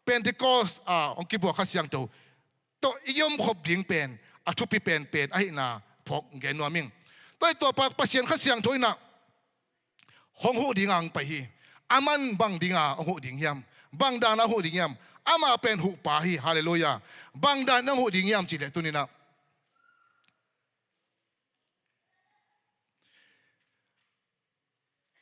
Pentecost a hong kibuak Kha Siangtho tawh i om khop ding pen a thupi penpen ahihna phawk gen nuam ing. Tua hi, tua pa Pasian Kha Siangtho in ah hong huh dinga hong pai hi. Aman bang dinga hong huh ding hiam? Bang dana hong huh ding hiam? Amah pen huhpa hi. Halleluiah. Bang dana hong huh ding hiam cih leh tuni-in ah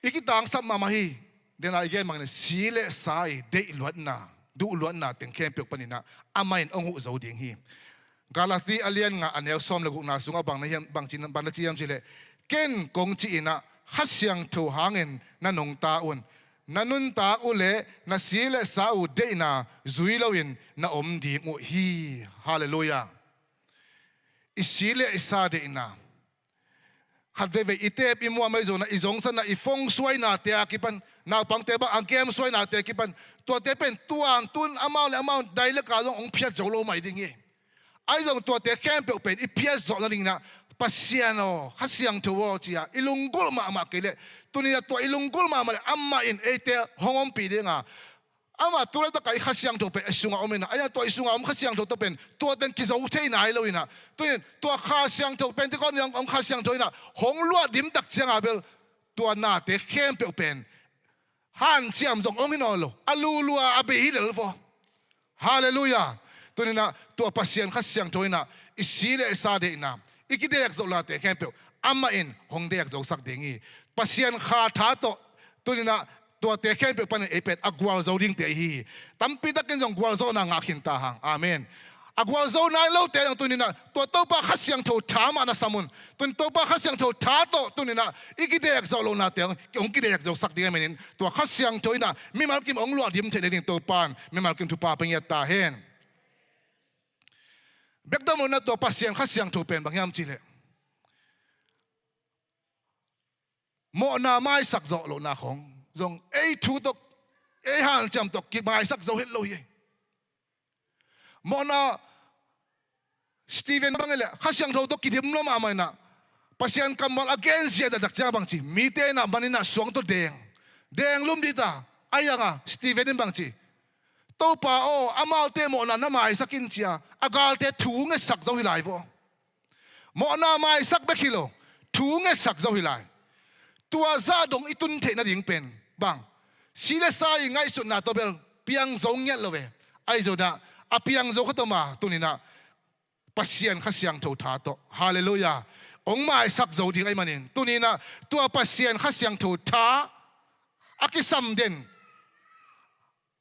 i kitangsap mahmah hi. Dena i gen bangin si le sa i deih luatna, duh luatna teng khempeuh panin ah amah in hong huh zo ding hi. Galati a lian nga a neu sawm le gukna sungah bang na hiam, bang ci, bang na ci hiam cih leh, "Ken kong cih in ah Kha Siangtho hangin na nungta un. Na nuntak uh leh na si le sa uh deihna zui loin na om ding uh hi." Halleluiah. I si le i sa deihna. Khat veivei i teep i muam ahi zongin ah, i zongsatna, i phone suainate a kipan, naupangte bang a game suainate a kipan, tuate pen tuantun amau le amau dai le ka zong hong phiat zo lo mai ding hi. Ahi zong tuate khempeuh pen i phiat zawh nadingin ah, Pasian aw, Kha Siangtho aw ci-a i lunggulh mahmah kei leh, tuni-in ah tua i lunggulh mahmah leh amah in eite hong ompih dinga, amah tu laitakah i Kha Siangtho pen i sungah om in ah, ahi zongin tua i sungah om Kha Siangtho tawh pen tua teng kizo thei nai lo in ah, tuni-in tua Kha Siangtho, Pentecost ni-a hong om Kha Siangtho in ah hong luah dim tak cianga bel tua nate khempeuh pen hanciam zong hong hi nawn lo, a lulua a bei hi lel vaw. Halleluiah. Tuni-in ah tua Pasian Kha Siangtho in ah i si le i sa deihna, i kidek zohnate khempeuh amah in hong dek zosak ding hi. Pasian Kha tha tawh tuni-in ah tuate khempeuh panin ei pen a gualzo dingte ahi hi. Tampi takin zong gualzawhna ngah khin ta hang. Amen. A gualzo nai lote zong tuni-in ah tua Topa Kha Siangtho tha mah na sam un. Tun Topa Kha Siangtho tha tawh tuni-in ah i kidek zoh lohnate hong kidek zosak ding ahih manin tua Kha Siangtho in ah mimal kim hong luah dim theih nading Topa in mimal kim thupha pia ngiat ta hen. Bek dam lo-in ah tua Pasian Kha Siangtho pen bang hiam cih leh, mawhna maisak zawh lohna khong zong ei thu tawh, ei hanciam tawh kimaisak zo het lo hi. Mawhna, Stephen bang hi leh Kha Siangtho tawh kidim lo mahmah in ah, Pasian kammal a gen zia dan tak ciang bang ci, mite in ah man in ah suang tawh deng, deng lum dih ta. Ahi hangah Stephen in bang ci, "Topa aw, amaute mawhna na maisak in," ci-a a galte thu ngetsak zo hi lai vaw. Mawhna maisak bek hi lo, thu ngetsak zo hi lai. Tua zah dong i tun theih nading pen bang, si le sa i ngaihsutna tawh bel piang zo ngiat lo ve. Ahi zongin ah a piang zo khat om a, tuni-in ah Pasian Kha Siangtho tha tawh, halleluiah, hong maisak zo ding ahih manin tuni-in ah tua Pasian Kha Siangtho tha a kisam den,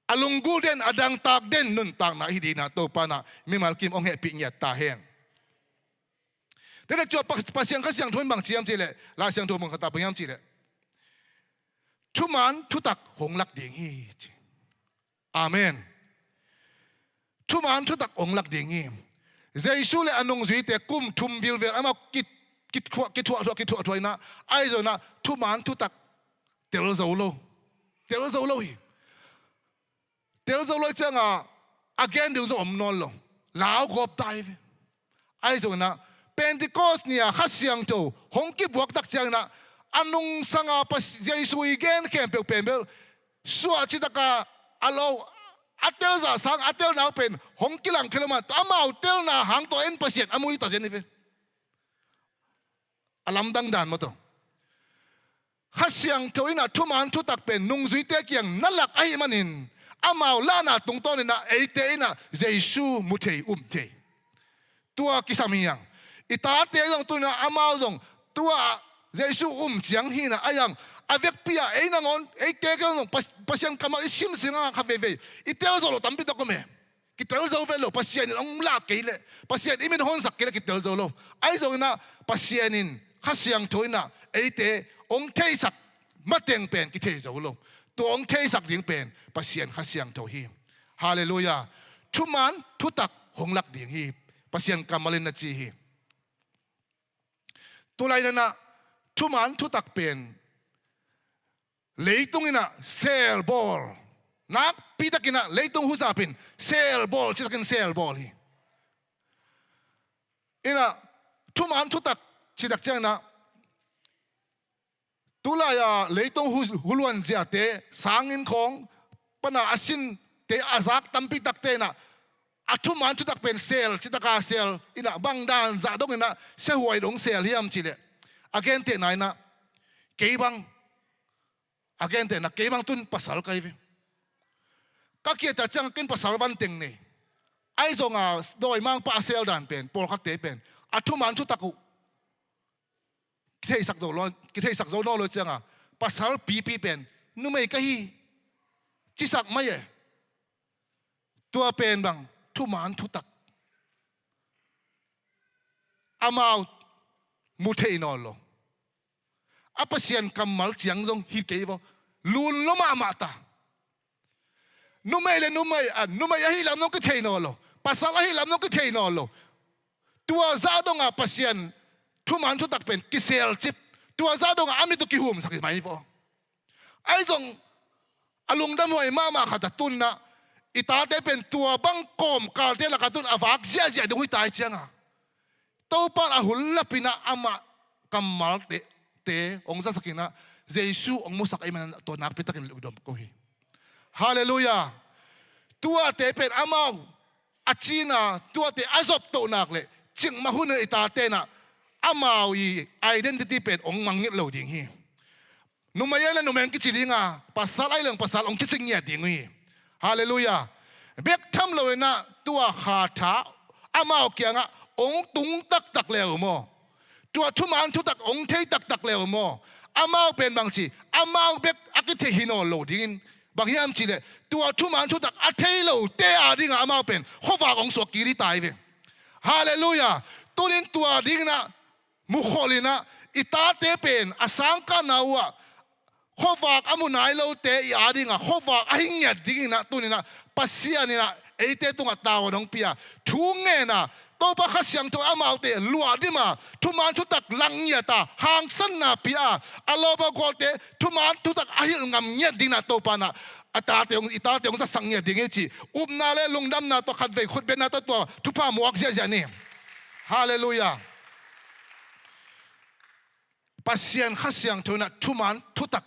a lunggulh den, a dangtak den nuntakna i hi dingin ah Topa in ah mimal kim hong hehpih ngiat ta hen. Tua leh tua Pa-, Pasian Kha Siangtho in bang ci hiam cih leh, Lai Siangtho mun khat ah bang hiam cih leh, "Thuman thutak hong lak ding hi," ci. Amen. "Thuman thutak hong lak ding hi." Jesu le a nungzuite kum thum vilvel amau ki, kithuah, kithuah, thuah, kithuah, thuah in ah, ahi zongin ah thuman thutak tel zo lo. Tel zo lo hi. Tel zo lo ahih ciangah a gen ding zong om nawn lo. Lau gawp ta hi ve. Ahi zongin ah Pentecost ni-a Kha Siangtho hong kibuak tak ciangin ah a nungsanga Pas-, Jesu i gen khempeuh pen bel suah citaka a lo, a telzah sang a telna uh pen hong kilangkhia lo mah, amau telna hang tawh en Pasian a mui ta zen hi ve. A lamdang dan maw tawh. Kha Siangtho in ah thuman thutak pen nungzuite kiang na lak ahih manin amau lahna tungtawnin ah eite in ah Jesu mu thei, um thei. Tua kisam hi hang. I tate zong tuni-in ah amau zong tua Jesu um ciang hi-in ah, ahi hang a vekpi-ah ei nangawn, eite kiang zong Pas-, Pasian kammal i sim sing hangah kha veivei i tel zo lo tampi tak om e. Kitel zo vet lo, Pasian in hong lah kei leh, Pasian in hong honsak kei leh kitel zo lo. Ahi zongin ah Pasian in Kha Siangtho in ah eite hong theisak mateng pen kithei zo lo. Tua hong theisak ding pen Pasian Kha Siangtho hi. Halleluiah. thuman thutak hong lak ding hi, Pasian kammal in na ci hi. Tulai nanah thuman thutak pen leitung inah seel bawl, nakpitakinah leitung huzapin seel bawl, citakin seel bawl hi. Inah thuman thutak citak cianginah tulai-a leitung hu-, huluan ziate, sangin khawng pana a sinte a zak tampi takte inah a thuman thutak pen seel, citaka seel inah bang dan zah donginah siahuai dong seel hiam cihleh, a gentehna inah kei bang, a gentehna kei bang tun pasal ka hi ve. Ka kiat a ciang ken pasal vanteng nei. Ahi zonga dawimangpa a seel dan pen, pawlkhatte pen a thuman thutak uh kitheisak zo lo, kitheisak zo nawn lo cianga pasal pipi pen numei ka hi cisak mai e. Tua pen bang thuman thutak, amau mu thei nawn lo. A Pasian kammal ciang zong hi kei vaw, lun lo mahmah ta. Numei le numei, a, numei ahih lam zong kithei nawn lo, pasal ahih lam zong kithei nawn lo. Tua zah donga Pasian thuman thutak pen kiseelcip, tua zah donga a mit uh kihumsak hi mai vaw. Ahi zong a lungdamhuai mahmah khat a tunna i tate pen tua bang kawmkalte laka tun a vak ziahziah ding uh hi tai cianga Topa a hun lapinah amah kammalte hong zasakinah Jesu hong musak ahih manah tua nakpitakin lungdam ko hi. Halleluiah. Tuate pen amau a cina, tuate a zoptohnak le cikmah hun i tate inah amau i identity pen hong mangngilh lo ding hi. Numei ahih leh numei hong kici dinga, pasal ahih leh pasal hong kici ngiat ding uh hi. Halleluiah. Bek tham loinah tua khatha amau kiangah hong tung taktak le uh maw, tua thuman thutak hong thei taktak le uh maw, amau pen bangci, amau bek a kithei hi nawn lo dingin, bang hiam cihleh tua thuman thutak a thei lote a dingah amau pen khuavak hong suak kik ding tai ve. Halleluiah. Tunin tua dinginah mukholhinah i tate pen a sangkahna uhah khuavak a mu nai lote i a dingah khuavak a hi ngiat dinginah tuninah Pasian inah eite tungah tavuan hong pia, thu ngena, Topa Kha Siangtho amaute luah dima thuman thutak lak ngiata hangsanna pia a, a lawp a gualte thuman thutak a hilh ngam ngiat dinginah Topa inah a tate hong, i tate hong zasak ngiat ding hi ci upna le lungdamna tawh khatvei khutbetna tawh tua thupha muak ziahziah ni. Halleluiah. Pasian Kha Siangtho inah thuman thutak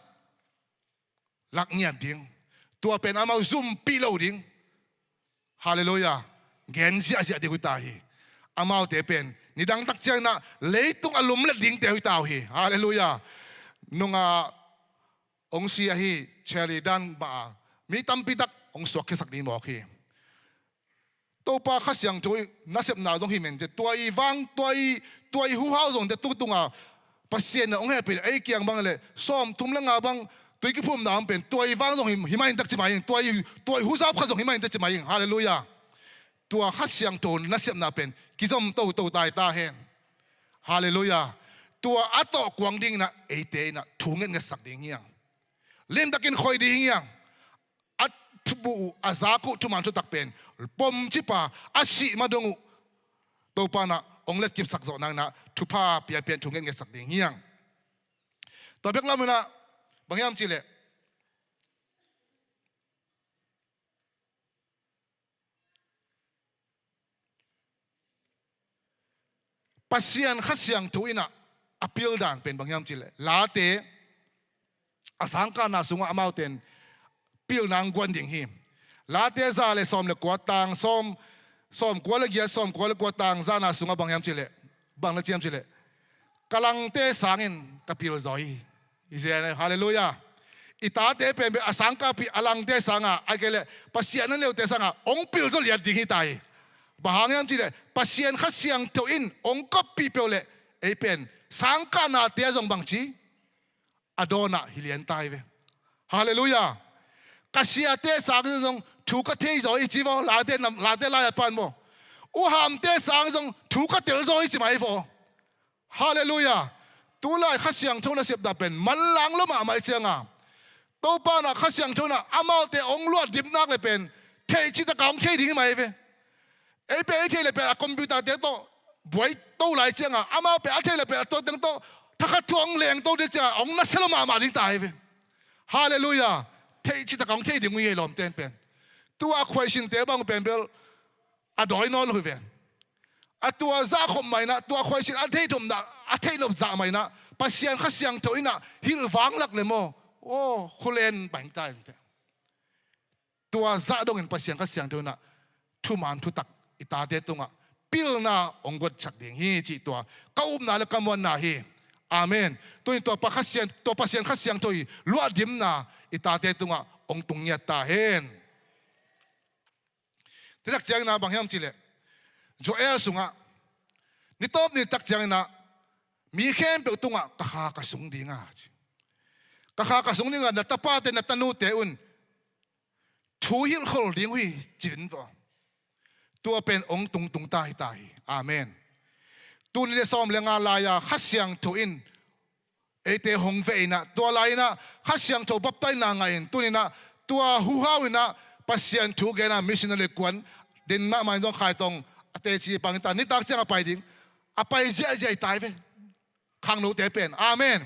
lak ngiat ding, tua pen amau zumpih lo ding. Halleluiah. Gen ziahziah ding uh hi ta hi. Amaute pen nidang tak cianginah leitung a lumlet dingte uh hi ta uh hi. Halleluiah. Nungah hong si ahi Charlie dan mah a mi tampi tak hong suakkhiasak ding mawk hi. Topa Kha Siangtho nasepna zong hi mente, tua i vang, tua i, tua i huhau zongte tu tunga Pasian in hong hehpih, ei kiang bang le sawmthum le nga bang tui kiphumna om pen tua i vang zong hi, hi mah in tak ci mah ing, tua i, tua i huzap khat zong hi mah in tak ci mah ing. Halleluiah. Tua Kha Siangtho nasepna pen kizom toto tai ta hen. Halleluiah. Tua a tawh kuang dinginah eite inah thu ngetngetsak ding hi hang. Limtakin khoi ding hi hang. A thubuh uh, a zak uh thuman thutak pen pomcipa a sih ma dong uh Topa inah hong letkipsak zawh nangin ah thupha piapian thu ngetngetsak ding hi hang. Tua bek laminah bang hiam cihleh Pasian Kha Siangtho inah a pildan pen bang hiam cihleh Late a sangkahna sungah amaute in pilna hong guan ding hi. Late za le sawm le kua tang sawm, sawm kua le giat, sawm kua le kua tang zana sungah bang hiam cihleh, bang na ci hiam cihleh, ka langte sangin ka pil zaw hi. I zen e, halleluiah. I tate pen bek a sangkahpih a langte sanga, ahih kei leh Pasian a neute sanga hong pil zaw liat ding hi ta hi. Bang hang hiam cihleh Pasian Kha Siangtho in hong koppih peuh leh ei pen sangkahnate ah zong bangci a dawnah hi lian ta hi ve. Halleluiah. Ka siate sang zong thu ka thei zaw hi ci vaw, Late nam, Late lai-a pan maw. Uhamte sang zong thu ka tel zaw hi ci mai vaw. Halleluiah. Tulai Kha Siangtho nasepna pen manlang lua mahmah i cianga Topa inah Kha Siangtho inah amaute hong luahdip nak le pen Theih cih taka hong thei ding hi mah hi ve. Ei pen ei theih le pen a computer te tawh buai to lai cianga, amau pen a theih le pen a tua teng tawh thakhat thu hong leng to ding cianga hong nasia lo mahmah ding ta hi ve. Halleluiah. Theih cih taka hong thei ding uh hi ei lawmten pen. Tua khuaisinte bang pen bel a dawi nawn lo hi ve. A tua zah khop mah inah, tua khuaisin a theih thopna, a theih nop zah mah inah Pasian Kha Siangtho inah hilh vang lak le maw, aw khulen bang ta inteh. Tua zah dongin Pasian Kha Siangtho inah thuman thutak i tate tungah pilna hong guatsak ding hi cih tua ka upna le ka muanna hi. Amen. Tuin tua pa Kha Siang, tua Pasian Kha Siangtho i luahdimna i tate tungah hong tung ngiat ta hen. Tua tak ciangin ah bang hiam cih leh Joel sungah ni tawp ni tak ciangin ah mi khempeuh tungah ka Kha ka sung ding a ci. Ka Kha ka sung ding a, na tapate na tanute un thu hilhkhol ding uh hi ci-in vaw. Tua pen hong tungtung ta hi ta hi. Amen. Tul nih le sawm le nga lai-a Kha Siangtho in eite hong veh inah, tua lai inah Kha Siangtho baptaina ngah in, tuni inah tua huhau inah Pasian thu gena missionary kuan den mahmah in zong Khaitong a teci pang hi ta. Nitak ciang a pai ding, a pai ziahziah hi ta hi ve. Khangnote pen. Amen.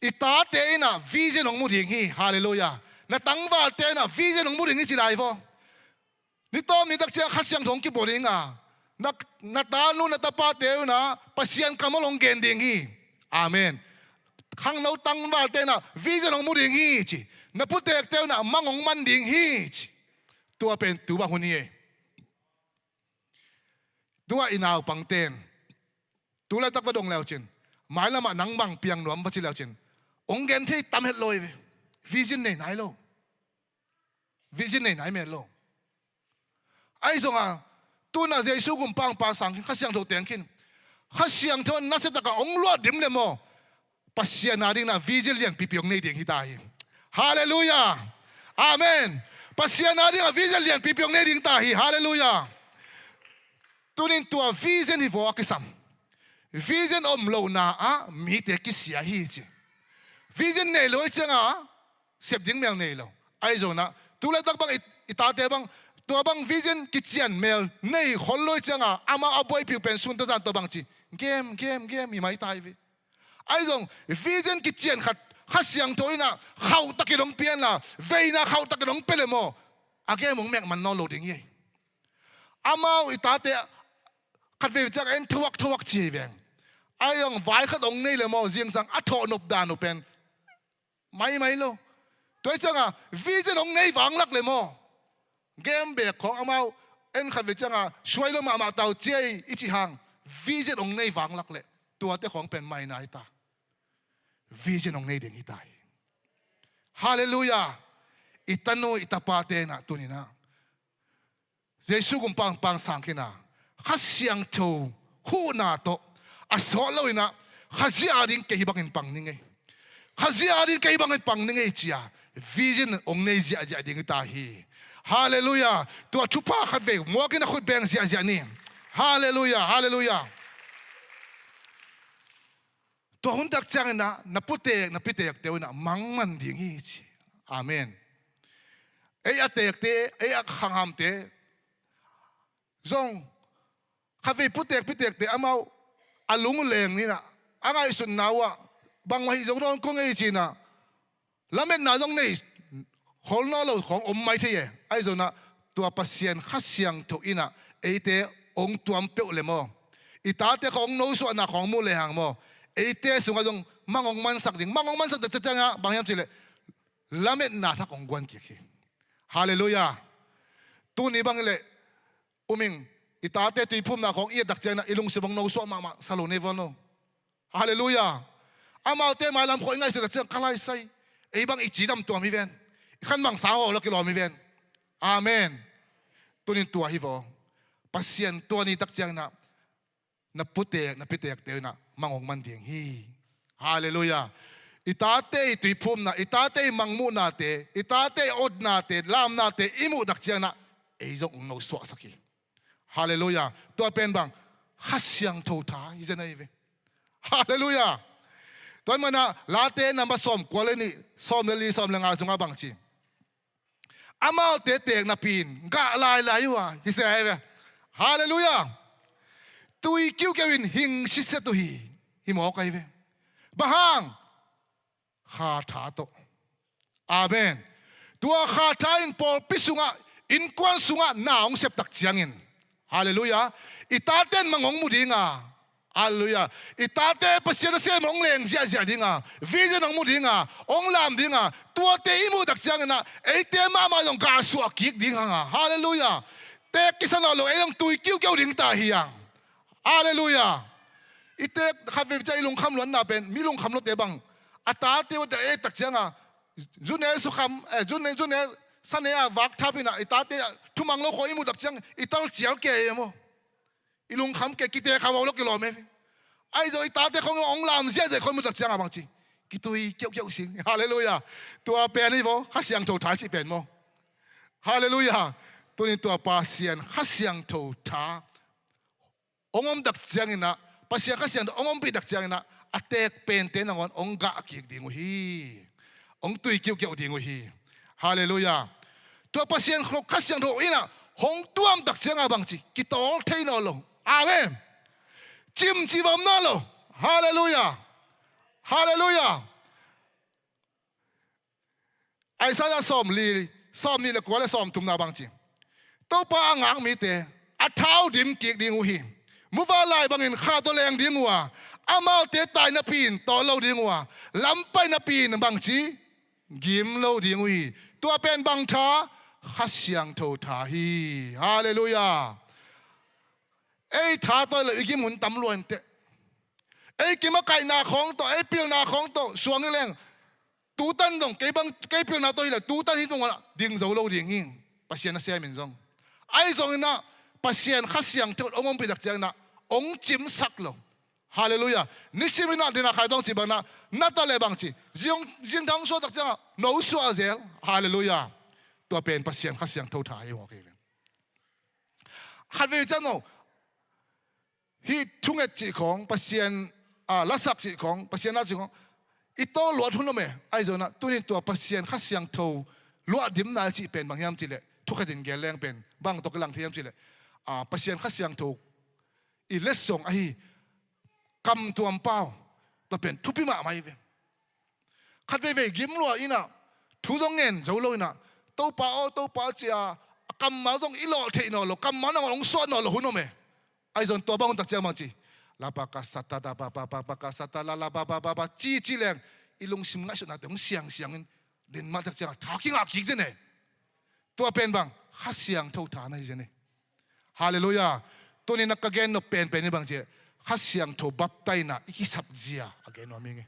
I tate inah vision hong mu ding hi. Halleluiah. Na tangvalte inah vision hong mu ding hi ci lai vaw. Ni tawm ni tak ciang Kha Siangtho hong kibua ding a, na, na tanu na tapate unah Pasian kammal hong gen ding hi. Amen. Khangno tangvalte inah vision hong mu ding hi ci. Na putekte unah mang hong man ding hi ci. Tua pen tu bang hun hi ei. Tua i naupangten tu laitak va dong leucin, mailamah nang bang piang nuam va ci leucin, hong gen thei tam het lo hi ve. Vision nei nai lo. Vision nei nai met lo. Ahi zongah tunah Jesu gumpa hong pang sang khin, Kha Siangtho teng khin. Kha Siangtho nasia takah hong luahdim le maw, Pasian a dingin ah vision lianpipi hong nei ding hi ta hi. Halleluiah. Amen. Pasian a dingin ah vision lianpipi hong nei ding ta hi. Halleluiah. Tunin tua vision hi vaw a kisam. Vision om lohna ah mite kisia hi ci. Vision nei lo ahih ciangah sep ding mel nei lo. Ahi zongin ah tu laitak bang i, i tate bang tua bang vision kician mel nei khol lo ahih ciangah amau a buaipih uh pen sun tawh zan tawh bang ci, game, game, game hi mai ta hi ve. Ahi zong vision kician khat Kha Siangtho inah khauhtakin hong pianla, veina khauhtakin hong pia le maw, a game hong mek man nawn lo ding hi. Amau i tate khatvei ciang en thoak thoak ci hi veng. Ahi zong vai khat hong nei le maw, zingsang a thawh nop dan uh pen maimai lo. Tua ahih ciangah vision hong nei vanglak le maw, game beek khawng amau en khatvei ciangah suai lo mahmah ta uh ci ei i cih hang, vision hong nei vanglak leh tuate khawng pen maina hi ta. Vision hong nei ding hi ta hi. Halleluiah. I tanu i tapate inah tuninah Jesu gumpa hong pang sang khin a, Kha Siangtho huhna tawh a sawt lo inah Khazih a ding kei hih bangin pang ning ei, Khazih a ding kei hih bangin pang ning ei ci-a vision hong nei ziahziah ding hi ta hi. Halleluiah. Tua thupha khatvei muakin a khut beng ziahziah ni. Halleluiah. Halleluiah. Tua hun tak ciangin ah na putek na pitekte unah mangman ding hi ci. Amen. Ei a tekte, ei a khanghamte zong khatvei putek pitekte amau a lung uh leng ninah a ngaihsutna uhah bangmah hih zo dawn kong ei cinah lametna zong nei khol nawn lo khawng om mai thei e. Ahi zonah tua Pasian Kha Siangtho inah eite hong tuam peuh le maw, i tate khawng hong nosuahna khawng mu lehang maw, eite sungah zong mang hong mansak ding, mang hong mansak tak ciangah bang hiam cihleh lametna thak hong guan kik hi. Halleluiah. Tuni bang hileh uming, i tate tuiphumna khawng i et tak ciangin ah i lungsim hong nosuah mahmah sa lo nei vawn lo. Halleluiah. Amaute mailam khawng i ngaihsut tak ciang ka laisai, ei bang i cidam tuam hi ven, i khanmangsa haw la kilawm hi ven. Amen. Tunin tua hi vaw. Pasian tua ni tak ciangin ah na putek na pitekte unah mang hong man ding hi. Halleluiah. I tate i tuiphumna, i tate i mangmuhnate, i tate i otnate, lamnate i muh tak ciangin ah ei zong hong nosuahsak hi. Halleluiah. Tua pen bang Kha Siangtho tha hi zen ahi ve. Halleluiah. Tua hi manah Late number sawm kua le nih, sawm le li, sawm le nga sungah bang ci, amaute teek napi in gah lailai uh a, hi se ahi ve. Halleluiah. Tui kiukiu in hing siset uh hi, hi mawk ahi ve. Bang hang? Kha tha tawh. Amen. Tua kha tha in pawlpi sungah, innkuan sungah na hong sep tak ciangin, halleluiah, i tate in mang hong mu ding a, halleluiah, i tate Pasian nasem hong leng ziahziah ding a, vision hong mu ding a, hong lam ding a, tuate i muh tak ciangin ah eite mahmah zong gah suah kik ding hang a, halleluiah. Teek kisa nawn lo, ei zong tui kiukiu ding ta hi hang. Halleluiah. I teek khatvei ciang i lungkham luatna pen mi lungkham luate bang, a tate uh a et tak ciang a, zu ne sukham, eh, zu ne, zu ne sa ne a vak thap in ah, i tate thumang lo khawng i muh tak ciang i tal cial kei e maw. I lungkham kei, kiteek kha lo kilawm e. Ahi zong i tate khawng hong lam ziahziah khawng i muh tak ciang a bangci, kitui kiukiu sing. Halleluiah. Tua pen hi vaw, Kha Siangtho tha cih pen maw. Halleluiah. Tunin tua Pasian Kha Siangtho tha hong om tak ciangin ah, Pasian Kha Siangtho hong ompih tak ciangin ah, a teek pente nangawn hong gah kik ding uh hi. Hong tui kiukiu ding uh hi. Halleluiah. Tua Pasian Kha Siangtho in ah hong tuam tak ciang a bangci, kitawl thei nawn lo. Amen. Cimci bawm nawn lo. Halleluiah. Halleluiah. Isaiah sawmli, sawmnih le kua le sawmthumna bangci, Topa a ngak mite a thau dim kik ding uh hi. Muvanlai bangin kha tawh leng ding uh a, amaute tai napi in tawl lo ding uh a, lam pai napi in bangci, gim lo ding uh hi. Tua pen bang tha? Kha Siangtho tha hi. Halleluiah. Ei tha tawh lo i gim hun tam lua inteh. Ei kimakaihna khawng tawh, ei pilna khawng tawh suang i leng, tutan dong kei bang, kei pilna tawh hi leh tutan hih tungah ding zo lo ding hi. Pasian nasem in zong, ahi zongin ah Pasian Kha Siangtho hong ompih tak ciangin ah hong cimsak lo. Halleluiah. Nisim in ah dena khai tawng ci bang in ah, na ta le bangci, zing, zing thang suah tak ciang ah no suah zel. Halleluiah. Tua pen Pasian Kha Siangtho tha hi mawk hi. Khatvei ciang no, hih thunget cih khawng, Pasian, ah, lasak cih khawng, Pasian na cih khawng i tawl luat hun om e. Ahi zongin ah tunin tua Pasian Kha Siangtho luahdimna cih pen bang hiam cih leh, thukhat in gen leng pen bang tawh kilang thei hiam cih leh, ah, Pasian Kha Siangtho i letsong ahi kamtuam pau, tua pen thupi mahmah hi ve. Khatveivei gim lua in ah, thu zong ngen zo lo in ah, Topa aw, Topa ci-a, a kammal zong i lawh theih nawn lo, kammal nangawn hong suah nawn lo hun om e. Ahi zong tua bang hun tak ciang bangci, la pa ka sa ta da ba ba ba ba ka sa ta la la ba ba ba ba ci ci leng, i lungsim ngaihsutnate hong siangsiang in, den mah tak ciang a tha kingah kik zen e. Tua pen bang, Kha Siangtho tha na hi zen e. Halleluiah. Tunin a ka gen nop penpen hi bang ci, Kha Siangtho baptaina i kisap zia a gen nuam hi ing e.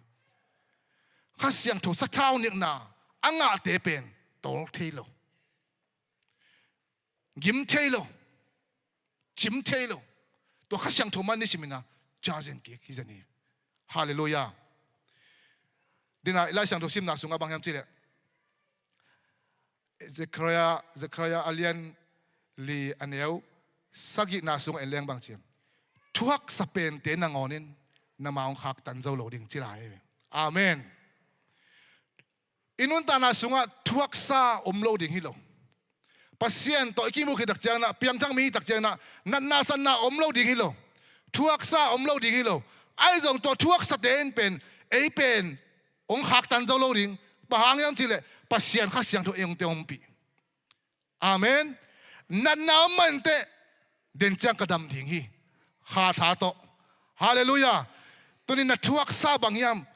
Kha Siangtho sathau nikna a ngahte pen tawl thei lo, gim thei lo, cim thei lo. Tua Kha Siangtho mah nisim in a ca zen kik hi zen hi. Halleluiah. Dena i Lai Siangtho simna sungah bang hiam cih leh, Zekhariah, Zekhariah a lian li a neu sagihna sungah en leng bang ci hiam? Thuhaksa pente nangawn in na ma hong khaktan zo lo ding ci lai hi. Amen. I nuntakna sungah thuhaksa om lo ding hi lo. Pasian tawh i kimuh khit tak ciangin ah, piangthak mi tak ciangin ah, natna satna om lo ding hi lo. Thuhaksa om lo ding hi lo. Ahi zong tua thuhaksate in pen, ei pen hong khaktan zo lo ding. Bang hang hiam cih leh Pasian Kha Siangtho ei hong te ompih. Amen. Natna om mah inteh, den ciang ka dam ding hi. Kha tha tawh. Halleluiah. Tunin na thuhaksa bang hiam?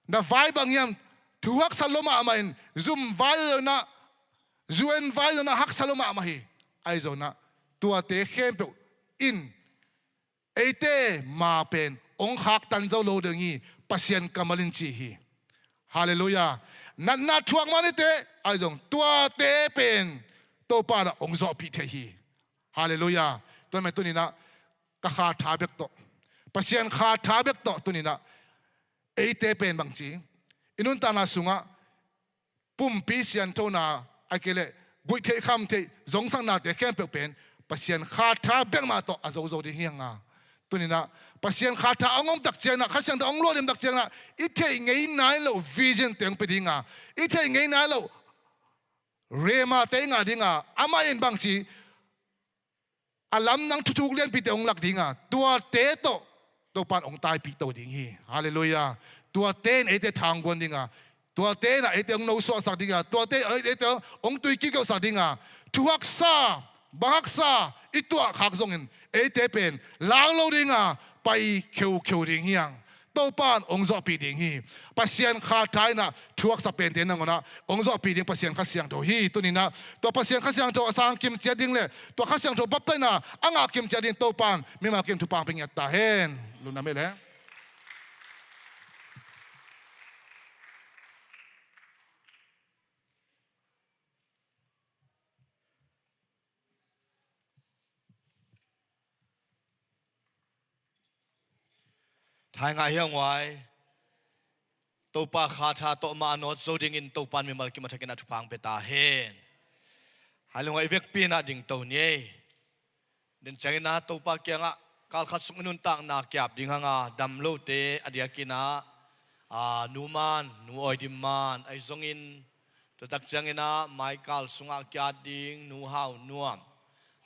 Na vai bang hiam? Thuhaksa lua mahmah in, zum vai zong ah, zu en vai zong ah haksa lua mahmah hi. Ahi zong ah tuate khempeuh in eite ma pen hong khaktan zo lo ding hi, Pasian kammal in ci hi. Halleluiah. Natna thuak mah niteh, ahi zong tuate pen Topa in ah hong zawhpih thei hi. Halleluiah. Tua mah tunin ah ka kha tha bek tawh, Pasian kha tha bek tawh tunin ah eite pen bangci, i nuntakna sungah pumpi sianthona, ahih kei leh guih theih kham theih zongsaknate khempeuh pen Pasian kha tha bek mah tawh a zozo ding hi hang a. Tunin ah Pasian kha tha hong om tak ciangin ah, Kha Siangtho hong luahdim tak ciangin ah, i theih ngei nai loh vision te hong pia ding a, i theih ngei nai loh Rhema te i ngah dinga, amah in bangci a lamdang thuthuk lianpite hong lak dinga, tuate tawh Topa in hong taipih to ding hi. Halleluiah. Tuate in eite thangguan dinga, tuate in ah eite hong nosuahsak dinga, tuate in eite hong tuikikeuhsak dinga, thuhaksa, banghaksa i tuahkhak zongin eite pen lang lo dinga pai kheukheu ding hi hang. Topa in hong zawhpih ding hi. Pasian kha tha in ah thuhaksa pente nangawn ah hong zawhpih ding Pasian Kha Siangtho hi. Tuni in ah tua Pasian Kha Siangtho a sang kimciat ding le tua Kha Siangtho baptisma a ngah kimciat ding Topa in mimal kim thupha pia ngiat ta hen. Lungdam ei le. Thai ngah hiang huai. Topa kha tha tawh mah a nawt zo dingin Topa in mimal kim a thakin a thupha hong pia ta hen. Hai lungah i vekpi in ah dingto ni ei. Den ciangin ah Topa kiangah kalkhat sung i nuntakna kiap ding hanga, dam lote a diakin ah, a, nu Man, nu Awi Dim Man, ahi zongin tua tak ciangin ah Maikal sungah kiat ding nu Hau Nuam,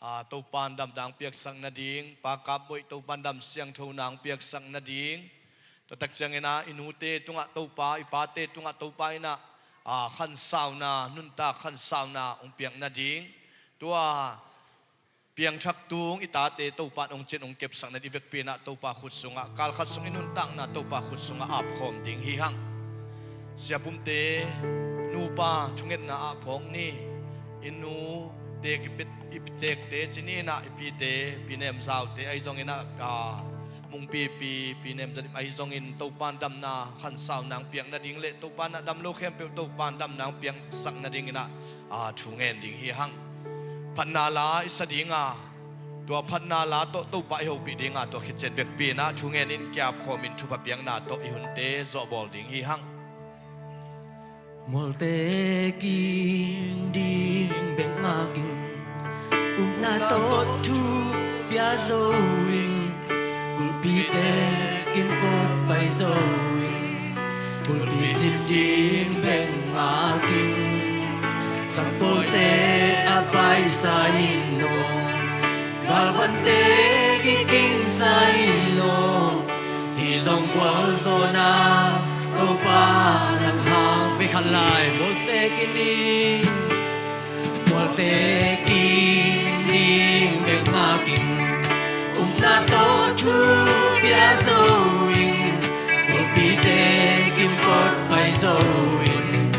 a, Topa in damna hong piaksak nading, Pa Kap Boih Topa in dam siangthona hong piaksak nading, tua tak ciangin ah i nute tungah Topa, i pate tungah Topa in ah, a, khansauna, nuntak khansauna hong piak nading, tua piangthak tung i tate Topa in hong cin hong kepsak nading i vekpi in ah Topa khut sungah, kalkhat sung i nuntakna Topa khut sungah apkhawm ding hi hang. Siapumte, nupa thungetna ah phawk ni. I nute, i pi-, i tekte ci ni in ah, i pite, Pi Nem Zaute ahi zongin ah, a, Mungpipi, Pi Nem Zadim ahi zongin Topa in damna khansauna hong piak nading le Topa in ah dam lo khempeuh Topa in damna hong piaksak nadingin ah, a, thu ngen ding hi hang. Phatna la i sa dinga, tua phatna la tawh Topa i hopih dinga, tua khit ciang vekpi in ah thu ngenin kiapkhawmin thupha piakna tawh i hunte zawhbawl ding hi hang. Mualte kim ding bek ngak in, upna tawh thu pia zo in, kulpite kimkot pai zo in, kulpi cim ding bek ngak in, sangkolte a paisa in lo, galvante kikingsa in lo, hih zong gualzawhna Topa nang hang. Vei khat lai, mualte kim ding, mualte kim ding bek ngak in, upna tawh thu pia zo in, kulpite kimkot pai zo in,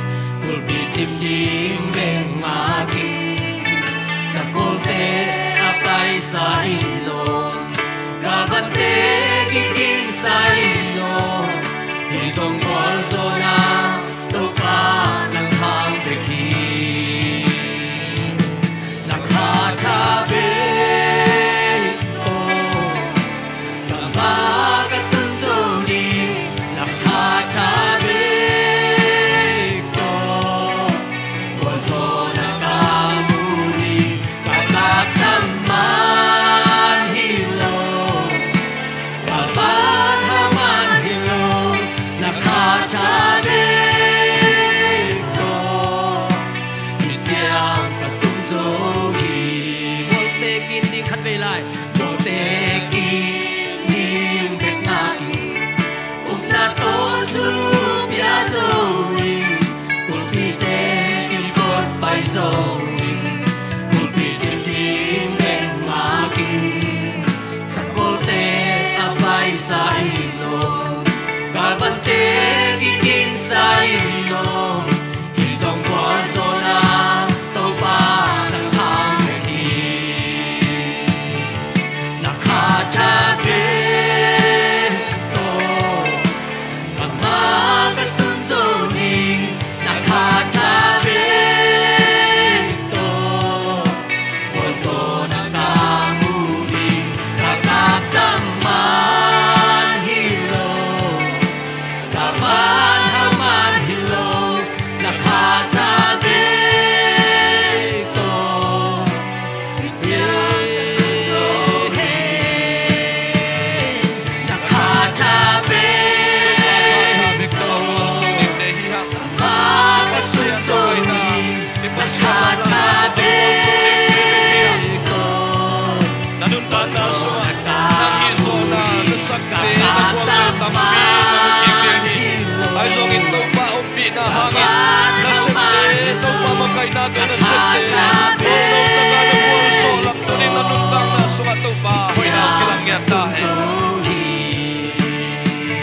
kulpi cim ding bek ngak in, sangkolte a paisa in lo, galvante kikingsa in lo, hih zong gualzawhna Topa nang hang bek hi. Na kha tha bek tawh ka va ka tun zo ding, na kha tha bek tawh gualzawhna ka mu hi. Ka taktak man hi lo, ka van hau man hi lo, na kha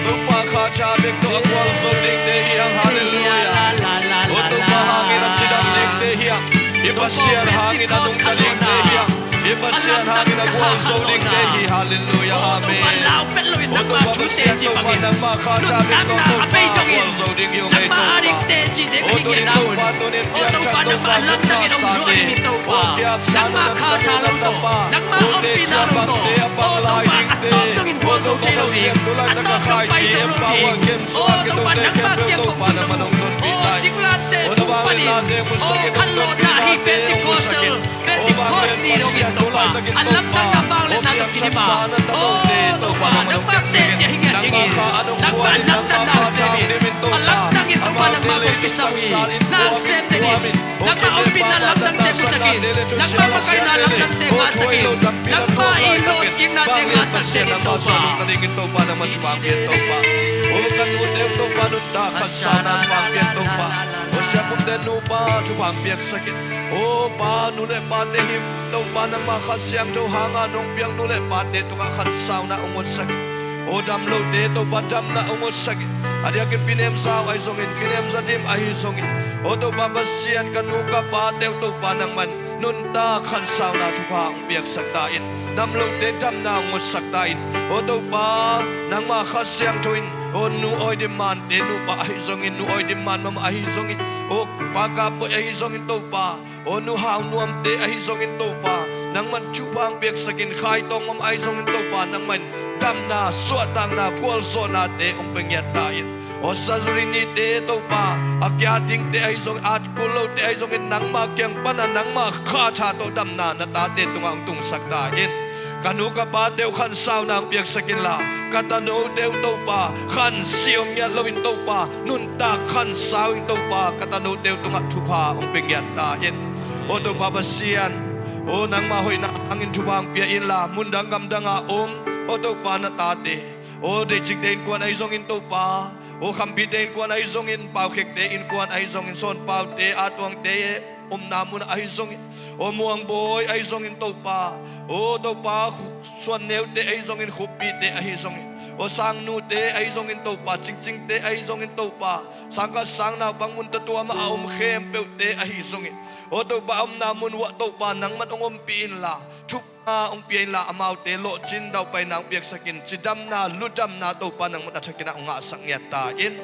Topa, kha tha bek tawh a gualzo dingte hi hang. Halleluiah. O Topa hangin a cidam dingte hi hang. I Pasian hangin a nungta dingte hi hang. I Pasian hangin a gualzo dingte hi. Halleluiah. Amen. O Topa Pasian, Topa nangmah kha tha bek tawh Topa gualzo ding hi ung ei Topa. O tunin Topa tunin piangthak Topa nungta sate. O kiapsa nungta Topa. O te ciapangte a pang lai dingte. O Topa Pasian, tulaitak a khai ci a pau a kemsa a kitute khempeuh Topa nangman hong tonpih ta in. O na vangliatna te hong musak in, hong tonpihna te hong musak in. O vangliatna Pasian, tulaitak in Topa hong piangthaksa na tanote Topa nangman hong piangsak in. Nangmah kha an hong guan in, nangmah kha tha hong dim in Topa. Amaute leitung taksal in kuam in, kuam in. O kine pa pa tata sangate le thusia la siate le, o thuai lo tampi la thuak laitak in. Vanglian Pasian nangmah suah nungta dingin Topa nangmah thupha hong pia in Topa. O ka nute uh Topa nuntak khansauna thupha hong pia in Topa. O siapumte nupa thupha hong piaksak in. O pa, nu le pate hi Topa nangmah Kha Siangtho hanga nong piak nu le pate tungah khansauna hong utsak in. O dam lote Topa damna hong utsak in. A diakin Pi Nem Zau ahi zongin, Pi Nem Za Dim ahi zongin, o Topa Pasian, ka nu ka pate uh Topa nangman nuntak khansauna thupha hong piaksak ta in. Dam lote damna hong utsak ta in. O Topa nangmah Kha Siangtho in, o nu Awi Dim Mante nupa ahi zongin, nu Awi Dim Man mama ahi zongin, o pa Kap Bawi ahi zongin Topa, o nu Hau Nuamte ahi zongin Topa nangman thupha hong piaksak in. Khai Tawng mama ahi zongin Topa nangman damna, suahtakna, gualzawhnate hong pia ngiat ta in. O Sa Zu Ri Nite Topa, a kia dingte ahi zongin, at kul lote ahi zongin nangmah kiang pana nangmah kha tha tawh damna na tate tungah hong tungsak ta in. Ka nu ka pate uh khansauna hong piaksak inla, ka tanote uh Topa khansi om ngiat loin Topa nuntak khansau in Topa, ka tanote uh tungah thupha hong pia ngiat ta in. O Topa Pasian, o nangmah hoihna hangin thupha hong pia inla, mundang gamdangah om, o Topa na tate, o Deicikte innkuan ahi zongin Topa, o Khampite innkuan ahi zongin, Paukhekte innkuan ahi zongin, Sawnpaute, Atuangte omna mun ahi zongin, o Muangbawi ahi zongin Topa, o Topa Suanneute ahi zongin, Khuppite ahi zongin, o Sangnute ahi zongin Topa, Cingcingte ahi zongin Topa, sangkhat sangnaupang mun tatuam ah a om khempeuhte ahi zongin, o Topa omna mun uah Topa nangman hong ompih inla, thup a hong pia inla, amaute lawhcin daupaina hong piaksak in. Cidamna, ludamna Topa nangmah na thakin ah hong ngahsak ngiat ta in.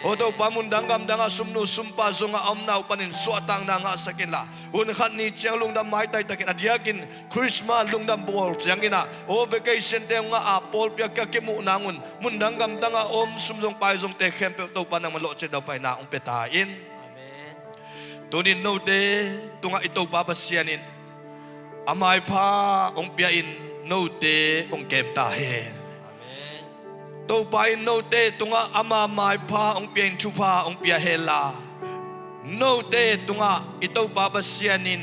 O Topa, mundang gamdangah sumnu sumpa zongah a omna uh panin suahtakna ngahsak inla, hun khat ni ciang lungdam maitai takin, a diakin Christmas lungdam bawl ciangin ah, o vacation te hong ngah a pawlpi a kimuh nangun, mundang gamdangah om sum zong pai zongte khempeuh Topa nangmah lawhcin daupaina hong pia ta in. Amen. Tunin note tungah i Topa Pasian in a maipha hong pia in, note hong kem ta hen. Amen. Topa in note tungah ama maipha hong pia in thupha hong pia henla, note tungah i Topa Pasian in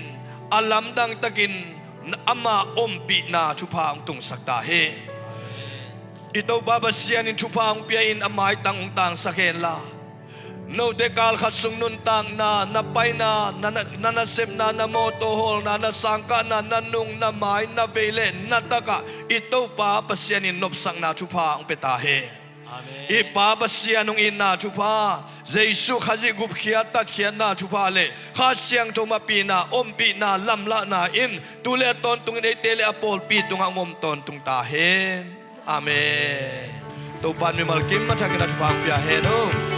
a lamdang takin ama ompihna thupha hong tungsak ta hen. Amen. I Topa Pasian in thupha hong pia in a maitang hong tangsak henla, note kal khat sung nuntakna, na paina, na, na, na nasepna, na mawtaw hawlna, na sangkahna, na nung, na mai, na vei le na takah i Topa Pasian in nopsakna thupha hong pia ta hen. Amen. I Pa Pasian hong itna thupha, Jesuh Khazih gupkhiat tatkhiatna thupha le Kha Siangtho mapihna, ompihna, lamlahna in tu le a tawntungin eite le a pawlpi tungah hong om tawntung ta hen. Amen. Topa in mimal kim a thakin a thupha hong pia hen aw.